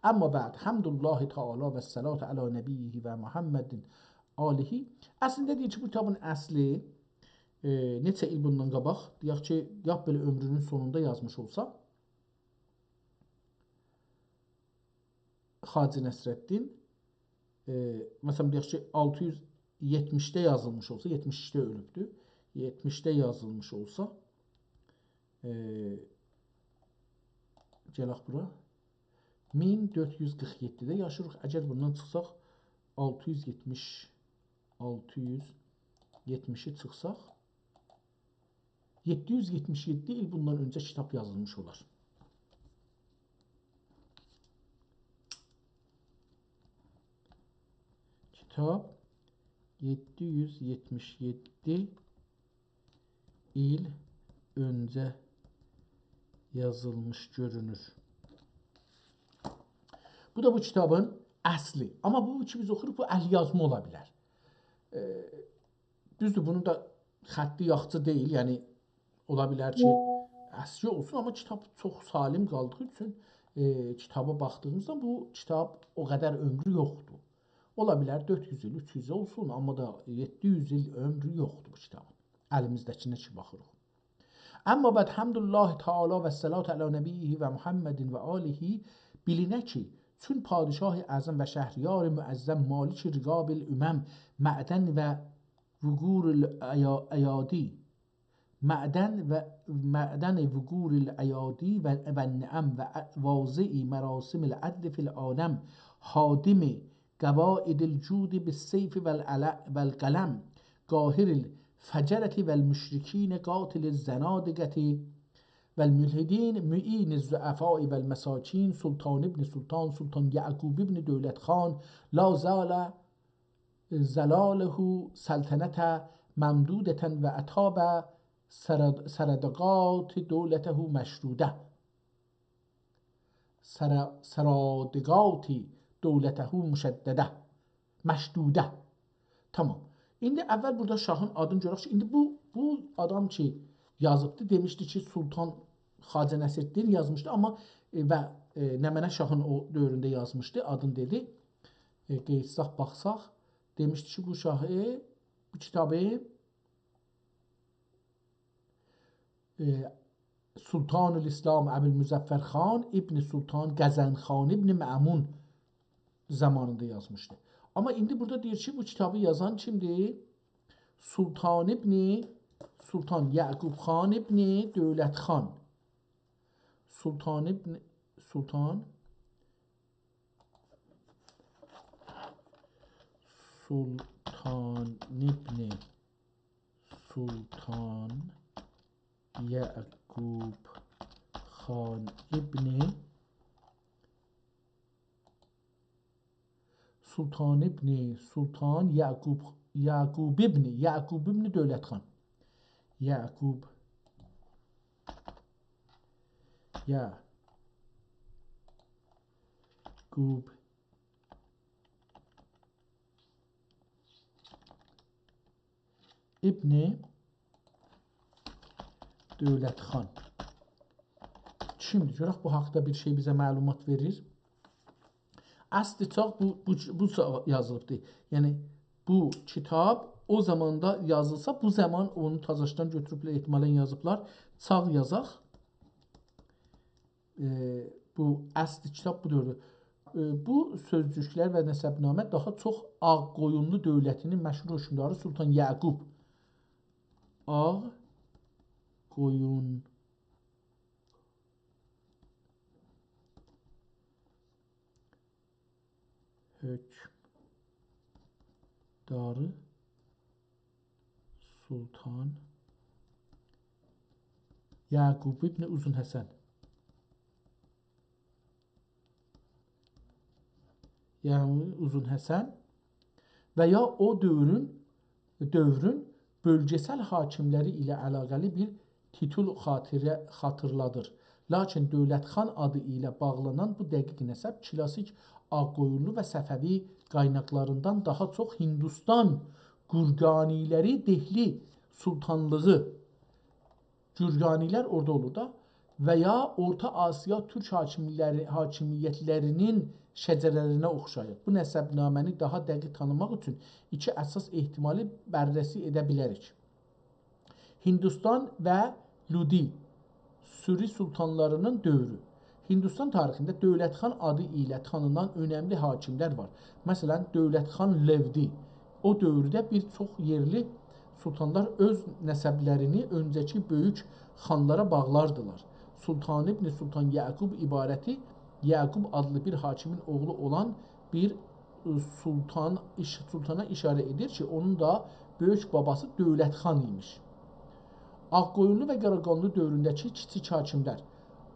اما بعد، حمد الله تعالی و الصلاة علی نبیه و محمد آله. اصلینده دئییر کی، بو کیتابین اصلی، ائ، نئچه ایل بوندان قاباق، دئیک کی، لاپ بئله عؤمرونون سونوندا یازمیش اولسا، خواجه نصرالدین، ائ، مثلاً، دئیک کی، آلتی یوز یئتمیشده یازیلمیش اولسا، یئتمیش ایکیده اؤلوبدور، یئتمیشده یازیلمیش اولسا، ائ، گلک بورا. مین دؤرد یوز قیرخ یئددیده یاشیریق. اگر بوندان چیخساق، آلتی یوز یئتمیش، آلتی یوز یئتمیشی چیخساق، یئددی یوز یئتمیش یئددی ایل بوندان اؤنجه کیتاب یازیلمیش اولار. کیتاب یئددی یوز یئتمیش یئددی ایل اؤنجه یازیلمیش گؤرونور. بو دا بو کیتابین اصلی. آمما بو کی بیز اوخوروق، بو ال‌یازما اولا بیلر. ائ، دوزدور، بونون دا خطی یاخشی دئییل، یعنی اولا بیلر کی، اسکی اولسون، آمما کیتاب چوخ سالم قالدیغی اوچون، ائ، کیتابا باخدیغیمیزدا بو کیتاب او قدر عؤمرو یوخدور. اولا بیلر دؤرد یوز ایل، اوچ یوز ایل اولسون، آمما دا یئددی یوز ایل عؤمرو یوخدور بو کیتابین. الیمیزده‌کینه کی باخیریق. اما بعد، حمد الله تعالی و الصلاة علی نبیه و محمد و آله، بیلینه کی، چون پادشاه اعظم و شهریار معظم، مالک رقاب الامم، معدن و وقور الایادی، معدن و، معدن وقور الایادی و، و نعم و واضع مراسم العدل فی العالم، هادم قواعد الجود بالسیف والعل-، والقلم، قاهر الفجرة والمشرکین، قاتل الزنادقة والملحدین، معین الضعفاء والمساکین، سلطان ابن سلطان، سلطان یعقوب ابن دولت خان، لا زال ظلاله سلطنة ممدودة و اطاب سرد-، سرادقات دولته مشدودة. سرا-، سرادقات دولته مشدده. مشدوده. تامام. ایندی اول بورادا شاهین آدینی گؤرک کی، ایندی بو، بو آدام کی یازیبدی، دئمیشدی کی، سلطان خواجه نصیرالدین یازمیشدی، آمما، ائ، و، ائ، نمنه شاهین او دؤورونده یازمیشدی، آدینی دئدی. ائ، قئییتساق، باخساق، دئمیشدی کی، بو شاهی، بو کیتابی، ائ، سلطان الاسلام ابوالمظفر خان ابن سلطان قزنخان ابن مأمون زامانیندا یازمیشدی. آمما ایندی بورادا دئییر کی، بو کیتابی یازان کیمدیر؟ سلطان ابن، سلطان یعقوب خان ابن دولت خان. سلطان ابن، سلطان، سلطان ابن، سلطان یعقوب خان ابن، سلطان ابن، سلطان یعقوب، یعقوب ابن، یعقوب ابن دولت خان. یعقوب، یعقوب ابن دولت خان کیمدیر؟ گؤرک بو حاقدا بیر شئی بیزه معلومات وئریر. اصلی چاغ بو، بو، بو چاغ یازیلیبدیر. یعنی، بو کیتاب او زاماندا یازیلسا، بو زامان اونو تازاشدان گؤتوروبلر، احتمالاً یازیبلار. چاغ یازاق. ائ، بو اصلی کیتاب بو دؤوردور. ائ، بو سؤزجوکلر و نسب‌نامه داها چوخ آغ‌قویونلو دؤولتینین مشهور حؤکمداری سلطان یعقوب. آغ‌قویون حؤکمداری سلطان یعقوب ابن اوزون حسن. یعنی اوزون حسن و یا او دؤورون، دؤورون بؤلگه‌سل حاکملری ایله علاقه‌لی بیر تیتول خاطره، خاطیرلادیر. لاکین دؤولت خان آدی ایله باغلانان بو دقیق نسب کلاسیک آغ‌قویونلو و صفوی قایناقلاریندان داها چوخ هیندوستان گورگانی‌لری دهلی سلطانلیغی، گورگانی‌لر اورادا اولور دا، و یا اورتا آسیا تورک حاکیم‌لری، حاکمیت‌لرینین شجره‌لرینه اوخشاییر. بو نسب‌نامه‌نی داها دقیق تانیماق اوچون ایکی اساس احتمالی بررسی ائده بیلریک. هیندوستان و لودی، سوری سلطانلاری‌نین دؤورو. هیندوستان تاریخینده دؤولت خان آدی ایله تانینان اؤنملی حاکیم‌لر وار. مثلا، دؤولت خان لودی. او دؤورده بیر چوخ یئرلی سلطانلار اؤز نسب‌لرینی اؤنجه‌کی بؤیوک خانلارا باغلاردیلار. سلطان ابن سلطان یعقوب عبارتی یعقوب آدلی بیر حاکیمین اوغلو اولان بیر، ائ، سلطان، ایش-، سلطانا ایشاره ائدیر کی، اونون دا بؤیوک باباسی دؤولت خان ایمیش. آغ‌قویونلو و قاراقانلی دؤورونده‌کی کیچیک حاکیم‌لر.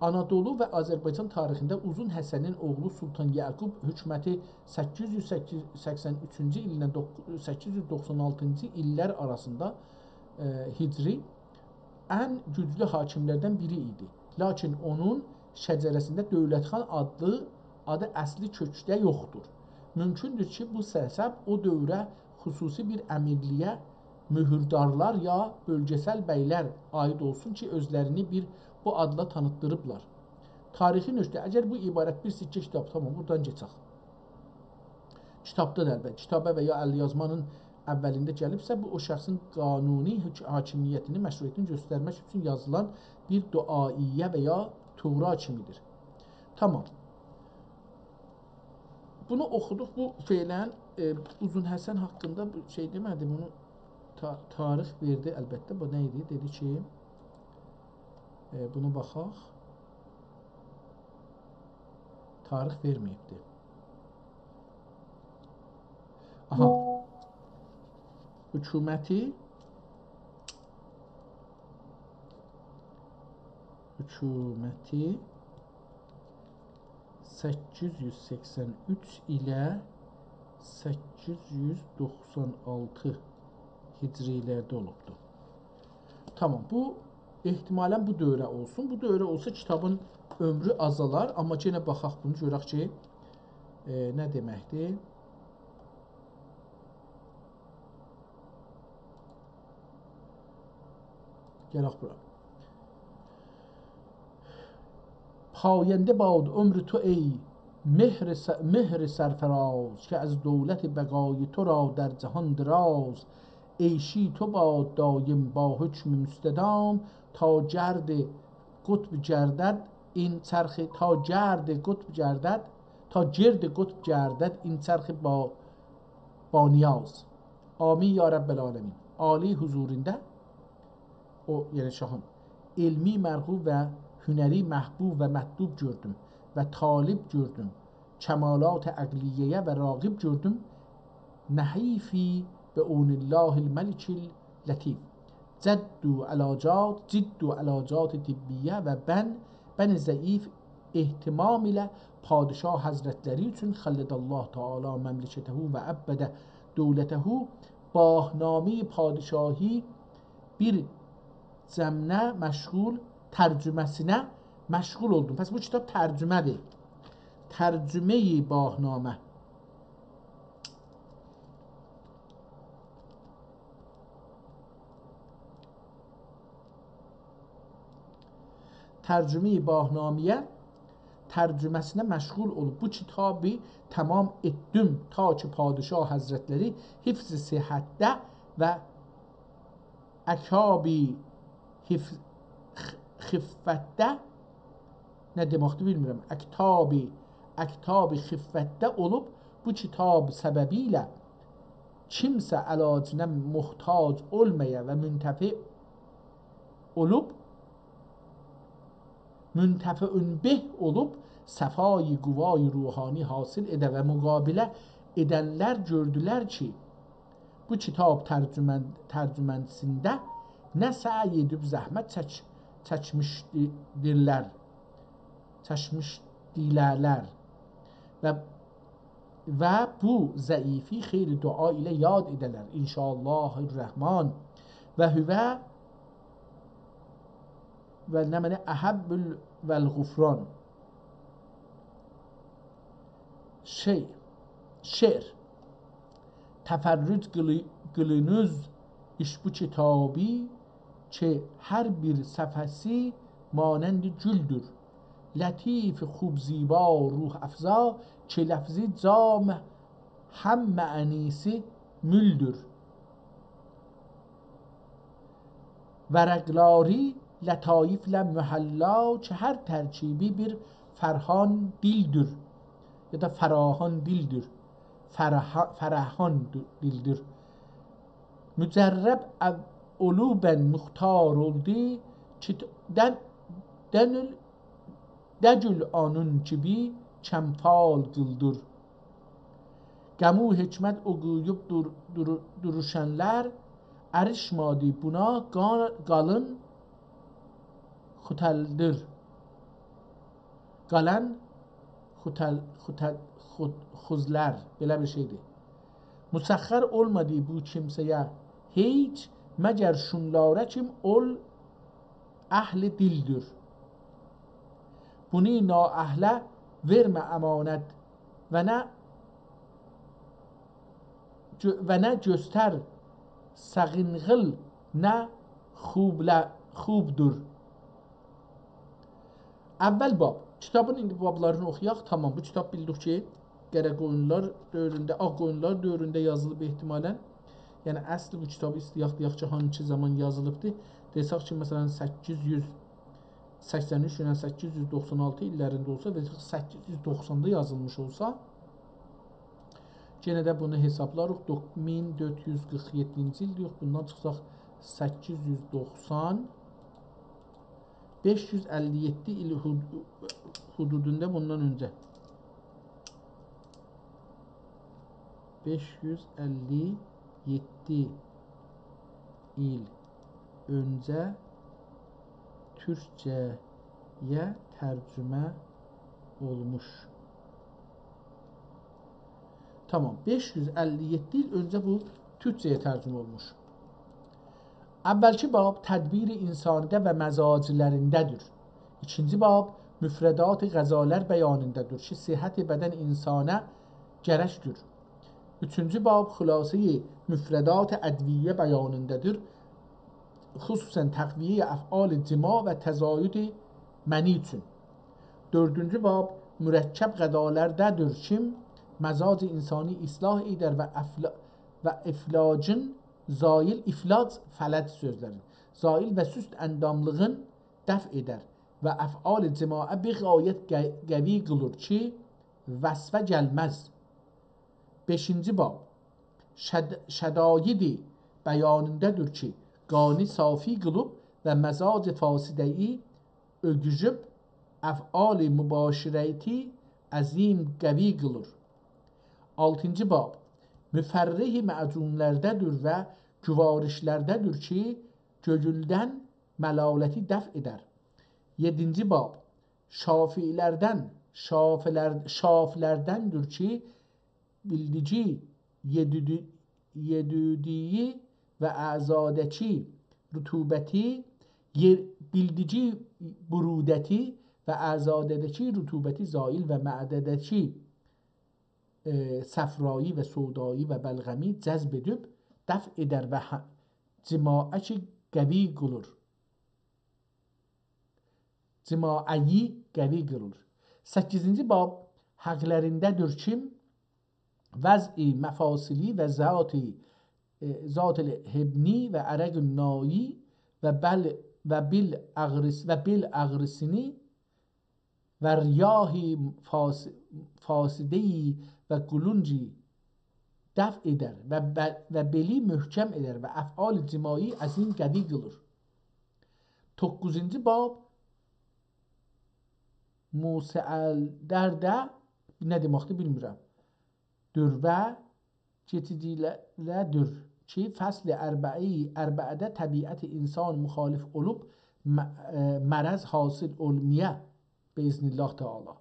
آنادولو و آذربایجان تاریخینده اوزون حسنین اوغلو سلطان یعقوب حکومتی سککیز یوز سکسن اوچونجو ایل ایله دوق-، سککیز یوز دوخسان آلتینجی ایللر آراسیندا، ائ، هجری ان گوجلو حاکیم‌لردن بیری ایدی. لاکین اونون شجره‌سینده دؤولت خان آدلی، آدی اصلی کؤکده یوخدور. مومکوندور کی، بو نسب او دؤوره خصوصی بیر امیرلییه مهردارلار یا بؤلگه‌سل بی‌لر عایید اولسون کی، اؤزلرینی بیر بو آدلا تانیتدیریبلار. تاریخی نکته، اگر بو عبارت بیر سکه کیتاب، تامام، بورادان کئچک. کیتابدا دا البته، کیتابا و یا ال‌یازمانین اولینده گلیبسه، بو او شخصین قانونی حک-، حاکمیتینی، مشروعیتینی گؤسترمک اوچون یازیلان بیر دعائیه و یا تورا کیمی‌دیر. تامام. بونو اوخودوق. بو فعلا، ائ، اوزون حسن حاقیندا بیر شئی دئمه‌دی. بونو تا-، تاریخ وئردی البته. بو نه ایدی؟ دئدی کی، ائ، بونو باخاق. تاریخ وئرمه‌ییبدی. آها. حکومتی، حکومتی سککیز یوز سکسن اوچ ایله سککیز یوز دوخسان آلتی هجری‌لرده اولوبدو. تامام، بو احتمالا بو دؤوره اولسون. بو دؤوره اولسا کیتابین عؤمرو آزالار، آمما یئنه باخاق بونو، گؤرک کی، ائ، نه دئمکدیر؟ گلک بورا. پاینده باد عمر تو ای مهر س-، مهر سرفراز، که از دولت بقای تو را در جهان دراز. عیشی تو باد دایم با حکم مستدام، تا گرد قطب گردد این چرخ، تا گرد قطب گردد، تا گرد قطب گردد این چرخ با، با نیاز. آمین یا رب العالمین. عالی حضوریندا، او، یعنی شاهین، علمی مرغوب و هنری محبوب و مطلوب گؤردوم و طالب گؤردوم. کمالات عقلیه‌یه و راغب گؤردوم. نحیفی به عون الله الملک اللطیف. جد علاجات، جد علاجات طبیه و بن، بن ضعیف اهتمام ایله پادشاه حضرتلری اوچون خلد الله تعالی مملکته و ابد دولته، باهنامه‌ی پادشاهی بیر جمعینه مشغول، ترجمه‌سینه مشغول اولدوم. پس بو کیتاب ترجمه‌دیر. ترجمه‌ی باهنامه. ترجمه‌ی باهنامه‌یه ترجمه‌سینه مشغول اولوب بو کیتابی تمام ائتدیم، تا کی پادشاه حضرتلری حفظ صحتده و اکتاب خف-، خ-، خفتده، نه دئمکدیر بیلمیرم، اکتاب، اکتاب خفتده اولوب، بو کیتاب سببیله کیمسه علاجینا محتاج اولمایا و منتفع اولوب، منتفع به اولوب، صفای قوای روحانی حاصل ائده و مقابله ائدنلر گؤردولر کی، بو کیتاب ترجمه، ترجمه‌سینده نه سعی ائدیب زحمت چک-، چکمیشدیرلر، چکمیشدیلرلر و، و بو ضعیفی خیلی دعا ایله یاد ائده‌لر، ان‌شاءالله الرحمن. و هو و نمنه احب ال-، و الغفران. شعر، شعر. تفرج قیلی-، قیلینیز ایش بو کیتابی، کی هر بیر صفحه‌سی مانند گولدور. لطیف، خوب، زیبا، روح‌افزا، کی لفظی جامع، هم معنی‌سی مولدور. ورقلاری لطایفله محلا، کی هر ترکیبی بیر فرهان دیلدیر، یا دا فراهان دیلدیر. فرها-، فراهان دو-، دیلدیر. مجرب او-، اولوبن مختار اولدو، کی ت-، دن-، دنول دگول آنون کیبی کم‌فال قیلدیر. غم و حکمت اوخویوب دور-، دور-، دوروشانلار، اریشمادی بونا قا-، قالین خوتلدیر. قالان خوتل-، خوتل-، خود-، خوزلار، بئله بیر شئیدیر. مسخر اولمادی بو کیمسه‌یه هئچ، مگر شونلارا کیم اول اهل دیلدیر. بونو نااهله وئرمه امانت و نه گؤ-، و نه گؤستر ساغینغیل نه خوبله-، خوبدور. اول باب. کیتابین ایندی بابلارینی اوخویاق. تامام، بو کیتاب بیلدیک کی، قره قویونلار دؤورونده، آغ قویونلار دؤورونده یازیلیب احتمالاً. یعنی، اصلی بو کیتابی ایسته‌یک دئیک کی، هانسی زامان یازیلیبدی؟ دئسک کی، مثلاً، سککیز یوز سکسن اوچ ایله سککیز یوز دوخسان آلتی ایللرینده اولسا، دئسک، سککیز یوز دوخساندا یازیلمیش اولسا، یئنه ده بونو حسابلاریق. دوق-، مین دؤرد یوز قیرخ یئددینجی ایل دئیک، بوندان چیخساق سککیز یوز دوخسان، بئش یوز اللی یئددی ایل حد-، حدودوندا بوندان اؤنجه. بئش یوز اللی یئددی ایل اؤنجه تورکجه‌یه ترجمه اولموش. تامام، بئش یوز اللی یئددی ایل اؤنجه بو تورکجه‌یه ترجمه اولموش. اولکی باب تدبیر انسانی‌ده و مزاجلرینده‌دیر. ایکینجی باب مفردات غذالر بیانیندادیر کی، صحت بدن انسانا گرکدیر. اوچونجو باب خلاصه‌ی مفردات ادویه بیانیندادیر، خصوصاً تقویه‌ی افعال جماع و تزاید منی اوچون. دؤردونجو باب مرکب غذالرده‌دیر کی، مزاج انسانی اصلاح ائدر و افلا-، و افلاجین زایل، افلاج، فلج سؤزلری، زایل و سست انداملیغین دفع ائدر و افعال جماعه بغایت ق-، قوی قیلیر کی، وصفه گلمز. بئشینجی باب شد-، شداید بیانیندادیر کی، قانی صافی قیلیب و مزاج فاسده‌یی اؤگوزوب، افعال مباشرتی عظیم قوی قیلیر. آلتینجی باب مفرح معجونلرده‌دیر و گوارشلرده‌دیر کی، گؤیولدن ملالتی دفع ائدر. یئددینجی باب شافی‌لردن، شافی‌لر-، شافی‌لردندیر کی، بیلدیگی یئدودو-، یئدودویی و اعضاداکی رطوبتی، یئ-، بیلدیگی برودتی و اعضاداداکی رطوبتی زایل و معده‌ده‌کی، ائ، صفرایی و سودایی و بلغمی جذب ائدیب دفع ائدر و ح-، جماعه کی قوی قیلیر. جماعه‌یی قوی قیلیر. سککیزینجی باب حقلرینده‌دیر کی، وضع مفاصلی و ذات، ائ، ذات الحبنی و عرق النایی و بل، و بل آغریس-، و بل آغریسینی و ریاح فاس-، فاسده‌یی و قولونجی دفع ائدر و ب-، و بلی محکم ائدر و افعال جماعی عظیم قوی قیلیر. دوققوزونجو باب موسعلرده نه دئمکدیر بیلمیرم. دور و کئچیجیلرده‌دیر کی، فصل اربعی، اربعه‌ده طبیعت انسان مخالف اولوب م-، ائ، مرض حاصل اولمایا، باذن الله تعالی.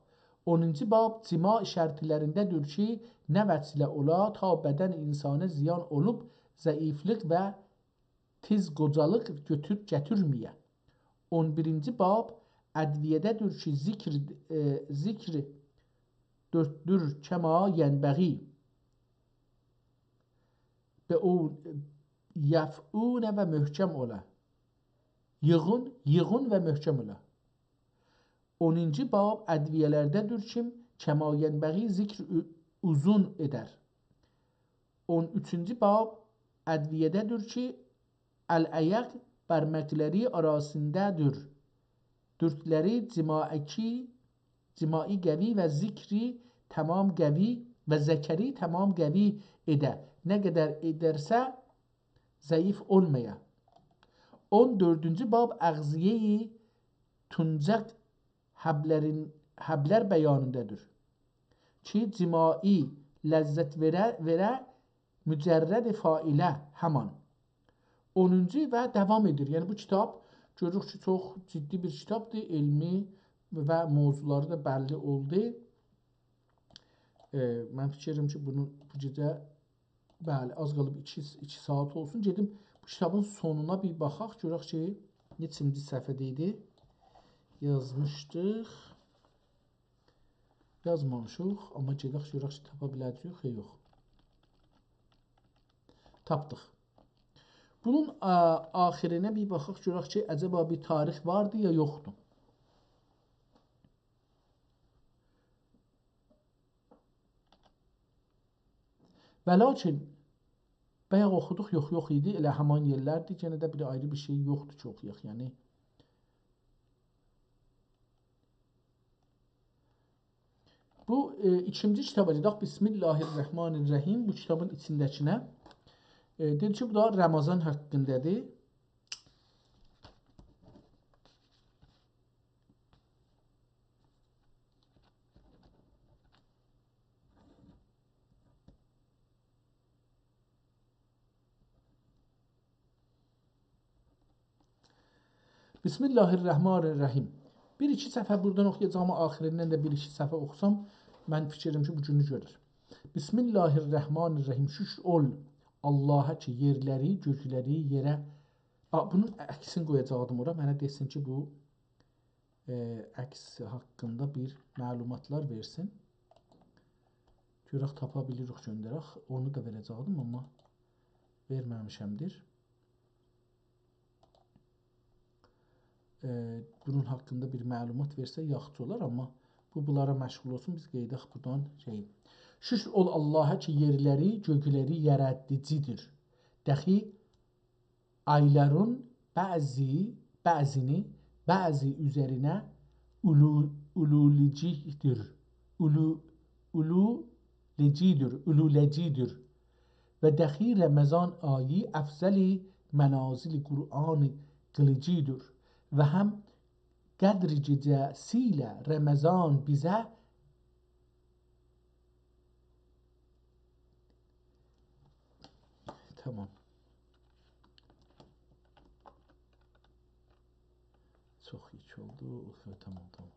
اونونجو باب جماع شرطلرینده‌دیر کی، نه وجهله اولا تا بدن انسانا زیان اولوب ضعیفلیق و تئز قوجالیق گؤتور-، گتیرمه‌یه. اون بیرینجی باب ادویه‌ده‌دیر کی، ذکر، ائ، ذکر دؤرتدور، کما ینبغی. به او یفعون و محکم اولا. ییغین، ییغین و محکم اولا. اونونجو باب ادویه‌لرده‌دیر کی، کما ینبغی ذکر او-، اوزون ائدر. اون اوچونجو باب ادویه‌ده‌دیر کی، الایق بارماقلاری آراسیندادیر. دورتلری جماعی، جماعی قوی و ذکری تمام قوی و ذکری تمام قوی ائده. نه قدر ائدرسه، ضعیف اولمایا. اون دؤردونجو باب اغذیه‌ی تونجاق حبلرین، حبلر بیانیندادیر. کی، جماعی لذت وئره، وئره مجرد فاعله همان. اونونجو و داوام ائدیر. یعنی بو کیتاب، گؤروروک کی، چوخ جدی بیر کیتابدیر، علمی و موضوعلاری دا بللی اولدو. ائ، من فیکیر ائدیرم کی، بونو بو گئجه، بلی، آز قالیب ایکی، ایکی ساعات اولسون. گئدیم بو کیتابین سونونا بیر باخاق، گؤرک کی، نئچینجی صفحه‌ده ایدی. یازمیشدیق. یازمامیشیق، آمما گئدک گؤرک کی، تاپا بیله‌جه‌ییک، یا یوخ. تاپدیق. بونون، آ، آخیرینه بیر باخاق، گؤرک کی، عجبا بیر تاریخ واردی یا یوخدور. ولکن بایاق اوخودوق، یوخ، یوخ ایدی، ائله همان یئرلردیر. یئنه ده بیر آیری بیر شئی یوخدور کی اوخویاق، یعنی. بو، ائ، ایکینجی کیتابا گئدک. بسم الله الرحمن الرحیم. بو کیتابین ایچینده‌کینه. ائ، دئدی کی، بو دا رمضان حاقیندادیر. بسم الله الرحمن الرحیم. بیر ایکی صفحه بورادان اوخویاجاغام، آخیریندن ده بیر ایکی صفحه اوخوسام، من فیکیر ائدیرم کی، بو گونو گؤرر. بسم الله الرحمن الرحیم. شکر اول آللاها کی، یئرلری، گؤکلری یئره، آ، بونون عکسینی قویاجاقدیم اورا، منه دئسین کی، بو ائ، عکس حاقیندا بیر معلوماتلار وئرسین. گؤرک تاپا بیلیریک، گؤندرک. اونو دا وئره‌جکدیم، آمما وئرمه‌میشمدیر. ائ، بونون حاقیندا بیر معلومات وئرسه یاخشی اولار، آمما بو بونلارا مشغول اولسون، بیز قئییداق بورادان شئی. شکر اول آللاها کی، یئرلری، گؤکلری یارادیجی‌دیر. دخی آیلارین بعضی، بعضینی بعضی اوزرینه اولو-، اولوله‌جی‌دیر. اولو-، اولوله‌جی‌دیر، اولوله‌جی‌دیر. و دخی رمضان آیی افضل منازل قرآن قیلیجی‌دیر. و هم قدر گئجه‌سی ایله رمضان بیزه تمام. چوخ یئک اولدو. اوف، تمام، تمام.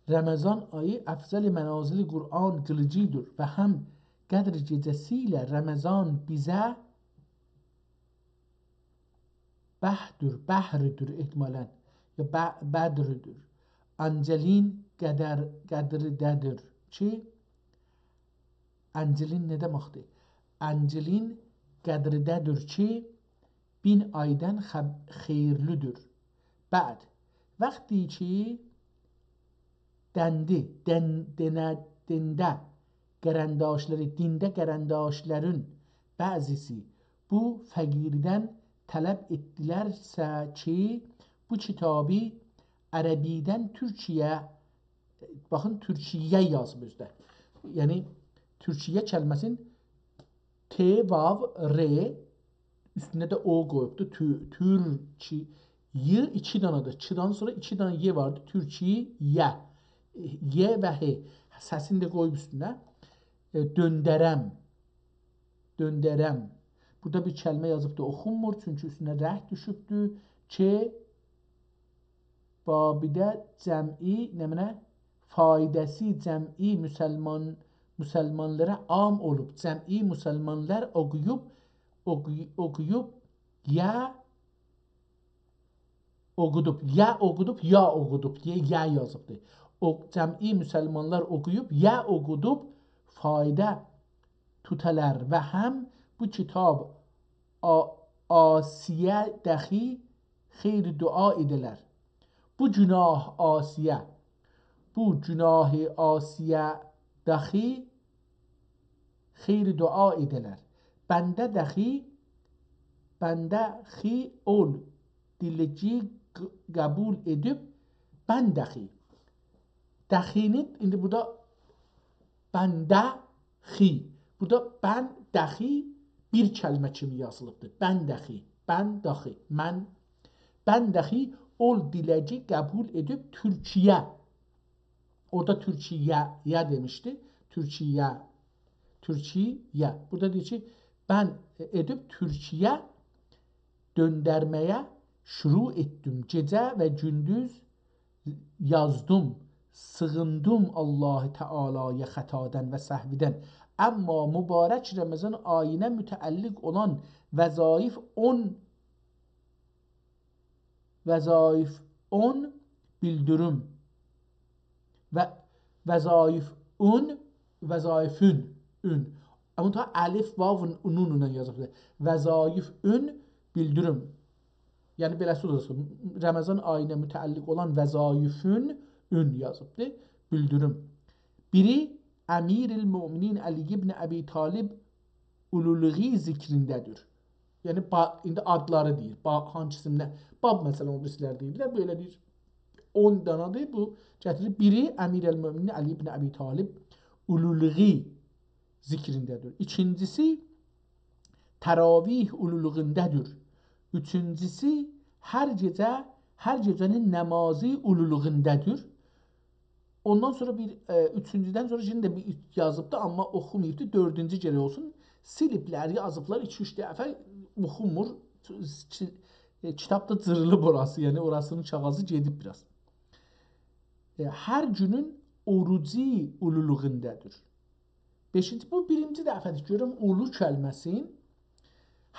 رمضان آیی افضل منازل قرآن قیلیجی‌دیر و هم قدر گئجه‌سی ایله رمضان بیزه بحردور، بحردور احتمالاً، یا ب-، بدردور. آنجلین قدر، قدرده‌دیر کی، آنجلین نه دئمکدیر؟ آنجلین قدرده‌دیر کی، بین آیدان خب-، خئییرلی‌دیر. بعد، وقتی کی، دندی، دن-، دنه-، دینده قارانداشلاری، دینده قارانداشلارین بعضیسی بو فقیردن طلب ائتدیلرسه کی، بو کیتابی عربی‌دن تورکیه، باخین، تورکیه یازیب اؤزو ده. یعنی، تورکیه کلمه‌سینی ت، واو، ر، اوستونده ده او قویوبدو. تو-، تورکیه، ایکی دنه ده، ایکیدن سونرا ایکی دنه ی واردی. تورکیه، ی و ه. سسینی ده قویوب اوستونه. ائ، دؤندرم. دؤندرم. بورادا بیر کلمه یازیبدی، اوخونمور، چونکی اوستونه رنگ دوشوبدو. کی، بابیده جمعی، نمنه؟ فایده‌سی جمعی مسلمان، مسلمانلارا عام اولوب، جمعی مسلمانلار اوخویوب، اوخوی-، اوخویوب، یا اوخودوب، یا اوخودوب، یا اوخودوب دئیه یا یازیبدی. او، جمعی مسلمانلار اوخویوب، یا اوخودوب فایده توتالار و هم بو کیتاب آ-، آسیه دخی خیر دعا ائده‌لر. بو گوناه آسیه، بو گوناه آسیه دخی خیر دعا ائده‌لر. بنده دخی، بنده خی اول دیلگی ق-، قبول ائدیب، بن دخی. دخینی، ایندی بورادا بنده خی. بورادا بن دخی بیر کلمه کیمی یازیلیبدیر. بن دخی، بن دخی، من، بن دخی اول دیلگی قبول ائدیب تورکیه. اورادا تورکیه، یه دئمیشدی. تورکیه، تورکیه. بورادا دئییر کی، بن ائدیب تورکیه دؤندرمه‌یه شروع ائتدیم. گئجه و گوندوز یازدیم، سیغیندیم الله تعالی‌یا خطادان و سهودن. اما مبارک رمضان آیینا متعلق اولان وظایف اون، وظایف اون بیلدیریم و وظایف اون، وظایفون، اون. اما تا الف، واو، نون ایله یازیبدیر. وظایف اون بیلدیریم. یعنی، بئله‌سی اولسون، رمضان آیینا متعلق اولان وظایفون اون یازیبدیر. بیلدیریم. بیری امیرالمؤمنین علی ابن ابی طالب اولولوغو ذکرینده‌دیر. یعنی، با-، ایندی آدلاری دئییر. با-، هانسی‌سیندا؟ باب، مثلا، او بیریسی‌لر دئییرلر. بو ائله دئییر، اون دانادیر. بو گتیریر، بیری امیرالمؤمنین علی ابن ابی طالب اولولوغو ذکرینده‌دیر. ایکینجیسی تراویح اولولوغوندادیر. اوچونجوسو هر گئجه، هر گئجه‌نین نمازی اولولوغوندادیر. اوندان سونرا بیر، ائ، اوچونجودن سونرا یئنه ده بیر یازیبدی، اما اوخوماییبدی. دؤردونجو گرک اولسون. سیلیبلر، یازیبلار ایکی-اوچ دفعه، اوخومور. کی-، ائ، کیتاب دا جیریلیب اوراسی، یعنی اوراسینین کاغیذی گئدیب بیر آز. ائ، هر گونون اوروجو اولولوغوندادیر. بئشینجی، بو بیرینجی دفعه‌دیر گؤرورم اولو کلمه‌سین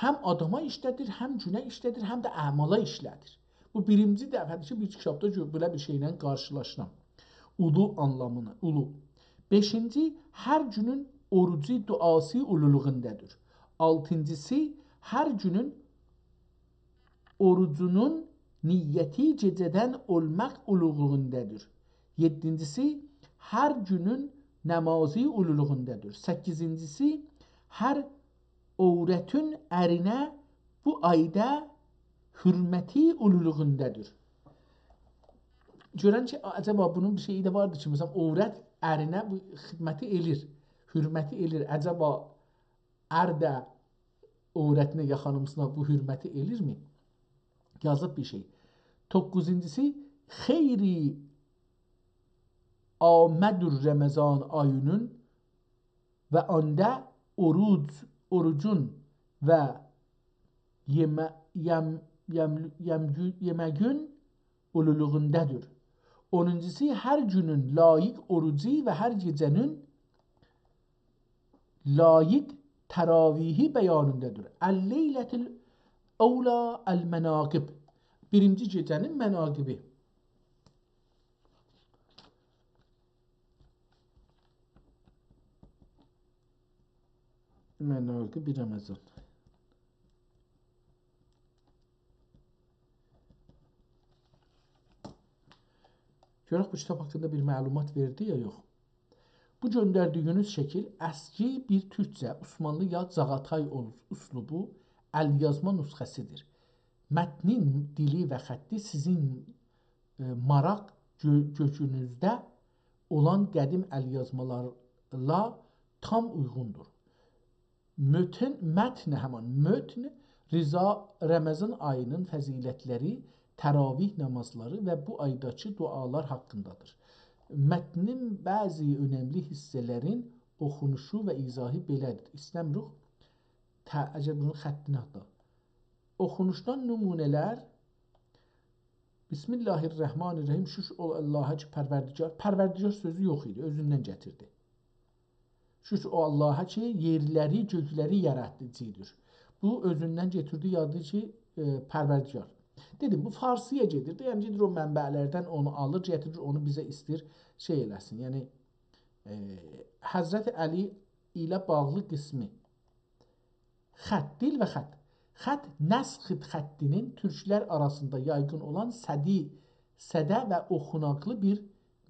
هم آداما ایشله‌دیر، هم گونه ایشله‌دیر، هم ده اعمالا ایشله‌دیر. بو بیرینجی دفعه‌دیر کی، بیر کیتابدا گؤ-، بئله بیر شئیله قارشیلاشیرام. اولو آنلامینی، اولو. بئشینجی، هر گونون اوروجو، دعاسی اولولوغوندادیر. آلتینجیسی، هر گونون اوروجونون نیتی گئجه‌دن اولماق اولولوغوندادیر. یئددینجیسی، هر گونون نمازی اولولوغوندادیر. سککیزینجیسی، هر عورتون ارینه بو آیدا حرمتی اولولوغوندادیر. گؤرن کی، عجبا بونون بیر شئیی ده واردی کی، مثلا، عورت ارینه بو خدمتی ائلیر، حرمتی ائلیر. عجبا ار ده عورتینه یا خانیمیسینا بو حرمتی ائلیرمی؟ یازیب بیر شئی. دوققوزونجوسو، خیری آمدور رمضان آیی‌نین و آندا اوروج، اوروجون و یئمه-، یم-، یم-، یمگو-، یئمگون اولولوغوندادیر. اونونجوسو، هر گونون لایق اوروجو و هر گئجه‌نین لایق تراویحی بیانیندادیر. اللیلة الاولی المناقب. بیرینجی گئجه‌نین مناقبی. مناقب رمضان. گؤرک بو کیتاب حاقیندا بیر معلومات وئردی یا یوخ. بو گؤندردیگینیز شکیل اسکی بیر تورکجه، عثمانلی یا چاغاتای اول-، اسلوبو ال‌یازما نسخه‌سیدیر. متنین دیلی و خطی سیزین، ائ، ماراق گؤ-، گؤکونوزده اولان قدیم ال‌یازمالارلا تام اویغوندور. متن، متن، همان متن، رضا، رمضان آیی‌نین فضیلتلری، تراویح نمازلاری و بو آیداکی دعالار حاقیندادیر. متنین بعضی اؤنملی حیصه‌لرین اوخونوشو و ایضاحی بئله‌دیر. ایسته‌میروخ، ته-، اگر بونون خطینی حتی. اوخونوشدان نمونه‌لر، بسم الله الرحمن الرحیم. شکر او آللاها کی، پروردگار، پروردگار سؤزو یوخ ایدی، اؤزوندن گتیردی. شکر او آللاها کی، یئرلری، گؤکلری یاراتدیجی‌دیر. بو اؤزوندن گتیردی، یادی کی، ائ، پروردگار. دئدیم، بو فارسی‌یا گئدیر ده، یعنی گئدیر او منبع‌لردن اونو آلیر، گتیریر، اونو بیزه ایسته‌ییر شئی ائله‌سین. یعنی، ائ، حضرت علی ایله باغلی قسمی. خط، دیل و خط. خط، نسخ خطی‌نین تورکلر آراسیندا یایغین اولان سدی، سده و اوخوناقلی بیر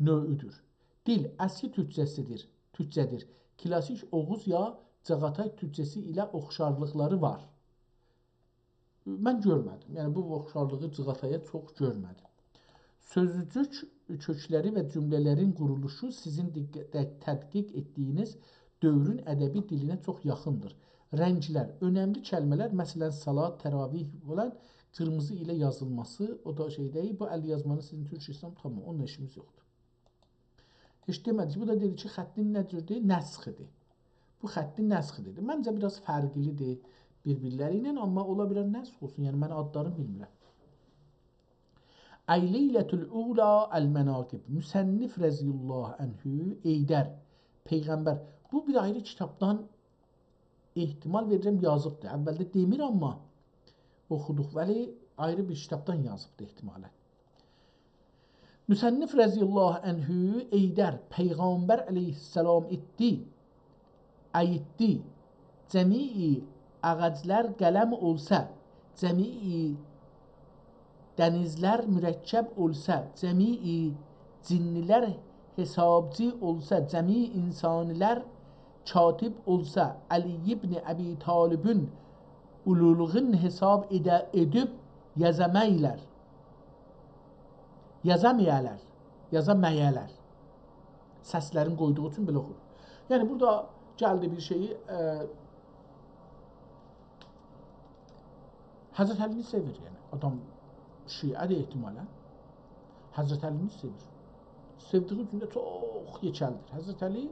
نوعودور. دیل، اسکی تورکجه‌سی‌دیر، تورکجه‌دیر. کلاسیک اوغوز یا چاغاتای تورکجه‌سی ایله اوخشارلیقلاری وار. من گؤرمه‌دیم. یعنی، بو اوخشارلیغی چاغاتایا چوخ گؤرمه‌دیم. سؤزجوک کؤکلری و جمله‌لرین قورولوشو سیزین دقت-، تدقیق ائتدیگینیز دؤورون ادبی دیلینه چوخ یاخیندیر. رنگلر، اؤنملی کلمه‌لر، مثلا، صلات، تراویح فلان، قیرمیزی ایله یازیلماسی، او دا شئی دئییل. بو ال یازمانی سیزین تورک ایسلام، تامام، اونونلا ایشیمیز یوخدور. هئچ دئمه‌دی کی، بو دا دئدی کی، خطین نه جوردور؟ نسخی‌دیر. بو خطین نسخی‌دیر. منجه، بیر آز فرقلی‌دیر بیر-بیرلری ایله، آمما اولا بیلر نسخ اولسون. یعنی، من آدلارینی بیلمیرم. ای لیلة الاولی المناقب. مصنف رضی الله عنه، حیدر، پیغمبر. بو بیر آیری کیتابدان احتمال وئریرم یازیبدیر. اولده دئمیر، آمما اوخودوق، ولی آیری بیر کیتابدان یازیبدیر احتمالا. مصنف رضی الله عنه حیدر پیغمبر علیه السلام ایتدی، ایتدی. جمیع آغاجلار قلم اولسا، جمیع دنیزلر مرکب اولسا، جمیع جنلر حسابچی اولسا، جمیع انسانلار کاتب اولسا، علی ابن ابی‌طالبین اولولوغون حساب ائده-، ائدیب یازا مگلر. یازا مگلر. یازا مگلر. سسلرین قویدوغو اوچون بئله اوخور. یعنی، بورادا گلدی بیر شئیی، ائ، حضرت علی‌نی سئویر، یعنی. آدام شیعه‌دیر احتمالا. حضرت علی‌نی سئویر. سئودیگی اوچون ده چوخ یئکه‌لدیر. حضرت علی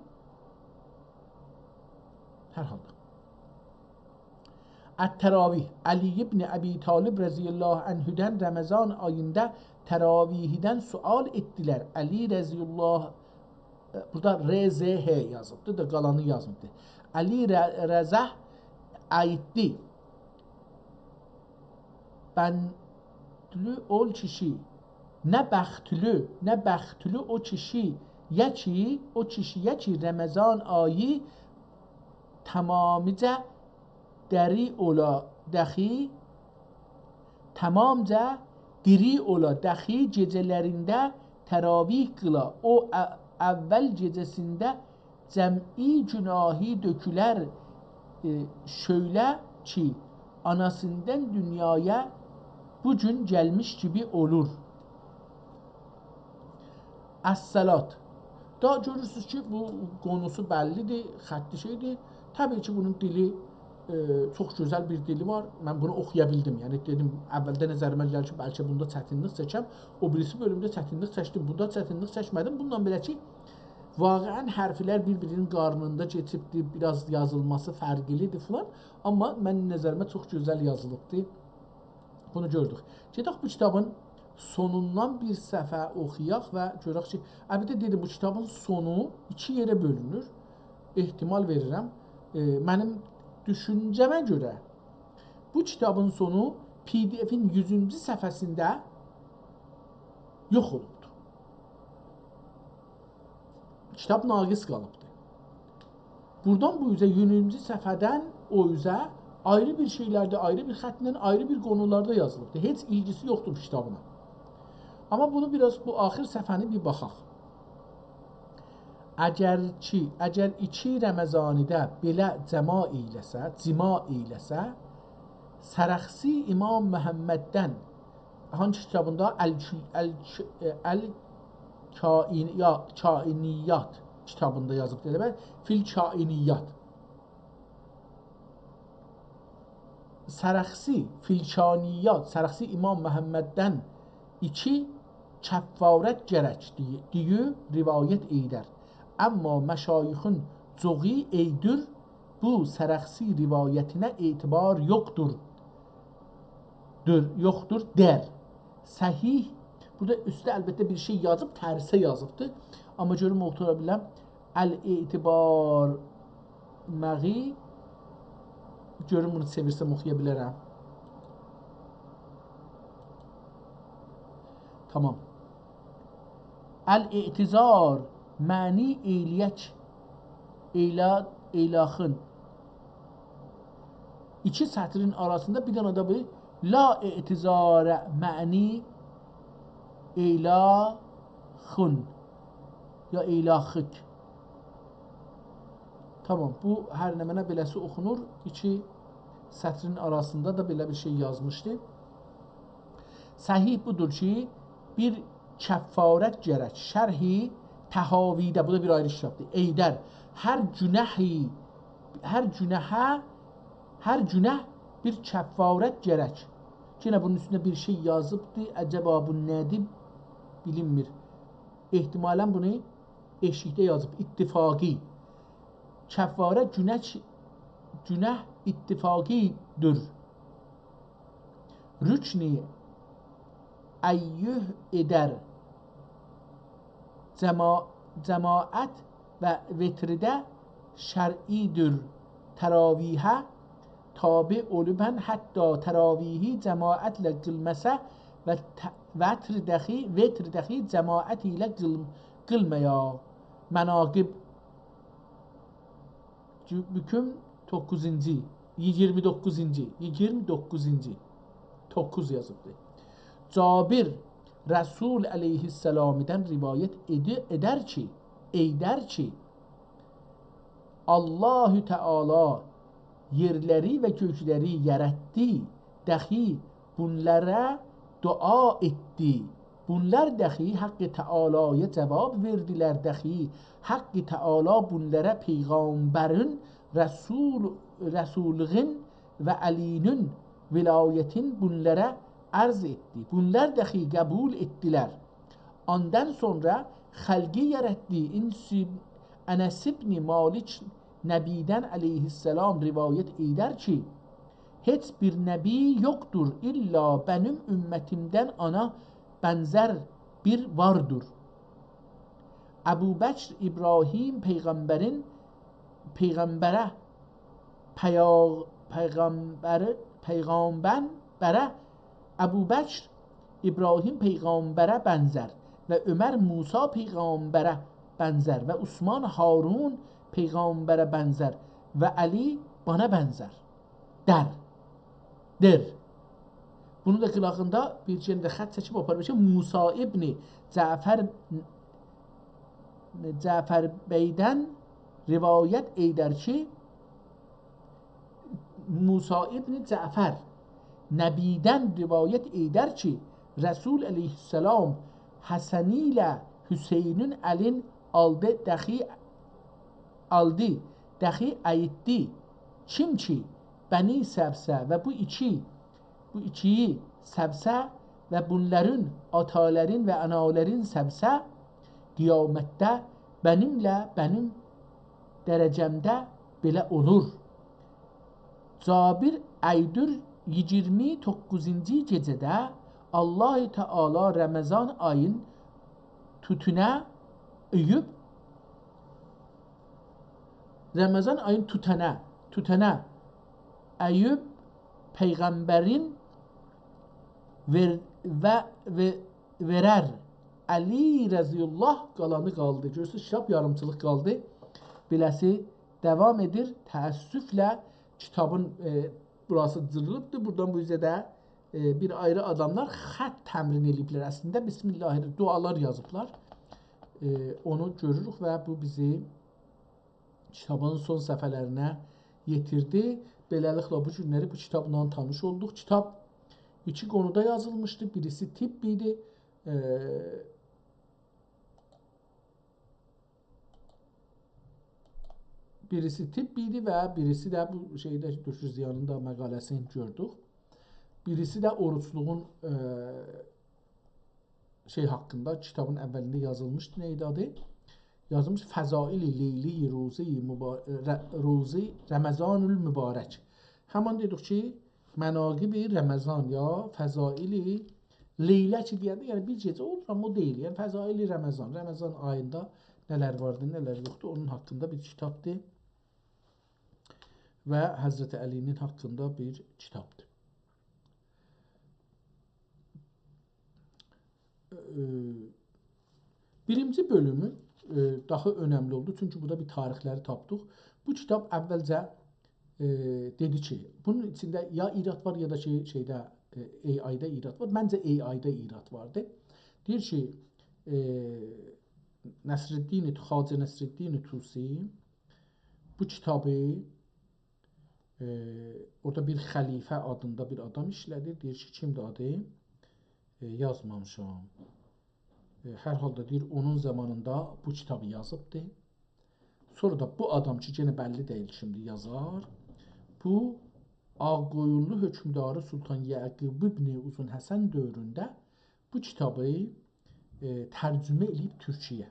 هر حالدا. التراویح، علی ابن ابی‌طالب رضی الله عنه‌دن رمضان آییندا تراویحدن سؤال ائتدیلر. علی رضی الله، بورادا ر ض ح یازیبدیر دا، قالانی یازمیبدیر. علی ر-، رضه ایتدی. بختلو اول کیشی، نه بختلو، نه بختلو او کیشی‌یه کی، او کیشی‌یه کی، رمضان آیی تمامیجه دری اولا دخی، تمامجا دیری اولا دخی گئجه‌لرینده تراویح قیلا. او ا-، اول گئجه‌سینده جمعی گناهی دؤکولر، ائ، شؤیله کی، آناسیندان دونیایا بو گون گلمیش کیمی اولور. الصلات. دا گؤرورسونوز کی، بو قونوسو بللی‌دیر، خطی شئی‌دیر. طبیعی کی، بونون دیلی، ائ، چوخ گؤزل بیر دیلی وار. من بونو اوخویا بیلدیم. یعنی، دئدیم، اولده نظریمه گلیر کی، بلکه بوندا چتینلیک چکم. او بیریسی بؤلومده چتینلیک چکدیم. بوندا چتینلیک چکمه‌دیم. بونونلا بئله کی، واقعا حرفلر بیر-بیرینین قارنیندا کئچیبدیر، بیر آز یازیلماسی فرقلی‌دیر فلان. آمما منیم نظریمه چوخ گؤزل یازیلیبدیر. بونو گؤردوک. گئدک بو کیتابین سونوندان بیر صفحه اوخویاق و گؤرک کی، البته دئدیم، بو کیتابین سونو ایکی یئره بؤلونور. احتمال وئریرم. ائ، منیم دوشونجه‌مه گؤره بو کیتابین سونو پی دی افین یوزونجو صفحه‌سینده یوخ اولوبدور. کیتاب ناقص قالیبدی. بورادان بو اوزه، یوزونجو صفحه‌دن او اوزه آیری بیر شئیلرده، آیری بیر خطله، آیری بیر قونولاردا یازیلیبدی. هئچ ایلگیسی یوخدور بو کیتابلا. آمما بونو بیر آز، بو آخیر صفحه‌نی بیر باخاق. اگر کی، اگر ایکی رمضانی‌ده بئله جماع ائیله‌سه، جماع ائیله‌سه، سرخسی امام محمددن هانسی کیتابیندا؟ ال-، ال-، ائ، ال-، کائن-، یا، کائنیات کیتابیندا یازیبدیر، ائله بیل؟ فی الکائنیات. سرخسی، فی الکائنیات، سرخسی امام محمددن ایکی کفارت گرک دئیه، دئیه روایت ائیدر. آمما مشایخین چوخو ائیدیر، بو سرخسی روایتینه اعتبار یوخدور. دور، یوخدور، دئر. صحیح بورادا اوسته البته بیر شئی یازیب، ترسه یازیبدی. آمما گؤروم اوخویا بیلم. الاعتبار مغی. گؤروم بونو چئویرسم اوخویا بیلرم. تامام. الاعتذار، معنی ائیله‌یک، ائیلا-، ائیلاخین. ایکی سطرین آراسیندا بیر دنه ده بو لا اعتذار معنی ائیلاخین یا ائیلاخیک. تامام، بو هر نمنه بئله‌سی اوخونور. ایکی سطرین آراسیندا دا بئله بیر شئی یازمیشدی. صحیح بودور کی، بیر کفارت گرک. شرح طحاوی‌ده، بو دا بیر آیری کیتابدیر. ائیدر هر گوناهی، هر گوناها، هر گوناه بیر کفارت گرک. یئنه بونون اوستونده بیر شئی یازیبدی. عجبا بو نه‌دیر؟ بیلینمیر. احتمالاً بونو ائشیکده یازیب. اتفاقی. کفاره گوناه، گوناه اتفاقی‌دیر. رکنی ایوه ائدر. جما-، جماعت و وترده شرعی‌دیر. تراویحه تابع اولوبن، حتی تراویحی جماعتله قیلماسا و ت-، وترده‌کی، وترده‌کی جماعت ایله قیل-، قیلمایا. مناقب. جو-، بوکون دوققوزونجو، ایگیرمی دوققوزونجو، ایگیرمی دوققوزونجو. دوققوز یازیبدی. جابر رسول علیه‌السلامیدن روایت ائدی-، ائدر کی، ائیدر کی، الله تعالی یئرلری و گؤیلری یاراتدی، دخی بونلارا دعا ائتدی. بونلار دخی حق تعالی‌یا جواب وئردیلر، دخی حق تعالی بونلارا پیغمبرین، رسول، رسوللوغون و علی‌نین ولایتین بونلارا عرض ائتدی. بونلار دخی قبول ائتدیلر. اوندان سونرا خلقی یاراتدی. انس-، انس ابن مالک نبی‌دن علیه‌السلام روایت ائیدر کی، هئچ بیر نبی یوخدور، الا منیم امتیمدن اونا بنزر بیر واردیر. ابوبکر ابراهیم پیغمبرین، پیغمبره، پیغ-، پیغمبر، پیغمبره، ابوبکر ابراهیم پیغمبره بنزر و عمر موسی پیغمبره بنزر و عثمان هارون پیغمبره بنزر و علی بنا بنزر. در. در. بونو دا قیراغیندا بیر یئنه ده خط چکیب آپاریب کی، موسی ابن جعفر، جعفر بیدن روایت ائیدر کی، موسی ابن جعفر نبی‌دن روایت ائیدر کی، رسول علیه‌السلام حسنی ایله حسینین الین آلدی، دخی آلدی، دخی اییتدی. کیم کی، بنی سبسه و بو ایکی، بو ایکی‌یی سبسه و بونلارین آتالارین و آنالارین سبسه، قیامتده منیمله، منیم درجه‌مده بئله اولور. جابر ایدیر ایگیرمی دوققوزونجو گئجه‌ده الله تعالی رمضان آیین توتونه ایوب، رمضان آیین توتانه، توتانه ایوب پیغمبرین وئر-، و، و وئرر. علی رضی الله قالانی قالدی. گؤرورسونوز، کیتاب یاریمچیلیق قالدی. بئله‌سی داوام ائدیر. تأسفله کیتابین، ائ، بوراسی جیریلیبدیر. بورادان بو اوزه ده، ائ، بیر آیری آداملار خط تمرین ائله‌ییبلر. اصلینده بسم الله، دعالار یازیبلار. ائ، اونو گؤروروک و بو بیزی کیتابین سون صفحه‌لرینه یئتیردی. بئله‌لیکله، بو گونلری بو کیتابلا تانیش اولدوق. کیتاب ایکی قونودا یازیلمیشدی. بیریسی طب ایدی. ائ، بیریسی طب ایدی و بیریسی ده بو شئیده، دکتر ضیانین دا مقاله‌سینی گؤردوک. بیریسی ده اوروجلوغون، ائ، شئی حاقیندا، کیتابین اولینده یازیلمیشدی، نه ایدی آدی؟ یازیلمیش فضائل لیلی روزه مبا-، ر-، روزه رمضان المبارک. همان دئدیک کی، مناقب رمضان یا فضائل لیلک دئینده، یعنی بیر گئجه اولور، آمما او دئییل. یعنی فضایل رمضان، رمضان آییندا نه‌لر واردی، نه‌لر یوخدور، اونون حاقیندا بیر کیتابدیر. و حضرت علی‌نین حاقیندا بیر کیتابدیر. ائ، بیرینجی بؤلومو، ائ، داها اؤنملی اولدو، چونکی بورادا بیر تاریخلری تاپدیق. بو کیتاب اولجه، ائ، دئدی کی، بونون ایچینده یا ایراد وار، یا دا کی، شئیده، ائ، AI-دا ایراد وار. منجه AI-دا ایراد واردی. دئییر کی، ائ، نصرالدین، خواجه نصرالدین طوسی بو کیتابی، ائ، اورادا بیر خلیفه آدیندا بیر آدام ایشله‌دیر. دئییر کی، کیمدیر آدی؟ ائ، یازمامیشام. ائ، هر حالدا دئییر، اونون زامانیندا بو کیتابی یازیبدی. سونرا دا بو آدام کی، یئنه بللی دئییل کیمدیر، یازار. بو آغ‌قویونلو حؤکمداری سلطان یعقوب ابن اوزون حسن دؤورونده بو کیتابی، ائ، ترجمه ائله‌ییب تورکیه‌یه.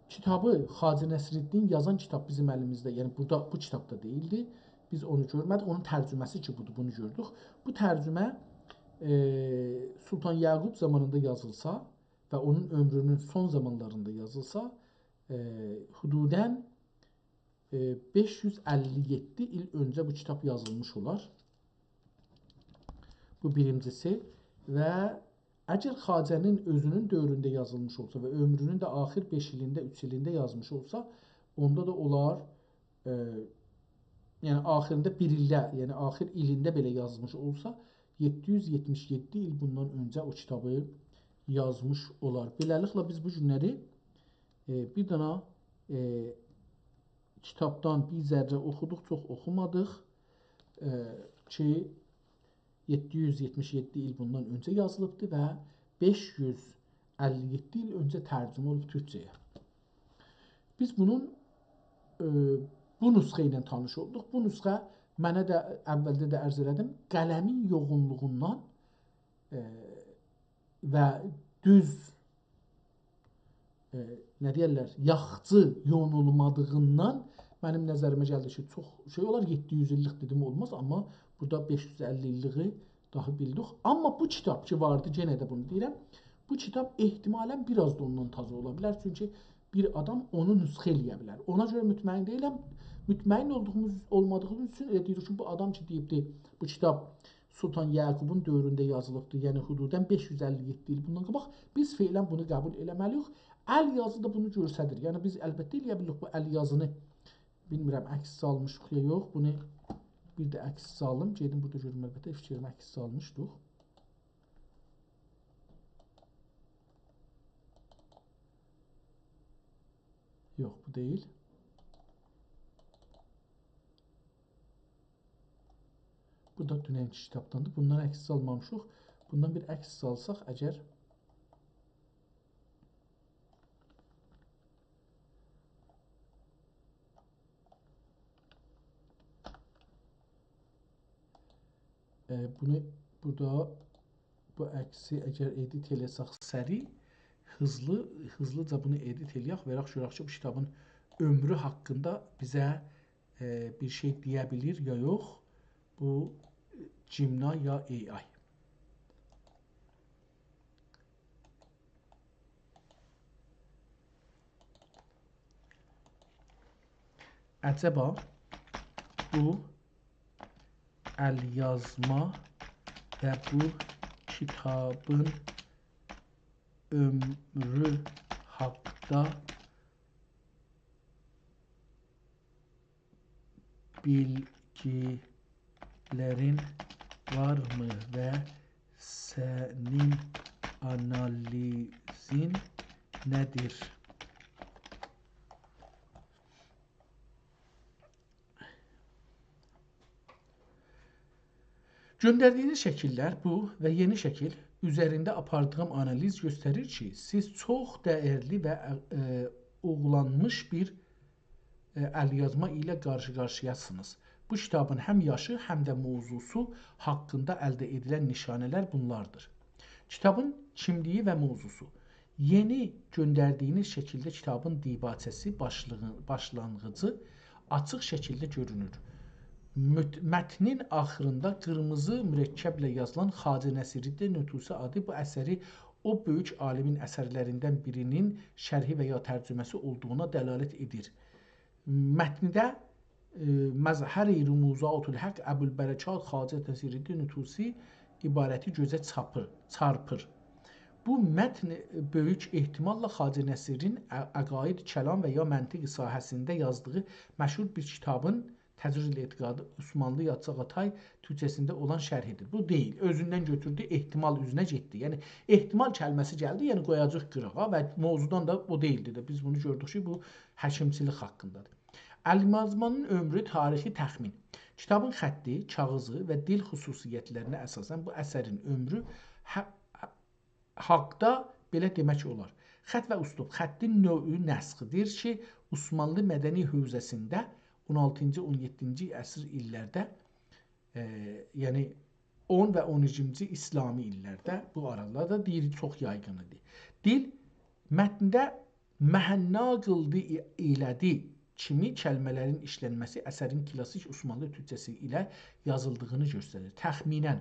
کیتابی خواجه نصرالدین یازان کیتاب بیزیم الیمیزده، یعنی بورادا بو کیتابدا دئییلدی. بیز اونو گؤرمه‌دیک. اونون ترجمه‌سی کی بودور، بونو گؤردوک. بو ترجمه، ائ، سلطان یعقوب زامانیندا یازیلسا و اونون عؤمرونون سون زامانلاریندا یازیلسا، ائ، حدوداً، ائ، بئش یوز اللی یئددی ایل اؤنجه بو کیتاب یازیلمیش اولار. بو بیرینجیسی. و اگر خواجه‌نین اؤزونون دؤورونده یازیلمیش اولسا و عؤمرونون ده آخیر بئش ایلینده، اوچ ایلینده یازمیش اولسا، اوندا دا اولار، ائ، یعنی آخیریندا بیر ایلده، یعنی آخیر ایلینده بئله یازمیش اولسا، یئددی یوز یئتمیش یئددی ایل بوندان اؤنجه او کیتابی یازمیش اولار. بئله‌لیکله بیز بو گونلری، ائ، بیر دنه، ائ، کیتابدان بیر ذره اوخودوق، چوخ اوخومادیق. ائ، کی، یئددی یوز یئتمیش یئددی ایل بوندان اؤنجه یازیلیبدی و بئش یوز اللی یئددی ایل اؤنجه ترجمه اولوب تورکجه‌یه. بیز بونون، ائ، بو نسخه ایله تانیش اولدوق. بو نسخه، منه ده اولده ده عرض ائله‌دیم، قلمین یوغونلوغوندان، ائ، و دوز، ائ، نه دئیرلر، یاخچی یونولمادیغیندان منیم نظریمه گلدی کی، چوخ شئی اولار، یئددی یوز ایللیک دئدیم اولماز، آمما بورادا بئش یوز اللی ایللیگی داها بیلدیک. آمما بو کیتاب کی واردی، یئنه ده بونو دئییرم، بو کیتاب احتمالاً بیر آز دا اوندان تازا اولا بیلر، چونکی بیر آدام اونو نسخه ائله‌یه بیلر. اونا گؤره مطمئن دئییلم. مطمئن اولدوغوموز، اولمادیغیمیز اوچون ائله دئییریک کی، بو آدام کی دئییبدی، بو کیتاب سلطان یعقوبون دؤورونده یازیلیبدی، یعنی حدوداً بئش یوز اللی یئددی ایل بوندان قاباق، بیز فعلاً بونو قبول ائله‌مه‌لی‌ییک. ال یازی دا بونو گؤستریر. یعنی بیز البته ائله‌یه بیلیریک بو ال یازینی، بیلمیرم، عکس سالمیشیق یا یوخ. بونو بیر ده عکس سالیم. گئدیم بورادا گؤروم، البته، فیکریم عکس سالمیشدیق. یوخ، بو دئییل. بو دا دوننکی کیتابداندیر. بوندان عکس سالمامیشیق. بوندان بیر عکس سالساق اگر، ائ، بونو بورادا، بو عکسی اگر ادیت ائله‌سک سریع، هیزلی، هیزلیجا بونو ادیت ائله‌یک، وئرک گؤرک کی، بو کیتابین عؤمرو حاقیندا بیزه، ائ، بیر شئی دئیه بیلیر یا یوخ. بو، ائ، Gemini یا AI. عجبا بو ال‌یازما و بو کیتابین عؤمرو حاقدا بیلگی‌لرین وارمی و سنین آنالیزین نه‌دیر؟ Gönderdikleri şekiller bu ve yeni şekil üzerinde yaptığım analiz gösterir ki, siz çok değerli ve, e, uygulanmış bir, e, elyazma ile karşı karşıyasınız. Bu kitabın hem yaşı hem de mevzusu hakkında elde edilen nişaneler bunlardır. Kitabın kimliği ve mevzusu. Yeni gönderdiğiniz şekilde kitabın dibacesi, başlığı, başlangıcı açık şekilde görünür. مت-، متنین آخیریندا قیرمیزی مرکبله یازیلان خواجه نصیرالدین طوسی آدی بو اثری او بؤیوک عالیمین اثرلریندن بیری‌نین شرحی و یا ترجمه‌سی اولدوغونا دلالت ائدیر. متنده، ائ، «مظهر رموزات الحق ابوالبرکات خواجه نصیرالدین طوسی» عبارتی گؤزه چاپیر، چارپیر. بو متن، ائ، بؤیوک احتماللا خواجه نصیرین ع-، عقاید، کلام و یا منطق ساحه‌سینده یازدیغی مشهور بیر کیتابین، تجرید الاعتقادی، عثمانلی یا چاغاتای تورکجه‌سینده اولان شرحی‌دیر. بو دئییل، اؤزوندن گؤتوردو، احتمال اوزونه گئتدی. یعنی، احتمال کلمه‌سی گلدی، یعنی قویاجاق قیراغا و موضوعدان دا او دئییلدی ده. بیز بونو گؤردوک کی، بو حکیمچیلیک حاقیندادیر. ال‌یازمانین عؤمرو، تاریخی تخمین. کیتابین خطی، کاغیذی و دیل خصوصیت‌لرینه اساساً بو اثرین عؤمرو حا-، حاقدا بئله دئمک اولار. خط و اسلوب. خطین نوعو نسخ‌دیر کی، عثمانلی مدنی حوزه‌سینده اون آلتینجی، اون یئددینجی عصر ایللرده، ائ، یعنی اون و اون ایکینجی اسلامی ایللرده، بو آرالاردا دئییر، چوخ یایغین ایدی. دیل، متنده «مهنا قیلدی، ای-، ائله‌دی» کیمی کلمه‌لرین ایشلنمه‌سی اثرین کلاسیک عثمانلی تورکجه‌سی ایله یازیلدیغینی گؤستریر. تخمیناً،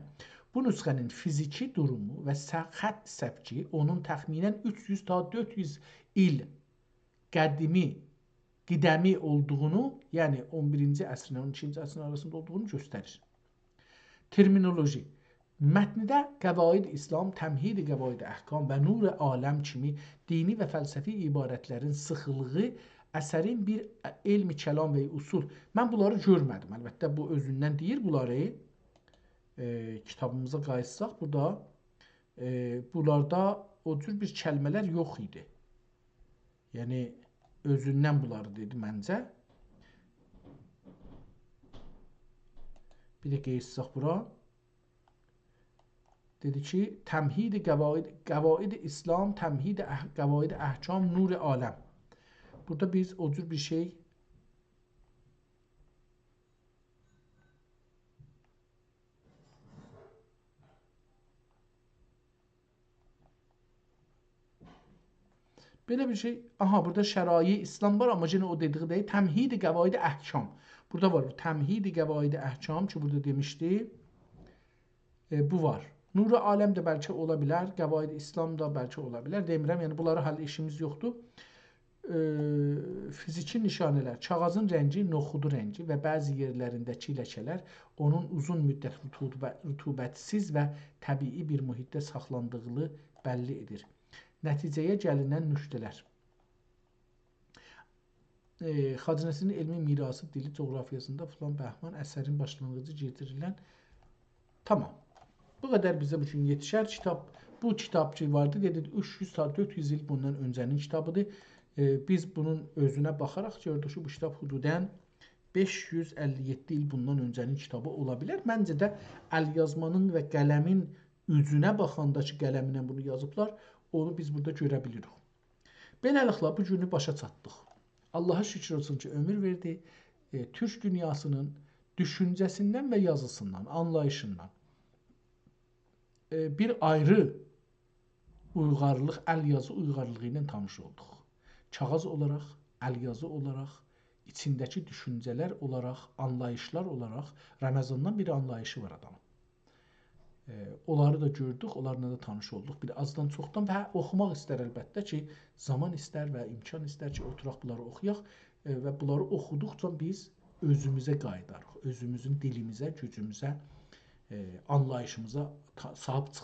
بو نسخه‌نین فیزیکی دورومو و س-، خط سبکی اونون تخمیناً اوچ یوز تا دؤرد یوز ایل قدیمی، قدمی اولدوغونو، یعنی اون بیرینجی عصرله اون ایکینجی عصرین آراسیندا اولدوغونو گؤستریر. ترمینولوژی. متنده «قواعد اسلام»، «تمهید قواعد احکام» و «نور عالم» کیمی دینی و فلسفی عبارت‌لرین سیخیلیغی اثرین بیر علم کلام و اصول. من بونلاری گؤرمه‌دیم. البته، بو اؤزوندن دئییر بونلاری. ائ، کیتابیمیزا قاییتساق، بورادا، ائ، بونلاردا او جور بیر کلمه‌لر یوخ ایدی. یعنی، اؤزوندن بونلاری دئدی منجه. بیر ده قاییتساق بورا. دئدی کی، «تمهید قواعد، قواعد اسلام، تمهید اح-، قواعد احکام، نور عالم». بورادا بیز او جور بیر شئی بئله بیر شئی، آها، بورادا «شرایع اسلام» وار، آمما یئنه او دئدیگی دئییل، «تمهید قواعد احکام». بورادا وار، بو «تمهید قواعد احکام» کی، بورادا دئمیشدی، ائ، بو وار. «نور عالم» ده بلکه اولا بیلر، «قواعد اسلام» دا بلکه اولا بیلر، دئمیرم، یعنی بونلاری حال ایشیمیز یوخدور. ائ، فیزیکی نشانه‌لر، کاغیذین رنگی، نوخودو رنگی و بعضی یئرلرینده‌کی لکه‌لر اونون اوزون مدت رطوبه-، رطوبت‌سیز و طبیعی بیر محیطده ساخلاندیغینی بللی ائدیر. نتیجه‌یه گلینن نکته‌لر. ائ، خواجه نصیرین علمی میراثی، دیلی، جغرافیاسیندا فلان بهمان اثرین باشلانغیجی گئدیریلن. تامام. بو قدر بیزه بو گون یئتیشر. کیتاب، بو کیتاب کی واردی، دئدیک، اوچ یوز تا دؤرد یوز ایل بوندان اؤنجه‌نین کیتابیدیر. ائ، بیز بونون اؤزونه باخاراق گؤردوک کی، بو کیتاب حدوداً بئش یوز اللی یئددی ایل بوندان اؤنجه‌نین کیتابی اولا بیلر. منجه ده ال‌یازمانین و قلمین اوجونه باخاندا کی، قلمینن بونو یازیبلار، اونو بیز بورادا گؤره بیلیریک. بئله‌لیکله، بو گونو باشا چاتدیق. آللاها شوکور اولسون کی، عؤمور وئردی. ائ، تورک دونیاسینین دوشونجه‌سیندن و یازیسیندان، آنلاییشیندان، ائ، بیر آیری اویغارلیق، ال‌یازی اویغارلیغی ایله تانیش اولدوق. کاغیذ اولاراق، ال‌یازی اولاراق، ایچینده‌کی دوشونجه‌لر اولاراق، آنلاییشلار اولاراق، رمضاندان بیر آنلاییشی وار آدامین. ائ، اونلاری دا گؤردوک، اونلارلا دا تانیش اولدوق. بیر آزدان چوخدان و اوخوماق ایستر البته کی، زامان ایستر و امکان ایستر کی، اوتوراق بونلاری اوخویاق، ائ، و بونلاری اوخودوقجا بیز اؤزوموزه قاییداریق، اؤزوموزون دیلیمیزه، گوجوموزه، ائ، آنلاییشیمیزا تا-، صاحیب